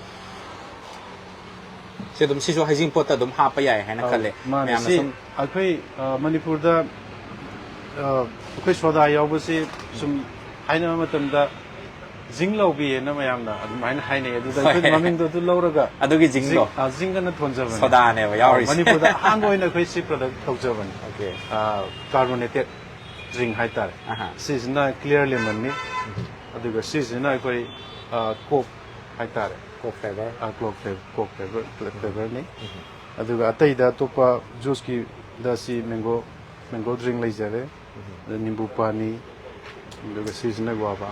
ꯁꯤ ꯑꯗꯨꯝ, ꯁꯤꯁꯨ ꯍꯩꯖꯤꯡꯄꯣꯠꯇ ꯑꯗꯨꯝ ꯍꯥꯞꯄ ꯌꯥꯏ ꯍꯥꯏꯅ ꯑꯧ, ꯈꯜꯂꯦ꯫ ꯃꯥꯅꯦ꯫ ꯃꯌꯥꯝꯅ ꯁꯤ ꯁꯨꯝ ꯑꯩꯈꯣꯏ, ꯑ, ꯃꯅꯤꯄꯨꯔꯗ, ꯑ, ꯑꯩꯈꯣꯏ ꯁꯣꯗꯥ ꯌꯥꯎꯕꯁꯤ ꯁꯨꯝ ꯍꯥꯏꯅꯕ ꯃꯇꯝꯗ ꯖꯤꯡ ꯂꯧꯕꯤꯌꯦꯅ ꯃꯌꯥꯝꯅ ꯑꯗꯨꯃꯥꯏꯅ ꯍꯥꯏꯅꯩ꯫ ꯑꯗꯨꯗ ꯍꯣꯏ꯫ ꯑꯩꯈꯣꯏꯅ ꯃꯃꯤꯡꯗꯣ ꯑꯗꯨ ꯂꯧꯔꯒ ꯑꯗꯨꯒꯤ ꯖꯤꯡꯗꯣ? ꯖꯤꯡ, ꯑ, ꯖꯤꯡ ꯑꯅ ꯊꯣꯟꯖꯕꯅꯦ꯫ ꯁꯣꯗꯥꯅꯦꯕ ꯌꯥꯎꯔꯤꯁꯦ꯫ ꯑ, ꯃꯅꯤꯄꯨꯔꯗ ꯑꯍꯥꯟꯕ ꯑꯣꯏꯅ ꯑꯩꯈꯣꯏ ꯁꯤ ꯄ꯭ꯔꯗꯛ ꯇꯧꯖꯕꯅꯤ꯫ ꯑꯣꯀꯦ꯫ ꯑ, carbonate ꯗ꯭ꯔꯤꯡ ꯍꯥꯏꯇꯥꯔꯦ꯫ ꯑꯍꯥ꯫ ꯁꯤꯁꯤꯅ ꯀ꯭ꯂꯤꯌꯥꯔ ꯂꯦꯃꯟꯅꯤ꯫ ꯎꯝ꯫ ꯑꯗꯨꯒ ꯁꯤꯁꯤꯅ ꯑꯩꯈꯣꯏ, ꯑ, ꯀꯣꯛ ꯍꯥꯏꯇꯥꯔꯦ꯫ ꯀꯣꯛ ꯐ꯭ꯂꯦꯕꯔ꯫ ꯑ, ꯀꯣꯛ ꯐ꯭ꯂꯦꯕꯔ, ꯀꯣꯛ ꯐ꯭ꯂꯦꯕꯔꯅꯤ꯫ ꯎꯝ꯫ ꯑꯗꯨꯒ ꯑꯇꯩꯗ ꯑꯇꯣꯞꯄ ꯖꯨꯁꯀꯤꯗ ꯁꯤ ꯃꯦꯡꯒꯣ, ꯃꯦꯡꯒꯣ ꯗ꯭ꯔꯤꯡ ꯂꯩꯖꯔꯦ꯫ ꯎꯝ꯫ ꯑꯗ ꯅꯤꯝꯕꯨ ꯄꯥꯅꯤ, ꯑꯗꯨꯒ ꯁꯤꯁꯤꯅ ꯒꯨꯋꯥꯚꯥ꯫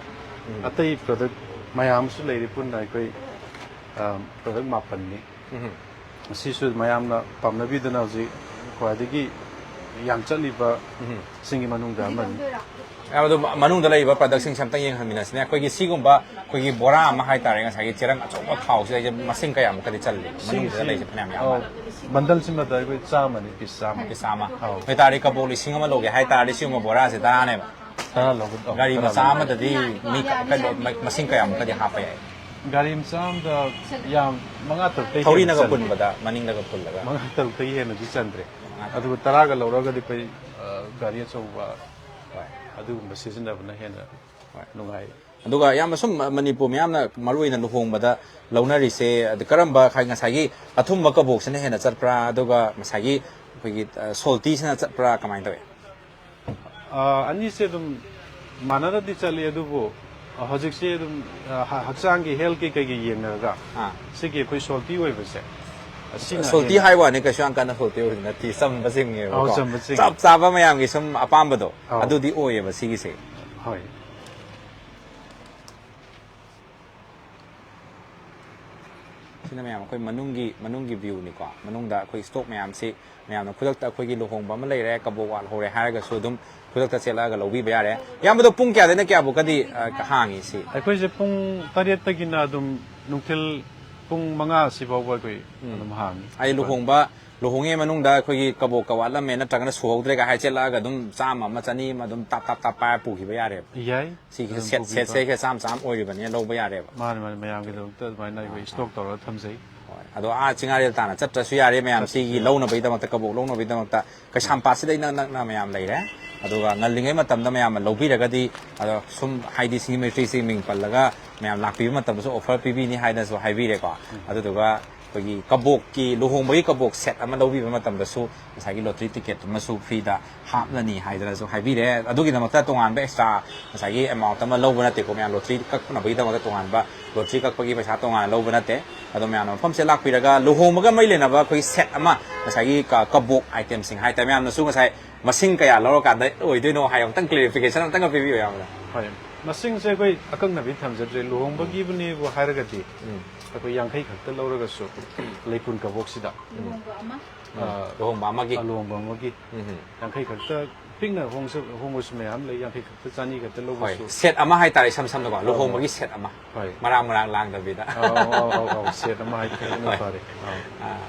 ꯎꯝ꯫ ꯑꯇꯩ ꯄ꯭ꯔꯗꯛ ꯃꯌꯥꯝ ꯑꯃꯁꯨ ꯂꯩꯔꯤ, ꯄꯨꯟꯅ ꯑꯩꯈꯣꯏ, ꯑ, ꯄ꯭ꯔꯗꯛ ꯃꯥꯄꯟꯅꯤ꯫ ꯎꯝ꯫ ꯁꯤꯁꯨ ꯃꯌꯥꯝꯅ ꯄꯥꯝꯅꯕꯤꯗꯅ ꯍꯧꯖꯤꯛ ꯈ꯭ꯋꯥꯏꯗꯒꯤ ꯌꯥꯝ ꯆꯠꯂꯤꯕ ꯎꯝ꯫ ꯁꯤꯡꯒꯤ ꯃꯅꯨꯡꯗ ꯑꯃꯅꯤ꯫ ꯑꯗꯣ ꯃꯅꯨꯡꯗ ꯂꯩꯔꯤꯕ ꯄ꯭ꯔꯗꯛꯁꯤꯡꯁꯦ ꯑꯝꯇꯪ ꯌꯦꯡꯍꯟꯃꯤꯟꯅꯁꯤꯅꯦ꯫ ꯑꯩꯈꯣꯏꯒꯤ ꯁꯤꯒꯨꯝꯕ ꯑꯩꯈꯣꯏꯒꯤ ꯕꯣꯔꯥ ꯑꯃ ꯍꯥꯏꯇꯥꯔꯦ, ꯉꯁꯥꯏꯒꯤ ꯆꯦꯔꯪ ꯑꯆꯧꯕ ꯈꯥꯎꯁꯤꯗ ꯑꯩꯁꯦ ꯃꯁꯤꯡ ꯀꯌꯥꯃꯨꯛꯀꯗꯤ ꯆꯜꯂꯤ? ꯃꯅꯨꯡꯗ ꯁꯤꯁꯤ, ꯂꯩꯔꯤꯁꯦ ꯐꯅꯌꯥꯝ ꯌꯥꯝ ꯑꯧ, ꯃꯥꯜꯂꯦ꯫ ꯕꯟꯗꯜꯁꯤꯃꯗ ꯑꯩꯈꯣꯏ ꯆꯥꯝꯃꯅꯤ, ꯄꯤꯁ ꯆꯥꯝꯃ꯫ ꯄꯤꯁ ꯆꯥꯝꯃ꯫ ꯑꯧ꯫ ꯑꯗꯨ ꯑꯣꯏꯇꯥꯔꯗꯤ ꯀꯕꯣꯛ ꯂꯤꯁꯤꯡ ꯑꯃ ꯂꯧꯒꯦ ꯍꯥꯏꯇꯥꯔꯗꯤ ꯁꯤꯒꯨꯝꯕ ꯕꯣꯔꯥꯁꯦ ꯇꯔꯥꯅꯦꯕ꯫ ꯇꯔꯥ ꯂꯧꯒ-, ꯑꯧ, ꯒꯥꯔꯤ ꯇꯔꯥ ꯃꯆꯥ ꯂꯧꯒ-, ꯑꯃꯗꯗꯤ ꯃꯤ ꯀ-, ꯀꯩꯅꯣ, ꯃ-, ꯃꯁꯤꯡ ꯀꯌꯥꯃꯨꯛꯀꯗꯤ ꯍꯥꯞꯄ ꯌꯥꯏ? ꯒꯥꯔꯤ ꯃꯆꯥ ꯑꯃꯗ ꯌꯥꯝ ꯃꯉꯥ ꯇꯔꯨꯛꯇꯩ ꯍꯦꯟꯅ ꯊꯧꯔꯤꯅꯒ ꯆꯟꯗꯦ꯫ ꯄꯨꯟꯕꯗ, ꯃꯅꯤꯡꯗꯒ ꯄꯨꯜꯂꯒ꯫ ꯃꯉꯥ ꯇꯔꯨꯛꯇꯒꯤ ꯍꯦꯟꯅꯗꯤ ꯆꯟꯗ꯭ꯔꯦ꯫ ꯃꯉꯥ ꯇꯔꯨꯛ꯫ ꯑꯗꯨꯒ ꯇꯔꯥꯒ ꯂꯧꯔꯒꯗꯤ ꯑꯩꯈꯣꯏ, ꯑ, ꯒꯥꯔꯤ ꯑꯆꯧꯕ ꯍꯣꯏ꯫ ꯑꯗꯨꯒꯨꯝꯕ ꯁꯤꯖꯤꯟꯅꯕꯅ ꯍꯦꯟꯅ ꯍꯣꯏ꯫ ꯅꯨꯡꯉꯥꯏ꯫ ꯑꯗꯨꯒ ꯌꯥꯝꯅ ꯁꯨꯝ ꯃꯅꯤꯄꯨꯔ ꯃꯤꯌꯥꯝꯅ ꯃꯔꯨꯑꯣꯏꯅ ꯂꯨꯍꯣꯡꯕꯗ ꯂꯧꯅꯔꯤꯁꯦ, ꯑꯗꯨ ꯀꯔꯝꯕ ꯈ-, ꯉꯁꯥꯏꯒꯤ ꯑꯊꯨꯝꯕ ꯀꯕꯣꯛꯁꯤꯅ ꯍꯦꯟꯅ ꯆꯠꯄ꯭ꯔꯥ, ꯑꯗꯨꯒ ꯉꯁꯥꯏꯒꯤ ꯑꯩꯈꯣꯏꯒꯤ, ꯑ, ꯁꯣꯜꯇꯤꯁꯤꯅ ꯆꯠꯄ꯭ꯔꯥ, ꯀꯃꯥꯏꯅ ꯇꯧꯏ? ꯑ, ꯑꯅꯤꯁꯦ ꯑꯗꯨꯝ ꯃꯥꯟꯅꯅꯗꯤ ꯆꯠꯂꯤ, ꯑꯗꯨꯕꯨ ꯍꯧꯖꯤꯛꯁꯦ ꯑꯗꯨꯝ, ꯑ, ꯍ-, ꯍꯛꯆꯥꯡꯒꯤ healthꯀꯤ ꯀꯩꯒꯤ ꯌꯦꯡꯅꯔꯒ ꯑꯥ꯫ ꯁꯤꯒꯤ ꯑꯩꯈꯣꯏ salty ꯑꯣꯏꯕꯁꯦ, ꯑꯁꯤꯅ Salty ꯍꯦꯟꯅ ꯍꯥꯏ ꯋꯥꯅꯤ, ꯀꯩꯁꯨ ꯌꯥꯝ ꯀꯟꯅ salty ꯑꯣꯏꯕꯗꯤ ꯅꯠꯇꯦ, ꯆꯝꯕ ꯆꯤꯡꯉꯦꯕꯀꯣ꯫ ꯑꯧ, ꯆꯝꯕ ꯆꯤꯡꯉꯦ꯫ ꯆꯞ ꯆꯥꯕ ꯃꯌꯥꯝꯒꯤ ꯁꯨꯝ ꯑꯄꯥꯝꯕꯗꯣ ꯑꯧ꯫ ꯑꯗꯨꯗꯤ ꯑꯣꯏꯌꯦꯕ ꯁꯤꯒꯤꯁꯦ꯫ ꯍꯣꯏ꯫ ꯁꯤꯅ ꯃꯌꯥꯝ ꯑꯩꯈꯣꯏ ꯃꯅꯨꯡꯒꯤ, ꯃꯅꯨꯡꯒꯤ viewꯅꯤꯀꯣ꯫ ꯃꯅꯨꯡꯗ ꯑꯩꯈꯣꯏ stock ꯃꯌꯥꯝꯁꯤ ꯃꯌꯥꯝꯅ ꯈꯨꯗꯛꯇ ꯑꯩꯈꯣꯏꯒꯤ ꯂꯨꯍꯣꯡꯕ ꯑꯃ ꯂꯩꯔꯦ, ꯀꯕꯣꯛ ꯋꯥꯠꯍꯧꯔꯦ ꯍꯥꯏꯔꯒꯁꯨ ꯑꯗꯨꯝ ꯈꯨꯗꯛꯇ ꯆꯦꯜꯂꯛꯑꯒ ꯂꯧꯕꯤꯕ ꯌꯥꯔꯦ꯫ ꯏꯌꯥꯝꯕꯗꯣ ꯄꯨꯡ ꯀꯌꯥꯗꯩꯅ ꯀꯌꯥꯐꯥꯎꯀꯗꯤ, ꯑ, ꯍꯥꯡꯉꯤ ꯁꯤ? ꯑꯩꯈꯣꯏꯁꯦ ꯄꯨꯡ ꯇꯔꯦꯠꯇꯒꯤꯅ ꯑꯗꯨꯝ ꯅꯨꯡꯊꯤꯜ ꯄꯨꯡ ꯃꯉꯥ ꯁꯤꯐꯥꯎꯕ ꯑꯩꯈꯣꯏ ꯑꯗꯨꯝ ꯍꯥꯡꯉꯤ꯫ ꯑꯩ ꯂꯨꯍꯣꯡꯕ, ꯂꯨꯍꯣꯡꯉꯦ ꯃꯅꯨꯡꯗ ꯑꯩꯈꯣꯏꯒꯤ ꯀꯕꯣꯛꯀ ꯋꯥꯠꯂꯝꯃꯦ ꯅꯠꯇ꯭ꯔꯒꯅ ꯁꯨꯍꯧꯗ꯭ꯔꯦꯒ ꯍꯥꯏ ꯆꯦꯜꯂꯛꯑꯒ ꯑꯗꯨꯝ ꯆꯥꯝꯃ ꯑꯃ, ꯆꯅꯤ ꯑꯃ ꯑꯗꯨꯝ ꯇꯥꯞ ꯇꯥꯞ ꯇꯥꯞ ꯄꯥꯏꯔ ꯄꯨꯈꯤꯕ ꯌꯥꯔꯦꯕ꯫ ꯌꯥꯏ꯫ ꯁꯤꯒꯤ ꯑꯗꯨꯝ set, ꯄꯨꯕꯤꯕ꯫ Setꯁꯦ ꯆꯥꯝ ꯆꯥꯝ ꯑꯣꯏꯔꯤꯕꯅꯤꯅ ꯂꯧꯕ ꯌꯥꯔꯦꯕ꯫ ꯃꯥꯅꯦ, ꯃꯥꯅꯦ, ꯃꯌꯥꯝꯒꯤꯗꯃꯛꯇ ꯑꯗꯨꯃꯥꯏꯅ ꯑꯩꯈꯣꯏ stock ꯇꯧꯔꯒ ꯊꯝꯖꯩ꯫ ꯍꯣꯏ꯫ ꯑꯗꯣ ꯑꯥ ꯆꯤꯡꯉꯥꯔꯦꯜ ꯇꯥꯅ ꯆꯠꯇ꯭ꯔꯁꯨ ꯌꯥꯔꯦ, ꯃꯌꯥꯝ ꯆꯠꯇ꯭ꯔꯁꯨ ꯁꯤꯒꯤ ꯌꯥꯔꯦ꯫ ꯂꯧꯅꯕꯒꯤꯗꯃꯛꯇ, ꯀꯕꯣꯛ ꯂꯧꯅꯕꯒꯤꯗꯃꯛꯇ ꯀꯩꯁꯥꯝꯄꯥꯠꯁꯤꯗ ꯏꯅꯛ ꯅꯛꯅ ꯃꯌꯥꯝ ꯂꯩꯔꯦ꯫ ꯑꯗꯨꯒ ꯉꯜꯂꯤꯉꯩ ꯃꯇꯝꯗ ꯃꯌꯥꯝꯅ ꯂꯧꯕꯤꯔꯒꯗꯤ, ꯑꯗꯣ ꯁꯨꯝ ꯍꯥꯏꯗꯤ ꯁꯤꯒꯤ ꯃꯩꯇ꯭ꯔꯤꯁꯤ ꯃꯤꯡ ꯄꯜꯂꯒ ꯃꯌꯥꯝ ꯂꯥꯛꯄꯤꯕ ꯃꯇꯝꯗꯁꯨ offer ꯄꯤꯕꯤꯅꯤ ꯍꯥꯏꯅꯁꯨ ꯍꯥꯏꯕꯤꯔꯦꯀꯣ꯫ ꯑꯗꯨꯗꯨꯒ ꯑꯩꯈꯣꯏꯒꯤ ꯀꯕꯣꯛꯀꯤ, ꯂꯨꯍꯣꯡꯕꯒꯤ ꯀꯕꯣꯛ set ꯑꯃ ꯂꯧꯕꯤꯕ ꯃꯇꯝꯗꯁꯨ ꯉꯁꯥꯏꯒꯤ lottery ticket ꯑꯃꯁꯨ freeꯗ ꯍꯥꯞꯂꯅꯤ ꯍꯥꯏꯗꯅꯁꯨ ꯍꯥꯏꯕꯤꯔꯦ꯫ ꯑꯗꯨꯒꯤꯗꯃꯛꯇ ꯇꯣꯉꯥꯟꯕ extra ꯉꯁꯥꯏꯒꯤ amount ꯑꯃ ꯂꯧꯕ ꯅꯠꯇꯦꯀꯣ, ꯃꯌꯥꯝ lottery ꯀꯛꯅꯕꯒꯤꯗꯃꯛꯇ ꯇꯣꯉꯥꯟꯕ, lottery ꯀꯛꯄꯒꯤ ꯄꯩꯁꯥ ꯇꯣꯉꯥꯟꯅ ꯂꯧꯕ ꯅꯠꯇꯦ꯫ ꯑꯗꯣ ꯃꯌꯥꯝꯅ ꯃꯐꯝꯁꯦ ꯂꯥꯛꯄꯤꯔꯒ ꯂꯨꯍꯣꯡꯕꯒ ꯃꯔꯤ ꯂꯩꯅꯕ ꯑꯩꯈꯣꯏꯒꯤ set ꯑꯃ, ꯉꯁꯥꯏꯒꯤ ꯀ-, ꯀꯕꯣꯛ itemꯁꯤꯡ ꯍꯥꯏꯇꯥꯔꯦ, ꯃꯌꯥꯝꯅꯁꯨ ꯉꯁꯥꯏ ꯃꯁꯤꯡ ꯀꯌꯥ ꯂꯧꯔꯀꯥꯟꯗ ꯑꯣꯏꯗꯣꯏꯅꯣ ꯍꯥꯏ, ꯑꯃꯨꯛꯇꯪ clarification ꯑꯃꯨꯛꯇꯪꯒ ꯄꯤꯕꯤꯌꯨ ꯌꯥꯝꯕꯗ꯫ ꯍꯣꯏ, ꯃꯁꯤꯡꯁꯦ ꯑꯩꯈꯣꯏ ꯑꯀꯛꯅꯕꯤ ꯊꯝꯖꯗ꯭ꯔꯦ, ꯂꯨꯍꯣꯡꯕꯒꯤꯕꯨꯅꯦꯕꯨ ꯍꯥꯏꯔꯒꯗꯤ ꯎꯝ꯫ ꯑꯩꯈꯣꯏ ꯌꯥꯡꯈꯩ ꯈꯛꯇ ꯂꯧꯔꯒꯁꯨ ꯂꯩꯄꯨꯟ ꯀꯕꯣꯛꯁꯤꯗ, ꯂꯨꯍꯣꯡꯕ ꯑꯃ ꯑ, ꯂꯨꯍꯣꯡꯕ ꯑꯃꯒꯤ꯫ ꯑ, ꯂꯨꯍꯣꯡꯕ ꯑꯃꯒꯤ ꯎꯝ꯫ ꯌꯥꯡꯈꯩ ꯈꯛꯇ ꯄꯤꯛꯅ ꯍꯣꯡꯁ-, ꯍꯣꯡꯕꯁꯨ ꯃꯌꯥꯝ ꯂꯩ, ꯌꯥꯡꯈꯩ ꯈꯛꯇ, ꯆꯅꯤ ꯈꯛꯇ ꯍꯣꯏ, ꯂꯧꯕꯁꯨ꯫ set ꯑꯃ ꯍꯥꯏꯇꯥꯔꯦ, ꯏꯁꯝ ꯁꯝꯅꯀꯣ, ꯂꯨꯍꯣꯡꯕꯒꯤ set ꯑꯃ꯫ ꯍꯣꯏ꯫ ꯃꯔꯥꯡ ꯃꯔꯥꯡ ꯂꯥꯡꯗꯕꯤꯗ꯫ ꯑꯧ, ꯑꯧ, ꯑꯧ, ꯑꯧ, set ꯑꯃ ꯍꯥꯏꯗꯤ ꯐꯖꯅ ꯍꯣꯏ꯫ ꯐꯔꯦ꯫ ꯑꯧ꯫ ꯑꯥ,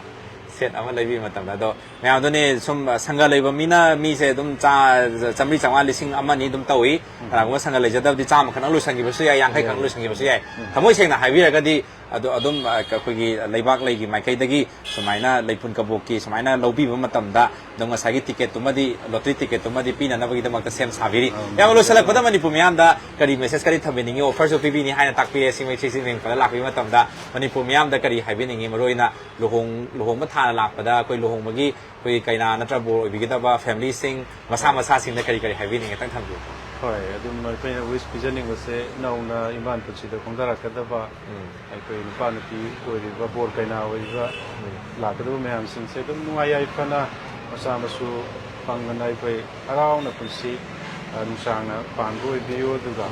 set ꯑꯃ ꯂꯩꯕꯤꯕ ꯃꯇꯝꯗ꯫ ꯑꯗꯣ ꯃꯌꯥꯝꯗꯨꯅꯦ ꯁꯨꯝ, ꯑ, ꯁꯪꯒ ꯂꯩꯕ ꯃꯤꯅ ꯃꯤꯁꯦ ꯑꯗꯨꯝ ꯆꯥ-, ꯆꯥꯝꯃꯔꯤ ꯆꯥꯝꯃꯉꯥ, ꯂꯤꯁꯤꯡ ꯑꯃ ꯑꯅꯤ ꯑꯗꯨꯝ ꯇꯧꯏ꯫ ꯀꯅꯥꯒꯨꯝꯕ ꯁꯪꯒ ꯂꯩꯖꯗꯕꯗꯤ ꯆꯥꯝꯃ ꯈꯛꯇꯪ ꯂꯣꯏꯁꯤꯟꯈꯤꯕꯁꯨ ꯌꯥꯏ, ꯌꯥꯡꯈꯩ ꯈꯛꯇꯪ ꯂꯣꯏꯁꯤꯟꯈꯤꯕꯁꯨ ꯌꯥꯏ꯫ ꯊꯃꯣꯏ ꯁꯦꯡꯅ ꯍꯥꯏꯕꯤꯔꯒꯗꯤ ꯑꯗꯣ ꯑꯗꯨꯝ, ꯑ, ꯑꯩꯈꯣꯏꯒꯤ ꯂꯩꯕꯥꯛ ꯂꯩꯒꯤ ꯃꯥꯏꯀꯩꯗꯒꯤ ꯁꯨꯃꯥꯏꯅ ꯂꯩꯄꯨꯟ ꯀꯕꯣꯛꯀꯤ ꯁꯨꯃꯥꯏꯅ ꯂꯧꯕꯤꯕ ꯃꯇꯝꯗ ꯑꯗꯨꯝ ꯉꯁꯥꯏꯒꯤ ticketꯇꯨꯃꯗꯤ, lottery ticketꯇꯨꯃꯗꯤ ꯄꯤꯅꯅꯕꯒꯤꯗꯃꯛꯇ ꯁꯦꯝ ꯁꯥꯕꯤꯔꯤ꯫ ꯌꯥꯝ ꯂꯣꯏꯁꯤꯜꯂꯛꯄꯗ ꯃꯅꯤꯄꯨꯔ ꯃꯤꯌꯥꯝꯗ ꯀꯔꯤ message, ꯀꯔꯤ ꯊꯝꯕꯤꯅꯤꯡꯉꯤ, offerꯁꯨ ꯄꯤꯕꯤꯅꯤ ꯍꯥꯏꯅ ꯇꯥꯛꯄꯤꯔꯦ꯫ ꯁꯤ ꯃꯩꯁꯤꯁꯤ ꯃꯤꯡ ꯐꯖꯅ ꯂꯥꯛꯄꯤꯕ ꯃꯇꯝꯗ ꯃꯅꯤꯄꯨꯔ ꯃꯤꯌꯥꯝꯗ ꯀꯔꯤ ꯍꯥꯏꯕꯤꯅꯤꯡꯉꯤ, ꯃꯔꯨꯑꯣꯏꯅ ꯂꯨꯍꯣꯡ-, ꯂꯨꯍꯣꯡꯕ ꯊꯥꯅ ꯂꯥꯛꯄꯗ ꯑꯩꯈꯣꯏ ꯂꯨꯍꯣꯡꯕꯒꯤ ꯑꯩꯈꯣꯏ ꯀꯩꯅꯥ ꯅꯠꯇ꯭ꯔ ꯕꯣꯔ ꯑꯣꯏꯕꯤꯒꯗꯕ familyꯁꯤꯡ, ꯃꯁꯥ ꯃꯁꯥꯁꯤꯡꯗ ꯀꯔꯤ ꯀꯔꯤ ꯍꯥꯏꯕꯤꯅꯤꯡꯉꯤ, ꯈꯤꯇꯪ ꯊꯝꯕꯤꯌꯨ꯫ ꯍꯣꯏ, ꯑꯗꯨꯝ ꯑꯩꯈꯣꯏꯅ ꯋꯤꯁ ꯄꯤꯖꯅꯤꯡꯕꯁꯦ, ꯅꯧꯅ ꯏꯝꯐꯥꯜ ꯄꯨꯟꯁꯤꯗ ꯈꯣꯡꯗꯥꯔꯛꯀꯗꯕ ꯑꯩꯈꯣꯏ ꯅꯨꯄꯥ ꯅꯨꯄꯤ ꯑꯣꯏꯔꯤꯕ, ꯕꯣꯔ ꯀꯩꯅꯥ ꯑꯣꯏꯔꯤꯕ ꯂꯥꯛꯀꯗꯕ ꯃꯌꯥꯝꯁꯤꯡꯁꯦ ꯑꯗꯨꯝ ꯅꯨꯡꯉꯥꯏ ꯌꯥꯏꯐꯅ, ꯃꯆꯥ ꯃꯁꯨ ꯐꯪꯗꯅ ꯑꯩꯈꯣꯏ ꯍꯔꯥꯎꯅ ꯄꯨꯟꯁꯤ, ꯑ, ꯅꯨꯡꯁꯥꯡꯅ ꯄꯥꯟꯕ ꯑꯣꯏꯕꯤꯌꯨ꯫ ꯑꯗꯨꯒ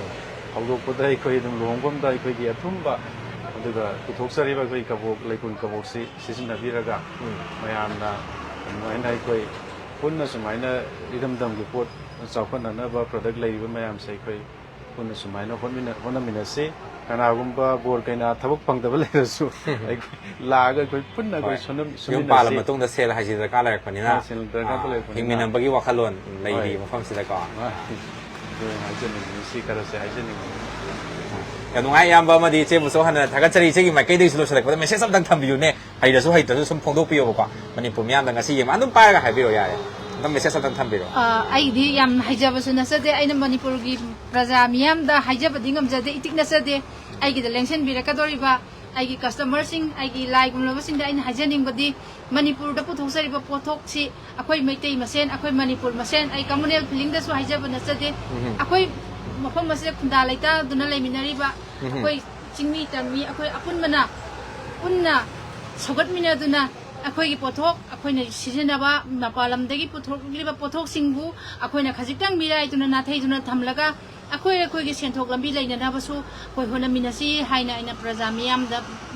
ꯍꯧꯗꯣꯛꯄꯗ ꯑꯩꯈꯣꯏ ꯑꯗꯨꯝ ꯂꯨꯍꯣꯡꯐꯝꯗ ꯑꯩꯈꯣꯏꯒꯤ ꯑꯊꯨꯝꯕ, ꯑꯗꯨꯒ ꯄꯨꯊꯣꯛꯆꯔꯤꯕ ꯑꯩꯈꯣꯏ ꯀꯕꯣꯛ, ꯂꯩꯀꯨꯟ ꯀꯕꯣꯛꯁꯤ ꯁꯤꯖꯤꯟꯅꯕꯤꯔꯒ ꯃꯌꯥꯝꯅ ꯑꯗꯨꯃꯥꯏꯅ ꯑꯩꯈꯣꯏ ꯄꯨꯟꯅ ꯁꯨꯃꯥꯏꯅ ꯏꯔꯝꯗꯝꯒꯤ ꯄꯣꯠ ꯆꯥꯎꯈꯠꯅꯅꯕ, ꯄ꯭ꯔꯗꯛ ꯂꯩꯔꯤꯕ ꯃꯌꯥꯝꯁꯦ ꯑꯩꯈꯣꯏ ꯄꯨꯟꯅ ꯁꯨꯃꯥꯏꯅ ꯍꯣꯠꯃꯤꯟꯅ-, ꯍꯣꯠꯅꯃꯤꯟꯅꯁꯤ꯫ ꯀꯅꯥꯒꯨꯝꯕ ꯕꯣꯔ ꯀꯩꯅꯥ ꯊꯕꯛ ꯐꯪꯗꯕ ꯂꯩꯔꯁꯨ ꯑꯩꯈꯣꯏ ꯂꯥꯛꯑꯒ ꯑꯩꯈꯣꯏ ꯄꯨꯟꯅ ꯑꯩꯈꯣꯏ ꯍꯣꯏ꯫ ꯁꯣꯟꯅ-, ꯌꯨꯝ ꯁꯣꯟꯃꯤꯟꯅꯁꯤ꯫ ꯄꯥꯜꯂ ꯃꯇꯨꯡꯗ ꯁꯦꯜ ꯍꯥꯏꯁꯤ ꯗꯔꯀꯥꯔ ꯂꯩꯔꯛꯄꯅꯤꯅ, ꯑꯥ, ꯁꯦꯜ ꯗꯔꯀꯥꯔ ꯑꯥ, ꯂꯩꯔꯛꯄꯅꯤꯅ꯫ ꯍꯤꯡꯃꯤꯟꯅꯕꯒꯤ ꯋꯥꯈꯜꯂꯣꯟ ꯂꯩꯔꯤ ꯍꯣꯏ꯫ ꯃꯐꯝꯁꯤꯗꯀꯣ꯫ ꯑꯥ, ꯑꯗꯨ ꯍꯥꯏꯖꯅꯤꯡꯉꯤ, ꯁꯤ ꯈꯔꯁꯦ ꯍꯥꯏꯖꯅꯤꯡꯉꯤ꯫ ꯌꯥꯝ ꯅꯨꯡꯉꯥꯏ ꯏꯌꯥꯝꯕ ꯑꯃꯗꯤ ꯏꯆꯦꯕꯨꯁꯨ ꯍꯟꯅ ꯊꯥꯒꯠꯆꯔꯤ꯫ ꯏꯆꯦꯒꯤ ꯃꯥꯏꯀꯩꯗꯒꯤꯁꯨ ꯂꯣꯏꯁꯤꯜꯂꯛꯄꯗ ꯃꯦꯁꯦꯖ ꯑꯝꯇꯪ ꯊꯝꯕꯤꯌꯨꯅꯦ꯫ ꯍꯩꯔꯁꯨ ꯍꯩꯇ꯭ꯔꯁꯨ ꯁꯨꯝ ꯐꯣꯡꯗꯣꯛꯄꯤꯌꯣꯕꯀꯣ꯫ ꯃꯅꯤꯄꯨꯔ ꯃꯤꯌꯥꯝꯗ ꯉꯁꯤ ꯌꯦꯡꯕ ꯑꯗꯨꯝ ꯄꯥꯏꯔꯒ ꯍꯥꯏꯕꯤꯔꯣ ꯌꯥꯔꯦ꯫ ꯑꯗꯨꯝ ꯃꯦꯁꯦꯖ ꯑꯝꯇꯪ ꯊꯝꯕꯤꯔꯣ꯫ ꯑ, ꯑꯩꯗꯤ ꯌꯥꯝ ꯍꯩꯖꯕꯁꯨ ꯅꯠꯆꯗꯦ꯫ ꯑꯩꯅ ꯃꯅꯤꯄꯨꯔꯒꯤ ꯄ꯭ꯔꯖꯥ ꯃꯤꯌꯥꯝꯗ ꯍꯥꯏꯖꯕꯗꯤ ꯉꯝꯖꯗꯦ, ꯏꯇꯤꯛ ꯅꯠꯆꯗꯦ꯫ ꯑꯩꯒꯤꯗ ꯂꯦꯡꯁꯤꯟꯕꯤꯔꯛꯀꯗꯧꯔꯤꯕ ꯑꯩꯒꯤ ꯀꯁꯇꯃꯔꯁꯤꯡ, ꯑꯩꯒꯤ ꯂꯥꯏ ꯒꯨꯝꯂꯕꯁꯤꯡꯗ ꯑꯩꯅ ꯍꯥꯏꯖꯅꯤꯡꯕꯗꯤ, ꯃꯅꯤꯄꯨꯔꯗ ꯄꯨꯊꯣꯛꯆꯔꯤꯕ ꯄꯣꯠꯊꯣꯛꯁꯤ ꯑꯩꯈꯣꯏ ꯃꯩꯇꯩ ꯃꯁꯦꯟ, ꯑꯩꯈꯣꯏ ꯃꯅꯤꯄꯨꯔ ꯃꯁꯦꯟ, ꯑꯩ ꯀꯝꯃꯨꯅꯦꯜ ꯐꯤꯂꯤꯡꯗꯁꯨ ꯍꯥꯏꯖꯕ ꯅꯠꯆꯗꯦ꯫ ꯎꯝ꯫ ꯑꯩꯈꯣꯏ ꯃꯐꯝ ꯑꯁꯤꯗ ꯈꯨꯟꯗꯥ ꯂꯩꯇꯥꯗꯨꯅ ꯂꯩꯃꯤꯟꯅꯔꯤꯕ ꯎꯝ꯫ ꯑꯩꯈꯣꯏ ꯆꯤꯡꯃꯤ ꯇꯝꯃꯤ, ꯑꯩꯈꯣꯏ ꯑꯄꯨꯟꯕꯅ ꯄꯨꯟꯅ ꯁꯧꯒꯠꯃꯤꯟꯅꯗꯨꯅ ꯑꯩꯈꯣꯏꯒꯤ ꯄꯣꯠꯊꯣꯛ, ꯑꯩꯈꯣꯏꯅ ꯁꯤꯖꯤꯟꯅꯕ ꯃꯄꯥꯟ ꯂꯝꯗꯒꯤ ꯄꯨꯊꯣꯛꯂꯤꯕ ꯄꯣꯠꯊꯣꯛꯁꯤꯡꯕꯨ ꯑꯩꯈꯣꯏꯅ ꯈꯖꯤꯛꯇꯪ ꯃꯤꯔꯥꯏꯗꯨꯅ ꯅꯥꯊꯩꯗꯨꯅ ꯊꯝꯂꯒ ꯑꯩꯈꯣꯏ ꯑꯩꯈꯣꯏꯒꯤ ꯁꯦꯟꯊꯣꯛ ꯂꯝꯕꯤ ꯂꯩꯅꯅꯕꯁꯨ ꯑꯩꯈꯣꯏ ꯍꯣꯠꯅꯃꯤꯟꯅꯁꯤ ꯍꯥꯏꯅ ꯑꯩꯅ ꯄ꯭ꯔꯖꯥ ꯃꯤꯌꯥꯝꯗ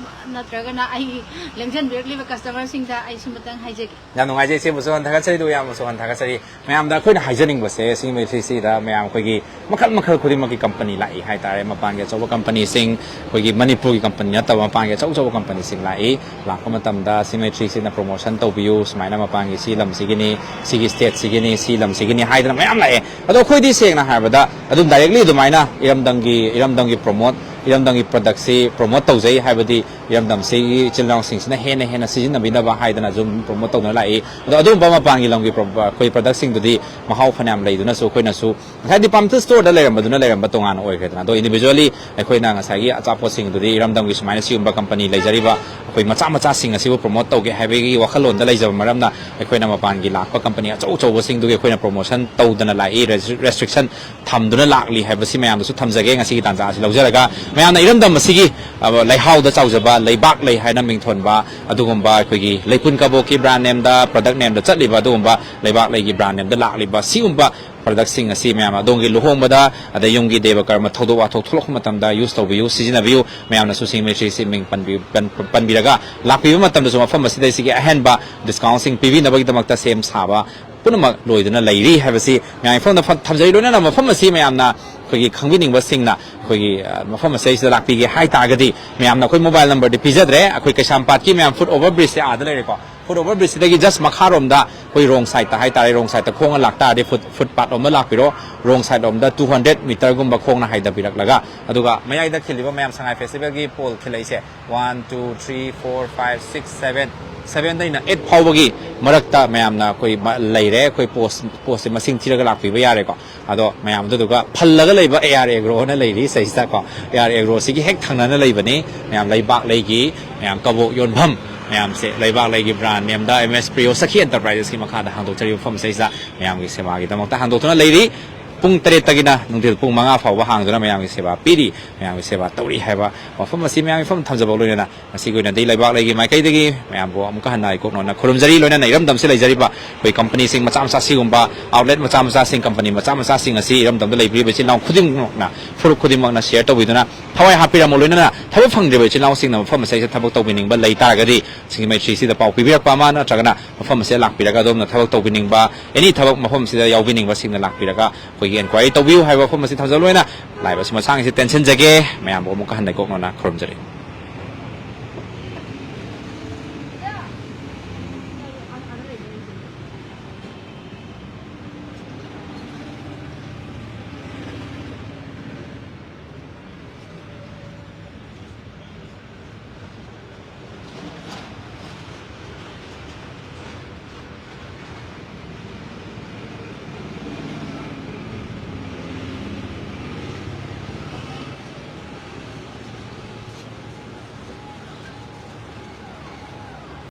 ꯅꯠꯇ꯭ꯔꯒꯅ ꯑꯩꯒꯤ ꯂꯦꯡꯁꯤꯟꯕꯤꯔꯛꯂꯤꯕ ꯀꯁꯇꯃꯔꯁꯤꯡꯗ ꯑꯩ ꯁꯨꯝꯕꯇꯪ ꯍꯥꯏꯖꯒꯦ꯫ ꯌꯥꯝ ꯅꯨꯡꯉꯥꯏꯖꯩ, ꯏꯆꯦꯕꯨꯁꯨ ꯍꯟꯅ ꯊꯥꯒꯠꯆꯔꯤ, ꯑꯗꯨꯒ ꯏꯌꯥꯝꯕꯁꯨ ꯍꯟꯅ ꯊꯥꯒꯠꯆꯔꯤ꯫ ꯃꯌꯥꯝꯗ ꯑꯩꯈꯣꯏꯅ ꯍꯥꯏꯖꯅꯤꯡꯕꯁꯦ, ꯁꯤꯒꯤ ꯃꯩꯇꯩꯁꯤꯗ ꯃꯌꯥꯝ ꯑꯩꯈꯣꯏꯒꯤ ꯃꯈꯜ ꯃꯈꯜ ꯈꯨꯗꯤꯡꯃꯛꯀꯤ ꯀꯝꯄꯅꯤ ꯂꯥꯛꯏ ꯍꯥꯏꯇꯥꯔꯦ꯫ ꯃꯄꯥꯟꯒꯤ ꯑꯆꯧꯕ ꯀꯝꯄꯅꯤꯁꯤꯡ, ꯑꯩꯈꯣꯏꯒꯤ ꯃꯅꯤꯄꯨꯔꯒꯤ ꯀꯝꯄꯅꯤ ꯅꯠꯇꯕ ꯃꯄꯥꯟꯒꯤ ꯑꯆꯧ ꯑꯆꯧꯕ ꯀꯝꯄꯅꯤꯁꯤꯡ ꯂꯥꯛꯏ꯫ ꯂꯥꯛꯄ ꯃꯇꯝꯗ ꯁꯤ ꯃꯩꯇꯩꯁꯤꯅ ꯄ꯭ꯔꯣꯃꯣꯁꯟ ꯇꯧꯕꯤꯌꯨ, ꯁꯨꯃꯥꯏꯅ ꯃꯄꯥꯟꯒꯤ ꯁꯤ ꯂꯝꯁꯤꯒꯤꯅꯤ, ꯁꯤꯒꯤ ꯁ꯭ꯇꯦꯠꯁꯤꯒꯤꯅꯤ, ꯁꯤ ꯂꯝꯁꯤꯒꯤꯅꯤ ꯍꯥꯏꯗꯅ ꯃꯌꯥꯝ ꯂꯥꯛꯑꯦ꯫ ꯑꯗꯣ ꯑꯩꯈꯣꯏꯗꯤ ꯁꯦꯡꯅ ꯍꯥꯏꯔꯕꯗ ꯑꯗꯨꯝ ꯗꯥꯏꯔꯦꯛꯂꯤ ꯑꯗꯨꯃꯥꯏꯅ ꯏꯔꯝꯗꯝꯒꯤ, ꯏꯔꯝꯗꯝꯒꯤ ꯄ꯭ꯔꯣꯃꯣꯠ, ꯏꯔꯝꯗꯝꯒꯤ ꯄ꯭ꯔꯗꯛꯁꯤ ꯄ꯭ꯔꯣꯃꯣꯠ ꯇꯧꯖꯩ ꯍꯥꯏꯕꯗꯤ ꯏꯔꯝꯗꯝꯁꯤꯒꯤ ꯏꯆꯤꯜ ꯏꯅꯥꯎꯁꯤꯡꯁꯤꯅ ꯍꯦꯟꯅ ꯍꯦꯟꯅ ꯁꯤꯖꯤꯟꯅꯕꯤꯅꯕ ꯍꯥꯏꯗꯅ ꯁꯨꯝ ꯄ꯭ꯔꯣꯃꯣꯠ ꯇꯧꯗꯨꯅ ꯂꯥꯛꯏ꯫ ꯑꯗꯣ ꯑꯗꯨꯒꯨꯝꯕ ꯃꯄꯥꯟꯒꯤ ꯂꯝꯒꯤ ꯄ꯭ꯔꯣ-, ꯑꯩꯈꯣꯏ ꯄ꯭ꯔꯗꯛꯁꯤꯡꯗꯨꯗꯤ ꯃꯍꯥꯎ ꯐꯅꯌꯥꯝ ꯂꯩꯗꯨꯅꯁꯨ ꯑꯩꯈꯣꯏꯅꯁꯨ ꯉꯁꯥꯏ ꯗꯤꯄꯥꯔꯠꯃꯦꯟꯇꯦꯜ ꯁ꯭ꯇꯣꯔꯗ ꯂꯩꯔꯝꯕꯗꯨꯅ ꯂꯩꯔꯝꯕ ꯇꯣꯉꯥꯟꯅ ꯑꯣꯏꯈ꯭ꯔꯦꯗꯅ꯫ ꯑꯗꯣ ꯏꯟꯗꯤꯕꯤꯖꯨꯋꯦꯜꯂꯤ ꯑꯩꯈꯣꯏꯅ ꯉꯁꯥꯏꯒꯤ ꯑꯆꯥꯄꯣꯠꯁꯤꯡꯗꯨꯗꯤ ꯏꯔꯝꯗꯝꯒꯤ ꯁꯨꯃꯥꯏꯅ ꯁꯤꯒꯨꯝꯕ ꯀꯝꯄꯅꯤ ꯂꯩꯖꯔꯤꯕ ꯑꯩꯈꯣꯏ ꯃꯆꯥ ꯃꯆꯥꯁꯤꯡ ꯑꯁꯤꯕꯨ ꯄ꯭ꯔꯣꯃꯣꯠ ꯇꯧꯒꯦ ꯍꯥꯏꯕꯒꯤ ꯋꯥꯈꯜꯂꯣꯟꯗ ꯂꯩꯖꯕ ꯃꯔꯝꯅ ꯑꯩꯈꯣꯏꯅ ꯃꯄꯥꯟꯒꯤ ꯂꯥꯛꯄ ꯀꯝꯄꯅꯤ ꯑꯆꯧ ꯑꯆꯧꯕꯁꯤꯡꯗꯨꯒꯤ ꯑꯩꯈꯣꯏꯅ ꯄ꯭ꯔꯣꯃꯣꯁꯟ ꯇꯧꯗꯅ ꯂꯥꯛꯏ, ꯔꯦꯁ-, ꯔꯦꯁꯇ꯭ꯔꯤꯛꯁꯟ ꯊꯝꯗꯨꯅ ꯂꯥꯛꯂꯤ ꯍꯥꯏꯕꯁꯤ ꯃꯌꯥꯝꯗꯁꯨ ꯊꯝꯖꯒꯦ꯫ ꯉꯁꯤꯒꯤ ꯇꯥꯟꯖꯥ ꯑꯁꯤ ꯂꯧꯖꯔꯒ ꯃꯌꯥꯝꯅ ꯏꯔꯝꯗꯝ ꯑꯁꯤꯒꯤ, ꯑ, ꯂꯩꯍꯥꯎꯗ ꯆꯥꯎꯖꯕ ꯂꯩꯕꯥꯛ ꯂꯩ ꯍꯥꯏꯅ ꯃꯤꯡꯊꯣꯟꯕ ꯑꯗꯨꯒꯨꯝꯕ ꯑꯩꯈꯣꯏꯒꯤ ꯂꯩꯄꯨꯟ ꯀꯕꯣꯛꯀꯤ ꯕ꯭ꯔꯥꯟ ꯅꯦꯝꯗ, ꯄ꯭ꯔꯗꯛ ꯅꯦꯝꯗ ꯆꯠꯂꯤꯕ ꯑꯗꯨꯒꯨꯝꯕ ꯂꯩꯕꯥꯛ ꯂꯩꯒꯤ ꯕ꯭ꯔꯥꯟ ꯅꯦꯝꯗ ꯂꯥꯛꯂꯤꯕ ꯁꯤꯒꯨꯝꯕ ꯄ꯭ꯔꯗꯛꯁꯤꯡ ꯑꯁꯤ ꯃꯌꯥꯝ ꯑꯗꯣꯝꯒꯤ ꯂꯨꯍꯣꯡꯕꯗ, ꯑꯗꯩ ꯌꯨꯝꯒꯤ ꯗꯦꯕ ꯀꯔꯃ ꯊꯧꯗꯣꯛ ꯋꯥꯊꯣꯛ ꯊꯣꯛꯂꯛꯄ ꯃꯇꯝꯗ ꯌꯨꯁ ꯇꯧꯕꯤꯌꯨ, ꯁꯤꯖꯤꯟꯅꯕꯤꯌꯨ꯫ ꯃꯌꯥꯝꯅꯁꯨ ꯁꯤꯡ ꯃꯩꯇ꯭ꯔꯤꯁꯤ ꯃꯤꯡ ꯄꯟꯕꯤ-, ꯄꯟ-, ꯄꯟꯕꯤꯔꯒ ꯂꯥꯛꯄꯤꯕ ꯃꯇꯝꯗꯁꯨ ꯃꯐꯝ ꯑꯁꯤꯗ ꯁꯤꯒꯤ ꯑꯍꯦꯟꯕ ꯗꯤꯁꯀꯥꯎꯟꯁꯤꯡ ꯄꯤꯕꯤꯅꯕꯒꯤꯗꯃꯛꯇ ꯁꯦꯝ ꯁꯥꯕ ꯄꯨꯝꯅꯃꯛ ꯂꯣꯏꯗꯨꯅ ꯂꯩꯔꯤ ꯍꯥꯏꯕꯁꯤ ꯃꯌꯥꯝ ꯏꯐꯝꯗ ꯐ-, ꯊꯝꯖꯔꯤ꯫ ꯂꯣꯏꯅꯅ ꯃꯐꯝ ꯑꯁꯤ ꯃꯌꯥꯝꯅ ꯑꯩꯈꯣꯏꯒꯤ ꯈꯪꯕꯤꯅꯤꯡꯕꯁꯤꯡꯅ ꯑꯩꯈꯣꯏꯒꯤ, ꯑ, ꯃꯐꯝ ꯑꯁꯤꯗ ꯂꯥꯛꯄꯤꯒꯦ ꯍꯥꯏ ꯇꯥꯔꯒꯗꯤ ꯃꯌꯥꯝꯅ ꯑꯩꯈꯣꯏ ꯃꯣꯕꯥꯏꯜ ꯅꯝꯕꯔꯗꯤ ꯄꯤꯖꯗ꯭ꯔꯦ꯫ ꯑꯩꯈꯣꯏ ꯀꯩꯁꯥꯝꯄꯥꯠꯀꯤ ꯃꯌꯥꯝ ꯐꯨꯠ ꯑꯣꯚꯔ ꯕ꯭ꯔꯤꯖꯁꯦ ꯑꯥꯗ ꯂꯩꯔꯦꯀꯣ꯫ ꯐꯨꯠ ꯑꯣꯚꯔ ꯕ꯭ꯔꯤꯖꯁꯤꯗꯒꯤ ꯖꯁ ꯃꯈꯥꯔꯣꯝꯗ ꯑꯩꯈꯣꯏ ꯔꯣꯡ ꯁꯥꯏꯠꯇ ꯍꯥꯏꯇꯥꯔꯦ, ꯔꯣꯡ ꯁꯥꯏꯠꯇ ꯈꯣꯡꯅ ꯂꯥꯛꯇꯥꯔꯗꯤ ꯐꯨꯠ, ꯐꯨꯠ ꯄꯥꯠ ꯂꯣꯝꯗ ꯂꯥꯛꯄꯤꯔꯣ꯫ ꯔꯣꯡ ꯁꯥꯏꯠ ꯂꯣꯝꯗ ꯇꯨ ꯍꯟꯗ꯭ꯔꯦꯠ ꯃꯤꯇꯔꯒꯨꯝꯕ ꯈꯣꯡꯅ ꯍꯥꯏꯗꯕꯤꯔꯛꯂꯒ, ꯑꯗꯨꯒ ꯃꯌꯥꯏꯗ ꯈꯤꯜꯂꯤꯕ ꯃꯌꯥꯝ ꯁꯉꯥꯏ ꯐꯦꯁꯇꯤꯚꯦꯜꯒꯤ ꯄꯣꯜ ꯈꯤꯜꯂꯛꯏꯁꯦ, one, two, three, four, five, six, seven, ꯁꯚꯦꯟꯗꯩꯅ ꯑꯩꯠ ꯐꯥꯎꯕꯒꯤ ꯃꯔꯛꯇ ꯃꯌꯥꯝꯅ ꯑꯩꯈꯣꯏ ꯃ-, ꯂꯩꯔꯦ꯫ ꯑꯩꯈꯣꯏ ꯄꯣꯁ, ꯄꯣꯁꯁꯦ ꯃꯁꯤꯡ ꯊꯤꯔꯒ ꯂꯥꯛꯄꯤꯕ ꯌꯥꯔꯦꯀꯣ꯫ ꯑꯗꯣ ꯃꯌꯥꯝ ꯑꯗꯨꯗꯨꯒ ꯐꯜꯂꯒ ꯂꯩꯕ ꯑꯦ ꯑꯥꯔ ꯑꯦꯒ꯭ꯔꯣꯅ ꯂꯩꯔꯤ ꯁꯤꯗꯩꯁꯤꯗꯀꯣ꯫ ꯑꯦ ꯑꯥꯔ ꯑꯦꯒ꯭ꯔꯣꯁꯤꯒꯤ ꯍꯦꯛ ꯊꯪꯅꯅ ꯂꯩꯕꯅꯤ꯫ ꯃꯌꯥꯝ ꯂꯩꯕꯥꯛ ꯂꯩꯒꯤ ꯃꯌꯥꯝ ꯀꯕꯣꯛ ꯌꯣꯟꯐꯝ ꯃꯌꯥꯝꯁꯦ ꯂꯩꯕꯥꯛ ꯂꯩꯒꯤ ꯕ꯭ꯔꯥꯟ ꯅꯦꯝꯗ ꯑꯦꯝ ꯑꯦꯁ ꯄ꯭ꯔꯤꯌꯣ ꯁꯈꯤ ꯑꯦꯟꯇꯔꯄ꯭ꯔꯥꯏꯖꯦꯁꯀꯤ ꯃꯈꯥꯗ ꯍꯥꯡꯗꯣꯛꯆꯔꯤꯕ ꯃꯐꯝ ꯑꯁꯤꯗꯩꯁꯤꯗ ꯃꯌꯥꯝꯒꯤ ꯁꯦꯕꯥꯒꯤꯗꯃꯛꯇ ꯍꯥꯡꯗꯣꯛꯇꯨꯅ ꯂꯩꯔꯤ꯫ ꯄꯨꯡ ꯇꯔꯦꯠꯇꯒꯤꯅ ꯅꯨꯡꯊꯤꯜ ꯄꯨꯡ ꯃꯉꯥ ꯐꯥꯎꯕ ꯍꯥꯡꯗꯨꯅ ꯃꯌꯥꯝꯒꯤ ꯁꯦꯕꯥ ꯄꯤꯔꯤ, ꯃꯌꯥꯝꯒꯤ ꯁꯦꯕꯥ ꯇꯧꯔꯤ ꯍꯥꯏꯕ ꯋꯥꯐꯝ ꯑꯁꯤ ꯃꯌꯥꯝꯒꯤ ꯃꯐꯝ ꯊꯝꯖꯕ ꯂꯣꯏꯅꯅ ꯉꯁꯤꯒꯤ ꯑꯣꯏꯅꯗꯤ ꯂꯩꯕꯥꯛ ꯂꯩꯒꯤ ꯃꯥꯏꯀꯩꯗꯒꯤ ꯃꯌꯥꯝꯕꯨ ꯑꯃꯨꯛꯀ ꯍꯟꯅ ꯏꯀꯣꯛ ꯅꯧꯅ ꯈꯨꯔꯨꯝꯖꯔꯤ꯫ ꯂꯣꯏꯅꯅ ꯏꯔꯝꯗꯝꯁꯤ ꯂꯩꯖꯔꯤꯕ ꯑꯩꯈꯣꯏ ꯀꯝꯄꯅꯤꯁꯤꯡ ꯃꯆꯥ ꯃꯆꯥꯁꯤꯒꯨꯝꯕ, ꯑꯥꯎꯠꯂꯦꯠ ꯃꯆꯥ ꯃꯆꯥꯁꯤꯡ, ꯀꯝꯄꯅꯤ ꯃꯆꯥ ꯃꯆꯥꯁꯤꯡ ꯑꯁꯤ ꯏꯔꯝꯗꯝꯗ ꯂꯩꯕꯤꯔꯤꯕ ꯏꯆꯤꯜ ꯏꯅꯥꯎ ꯈꯨꯗꯤꯡꯃꯛꯅ, ꯐꯨꯔꯨꯞ ꯈꯨꯗꯤꯡꯃꯛꯅ ꯁꯤꯌꯔ ꯇꯧꯕꯤꯗꯨꯅ ꯊꯋꯥꯏ ꯍꯥꯞꯄꯤꯔꯝꯃꯨ꯫ ꯂꯣꯏꯅꯅ ꯊꯕꯛ ꯐꯪꯗ꯭ꯔꯤꯕ ꯏꯆꯤꯜ ꯏꯅꯥꯎꯁꯤꯡꯅ ꯃꯐꯝ ꯑꯁꯤꯗ ꯊꯕꯛ ꯇꯧꯕꯤꯅꯤꯡꯕ ꯂꯩ ꯇꯥꯔꯒꯗꯤ ꯁꯤꯡꯒꯤ ꯃꯩꯇ꯭ꯔꯤꯁꯤꯗ ꯄꯥꯎ ꯄꯤꯕꯤꯔꯛꯄ ꯑꯃ ꯅꯠꯇ꯭ꯔꯒꯅ ꯃꯐꯝ ꯑꯁꯤꯗ ꯂꯥꯛꯄꯤꯔꯒ ꯑꯗꯣꯝꯅ ꯊꯕꯛ ꯇꯧꯕꯤꯅꯤꯡꯕ, ꯑꯦꯅꯤ ꯊꯕꯛ ꯃꯐꯝ ꯑꯁꯤꯗ ꯌꯥꯎꯕꯤꯅꯤꯡꯕꯁꯤꯡꯅ ꯂꯥꯛꯄꯤꯔꯒ ꯑꯩꯈꯣꯏꯒꯤ ꯑꯦꯟꯀ꯭ꯋꯥꯏꯔꯤ ꯇꯧꯕꯤꯌꯨ ꯍꯥꯏꯕ ꯋꯥꯐꯝ ꯑꯁꯤ ꯊꯝꯖꯕ ꯂꯣꯏꯅ live ꯑꯁꯤ ꯃꯁꯥꯡꯁꯤ ꯇꯦꯟꯁꯤꯟꯖꯒꯦ꯫ ꯃꯌꯥꯝꯕꯨ ꯑꯃꯨꯛꯀ ꯍꯟꯅ ꯏꯀꯣꯛ ꯅꯧꯅ ꯈꯨꯔꯨꯝꯖꯔꯤ꯫